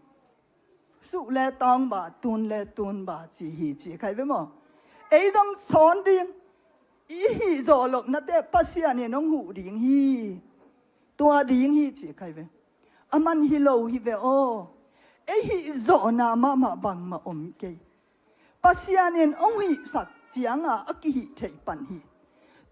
Suh le tawng ba, tun le tun ba ci hi ci kha ai ve maw. Ei zong sawn ding, i hih zawh lohnate Pasian in hong huh ding hi. Tua ding hi ci kha ai ve. A man hi lo hi ve aw. Ei hih zawhna mahmah bangmah om kei. Pasian in hong hihsak cianga a kihih theih pan hi.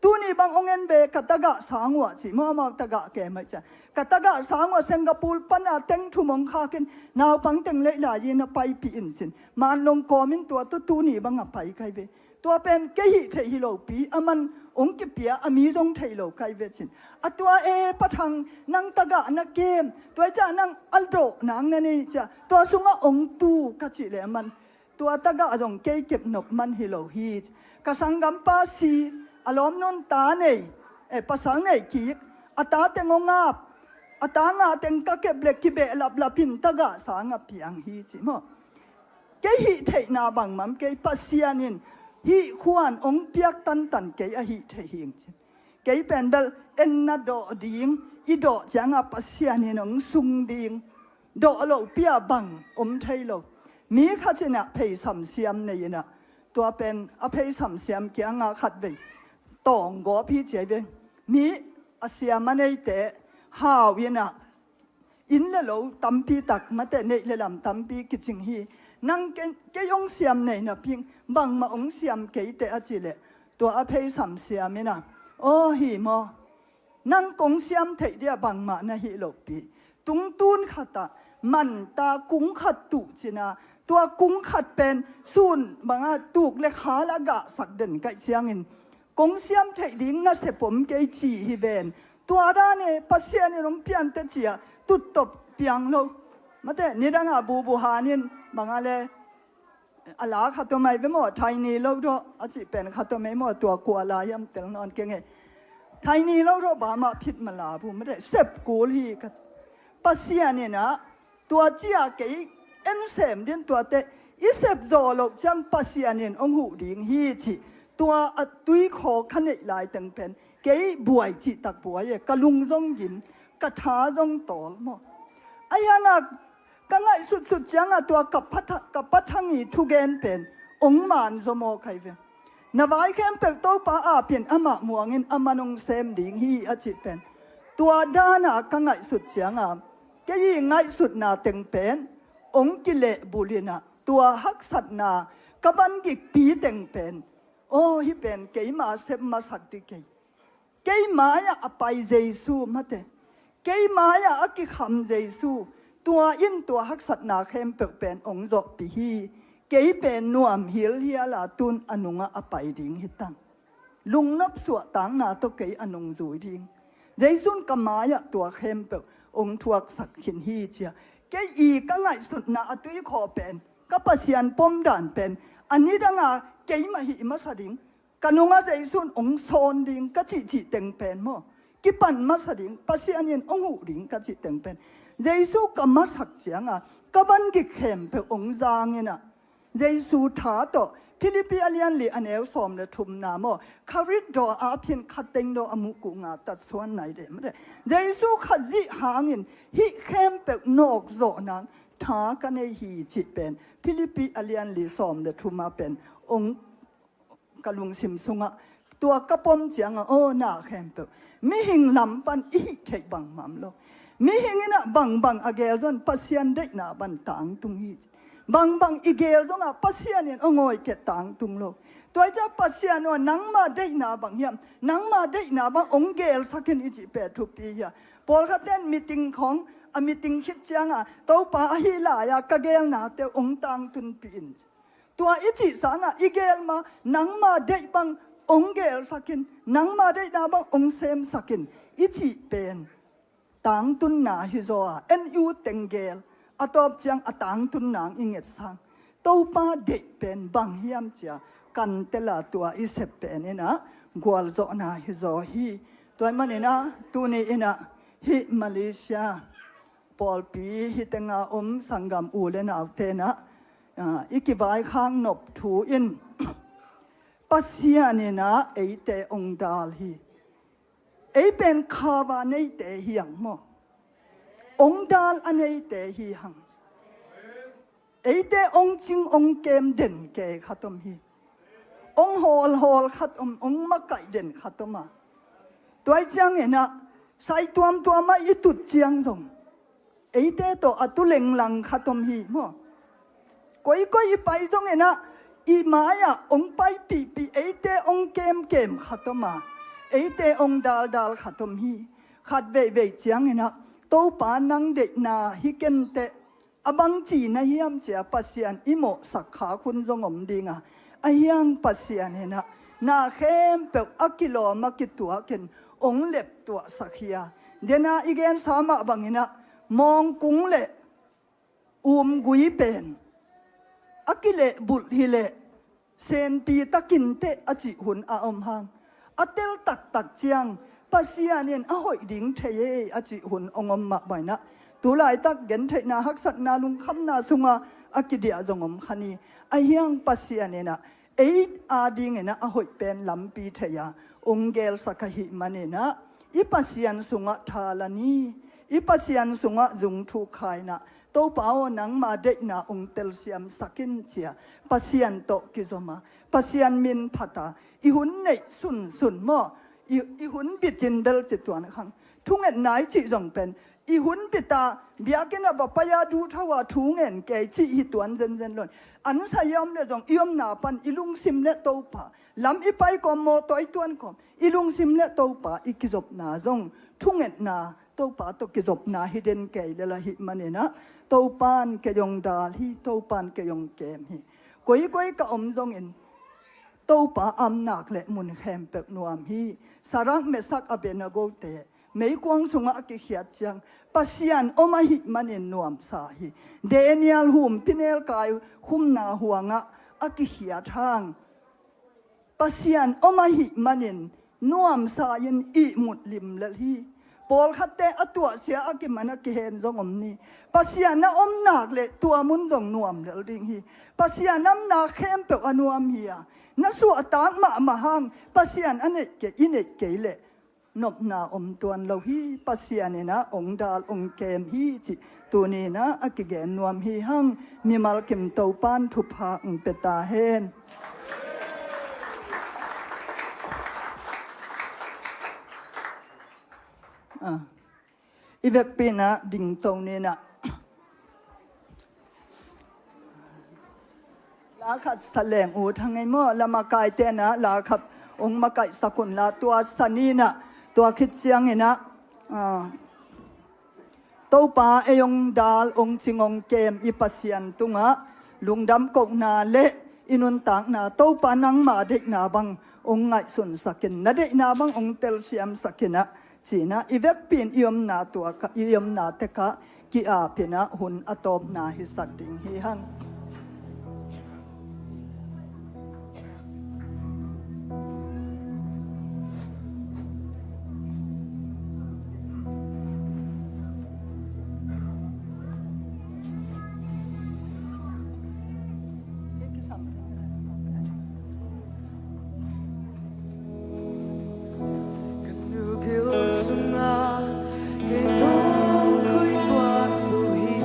Tuni bang hong en ve, ka tagah sang uah ci maw, amau tagah kem ai cia. Ka tagah sang uah Singapore pana teng thum hong khakin, naupang teng leih lai in a paipih in cin. Manlong kawmin tua tawh tuni bang a pai kha ai ve. Tua pen kei hih theih hi lopi, a man hong kipia, a mi zong thei lo kha ai ve cin. A tua e Pa Thang, nang tagah na kem, tua i cia nang a dawh nang na nei cia, tua sungah hong tu ka ci le a man. Tua tagah zong kei kep nop man hi lo hi. Ka sanggampa si, a lawm nunta nei, eh, pasal nei kik, a ta teng hong ap, a ta ngah teng ka kep le kibehlaplap in tagah sanga piang hi ci maw. Kei hih theihna bangmah kei, Pasian in hih khuan hong piak tantan kei a hih theih hing ci. Kei pen bel en na dawh ding, i dawh cianga Pasian in hong sung ding. Dawh lopi a bang om thei lo. Mi khat in ah pheisam siam nei in ah, tua pen a pheisam siam kianga khat vei tawng gawp hi ci ai ve. Mi a siam a neite hau in ah, inn le lo tampi tak mate, neih le lam tampi kicing hi. Nang kei, kei hong siam nei napi-in bangmah hong siam kei teh a ci le, tua a pheisam siam in ah, aw hi maw. Nang kong siam theih dia bangmah na hih lopi. Tungtun khatah manta kung khat tuh cina, tua kung khat pen sun banga tuk le khal a gahsak den kaih ciangin, kong siam theih ding na sep om kei ci hi ven. Tua dan e, Pasian in hong piante cia tuttop piang lo. Mate, nidanga bubu hanin banga le a la khat om ai ve maw, thaini lo dawh a cih pen khat om ai maw, tua kua la hiam tel nawn keng e. Thaini lo dawh ba mah phit ma la bu mate, sep kul hi ka. Pasian in ah tua cia kei en sem din tuate i sep zawh loh ciang Pasian in hong huh ding hi ci. Tua a tuikhaw kha neih lai teng pen kei buai cih tak buai e, ka lung zong gim, ka tha zong tawl maw. A hiangah ka ngaihsutsut ciangah tua ka Pa Thang, ka Pa Thang i thugen pen hong man zaw maw kha ai ve. Na vai khempeuh Topa apin amah muangin a man hong sem ding hi a cih pen. Tua dana ka ngaihsut ciangah kei i ngaihsutna teng pen hong kilehbul in ah, tua haksatna ka van gikpi teng pen, aw, hih pen keima sep masak dih kei. Kei mai-ah a pai Jesu mate, kei mai-ah a kikham Jesu, tua in tua haksatna khempeuh pen hong zawhpih hi. Kei pen nuam hilhial a tun a nungah a pai ding hi tang. Lungnop suahtakna tawh kei a nungzui ding. Jesu in ka mai-ah tua khempeuh hong thuaksak khin hi cia. Kei i ka ngaihsutna a tuikhaw pen, ka Pasian pomdan pen, a nidanga keimah hih masa ding, ka nungah Jesu in hong sawn ding ka cihcih teng pen maw, kipan masa ding, Pasian in hong huh ding ka cih teng pen, Jesu ka masak cianga ka van gik khempeuh hong zang in ah, Jesu tha tawh Philippi a lian li a neu sawm le thumna maw, kha rit daw a phin kha teng daw a muhkuh nga tatsuan nai deh mate. Jesu kha zih hangin hih khempeuh nawk zawh nang tha ka nei hi cih pen Philippi a lian li sawm le thuma pen hong ka lungsim sungah tua ka pom ciangah, aw, na khempeuh mihing lam pan i hih theih bangmah om lo. Mihing in ah bangbang a gel zong Pasian deihna bang tangtung hi. Bangbang i geel zongah Pasian in a ngawi kei tangtung lo. Tua i ciah Pasian aw, nangma deihna bang hiam, nangma deihna bang hong geelsak in i cih pen thupi hi a. Pawlkhatte in meeting khawng a meeting khit ciangah, Topa, ahi lai-a ka geelnate hong tangtunpih in. Tua i cih sangah i geel ma, nangma deih bang hong geelsak in, nangma deihna bang hong semsak in i cih pen tangtunna hi zaw a, en i ut teng geel, a tawp ciang a tangtun nang i ngetsak Topa deih pen bang hiam ci-a kan tel a, tua i sep pen in ah gualzawhna hi zaw hi. Tua ahih manin ah tuni in ah hih Malaysia pawlpi, hih tenga om sanggam u le naute in ah, ah, i kivaikhak nop thu in Pasian in ah eite hong dal hi. Ei pen khav a neite hi hang maw. Hong dal a neite hi hang. Eite hong cing hong kem den kei khat om hi. Hong hawlhawl khat om, hong makaih den khat om a. Tua ahih ciangin ah sai tuamtuam ah i tut ciang zong eite tawh a tu lenglang khat om hi maw. Koikoi i pai zongin ah i mai-ah hong paipihpih, eite hong kemkem khat om a, eite hong daldal khat om hi. Khat veivei ciangin ah, Topa, nang deihna hi ken teh, a bangci na hiam ci-a Pasian i mawhsak khak hun zong om ding a, ahi hang Pasian in ah na khempeuh a kilawm a kituakin hong leptuahsak hi a. Dena i gensa mah bangin ah mawngkung le umgui pen a kilehbulh hileh senpi takin teh a cih hun a om hang. A tel taktak ciang Pasian in a hoih ding thei ei a cih hun hong om mah bangin ah, tu laitak gentheihna, haksatna, lungkhamna sungah a kidiah zong om kha ni. Ahi hang Pasian in ah ei adingin ah a hoih pen lampi thei-a hong geelsak ahih manin ah, i Pasian sungah tha la ni, i Pasian sungah zung thuk kha in ah, Topa aw, nangma deihna hong telsiamsak in ci-a Pasian tawh kizom a, Pasian min phat a, i hun neih sunsun maw, i, i hun bit in bel ci tuan khang. Thungetna i cih zong pen i hun bit a, biakinn ah va pai a, duhtho a, thu ngen kei cih hi tuan zenzen lo in, ansa i om leh zong i omna pan i lungsim le Topa, lam i pai kawm, mawtaw i tuan kawm, i lungsim le Topa i kizopna zong thungetna, Topa tawh kizopna hi den kei lel ahih manin ah, Topa in kei hong dal hi, Topa in kei hong kem hi. Koikoi ka om zongin Topa a omnak le mun khempeuh nuam hi. Sadrak, Mesak, Abednego-te meikuang sungah a kikhiat ciang Pasian om ahih manin nuamsa hi. Daniel humpinelkai khumna huangah a kikhiat hang Pasian om ahih manin nuamsa-in ihmut limlel hi. Pawlkhatte a tuahsia a kiman a kihen zong om ni. Pasian a omnak le tua mun zong nuamlel ding hi. Pasian a omnak khempeuh a nuam hi a, na suahtak mahmah hang Pasian a neih kei, i neih kei leh nopna om tuan lo hi. Pasian in ah hong dal hong kem hi cih tuni in ah a kigen nuam hi hang. Mimal kim Topa in thupha hong pia ta hen. Ah. I vekpi in ah dingto ni in ah. La khat sa leng ut hang ei maw, la makaite in ah la khat hong makaihsak un la, tua sa ni in ah, tua khit ciangin ah, ah, Topa ei hong dal, hong cing, hong kem i Pasian tungah lungdam kohna le i nuntakna, Topa nangma deihna bang hong ngaihsunsak in, na deihna bang hong telsiamsak in ah, ci-in ah, i vekpi in i omna tua ka, i omna tekah ki-ap in ah hun a tawpna hisak ding hi hang. Ka nu gil sungah kei nong khui tuak zo hi.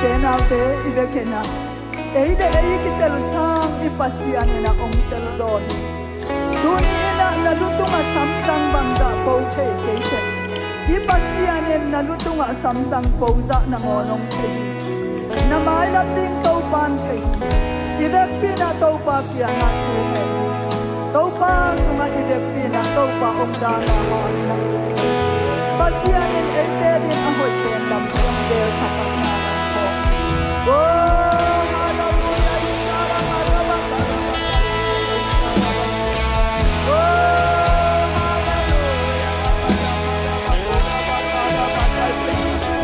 Te naute, i vekin ah ei le ei i kitel sang i Pasian in ah hong tel zaw hi. Tuni in ah na lu tungah samzang bangzah po thei kei teh, i Pasian in na lu tungah samzang po zah nangawn hong thei hi. Na mailam ding Topa'n thei hi. I vekpi in ah Topa kiangah thu ngen hi. Topa sungah i vekpi in ah Topa hong dang a hang in ah, Pasian in eite ding a hoih pen lam hong gelsak a, na lam tawh. Oh, hallelujah. Oh, hallelujah.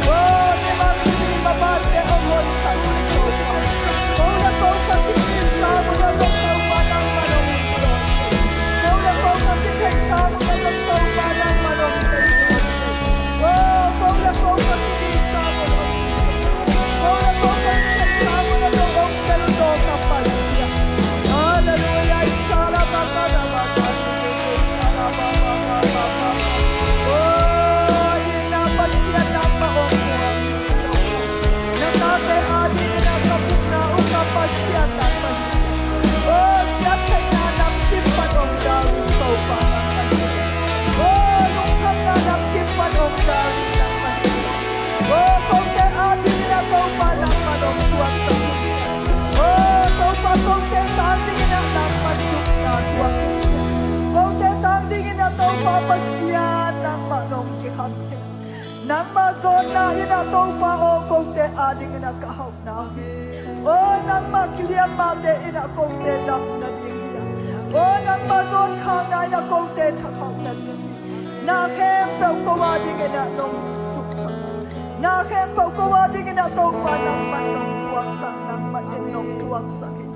Oh, mimal khat in mapate hong hoihsak hi. Ko le ko ka kikhin sa mun ah zong Topa nangmah hong hoihsak hi. Ko le ko ka kitheih sa mun ah zong Topa nangmah hong hoihsak hi. Oh, ko le ko ka kikhin sa mun ah zong Ko le ko ka kikhin sa mun ah zong hong tel zaw ka Pasian. Hallelujah. Ishala baka da baka. Oh, i na Pasian nangmah hong muang. Na tate adingin ah ka bukna uh ka Pasian nangmah hi. Oh, siattheihna namkim pan hong dal ding Topa nangmah hi. Oh, lungkhamna namkim pan hong dal ding nangmah hi. Oh, kote adingin ah Topa nangmah hong thuaksak hi. Oh, Topa kote tang dingin ah nangmah zumna thuak hi. Kote tang dingin ah Topa Pasian nangmah hong kikham hi. Nangmah zawnna in ah Topa aw, kote adingin ah ka hauhna hi. Aw, nangmah kiliam mahte in ah kote damna ding hi a. Aw, nangmah zawn khakna in ah kote thakhauhna ding hi. Na khempeuh ko adingin ah nong suksak a. Na khempeuh ko adingin ah Topa nangmah nong thuaksak, nangmah in nong thuaksak hi.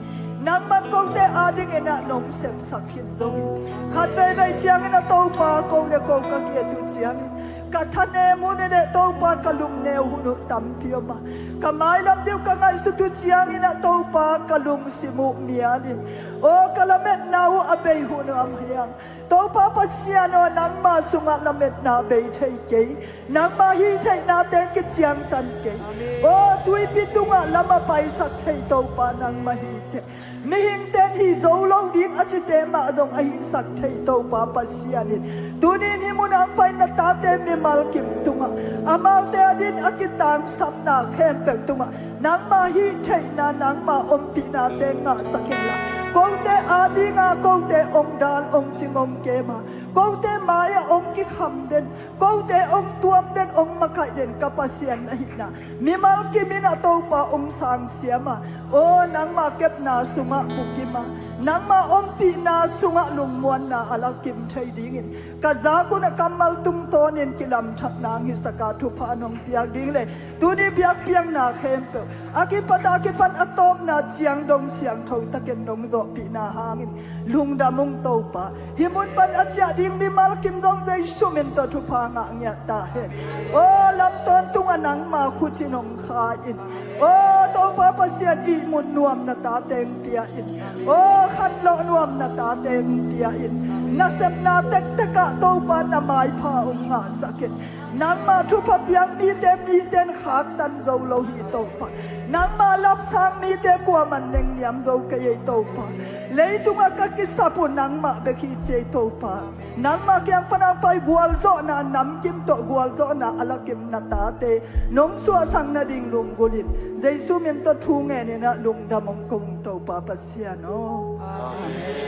Nangmah kote adingin ah nong sepsak khin zo hi. Khat veivei ciangin ah Topa ko le ko ka ki-et uh ciangin ka thanem hun uh le Topa ka lungneu hun uh tampi om a, ka mailam ding uh ka ngaihsut uh ciangin ah Topa ka lungsim uh mial in, aw ka lametna uh a bei hun uh a om hiam? Topa Pasian aw, nangmah sungah lametna bei thei kei. Nangmah hih theihna teng kiciangtan kei. Aw, tuipi tungah lam a paisak thei Topa nangmah hi teh. Mihingte in hih zo lo ding a cite mah zong a hihsak thei Topa Pasian in tuni in hih mun ah hong pai na tate mimal kim tungah, amaute adingin a kitangsamna khempeuh tungah nangmah hih theihna, nangmah ompihna teng ngahsak inla, kote adinga kote hong dal hong cing hong kem a, kote mai-ah hong kikham den, kote hong tuam den, hong makaih den ka Pasian na hihna mimal kim in ah Topa hong sangsiam a, aw nangmah kepna sungah bukim a, nangmah ompihna sungah lungmuanna a la kim thei dingin ka zak un ah kammal tungtawnin kilamthak nang hisak a, thupha nong piak ding le tuni biakpiakna khempeuh a kipat a kipan a tawpna ciang dong siangtho takin nong zawhpihna hangin lungdam ung Topa. Hih mun pan a ciah ding mimal kim zong Jesu min tawh thupha ngah ngiat ta hen. Aw, lam tawntungah nangmah khucin hong kha in. Aw Topa Pasian, ihmut nuam na tate hong pia in. Aw, khanlawh nuam na tate hong pia in. Nasepna tektek ah Topa na maipha hong ngahsak in. Nangmah thupha piak mite, mite in khaktan zo lo hi Topa. Nangmah lapsang mite kuaman nengniam zo kei ei Topa. Leitungah ka kisap uh nangmah bek hi ci ei Topa. Nangmah kiang pan hong pai gualzawhna namkim tawh gualzawhna a lakim na tate nong suahsak nading lunggulhin Jesu min tawh thu ngenin ah lungdam hong ko ung Topa Pasian aw. Amen.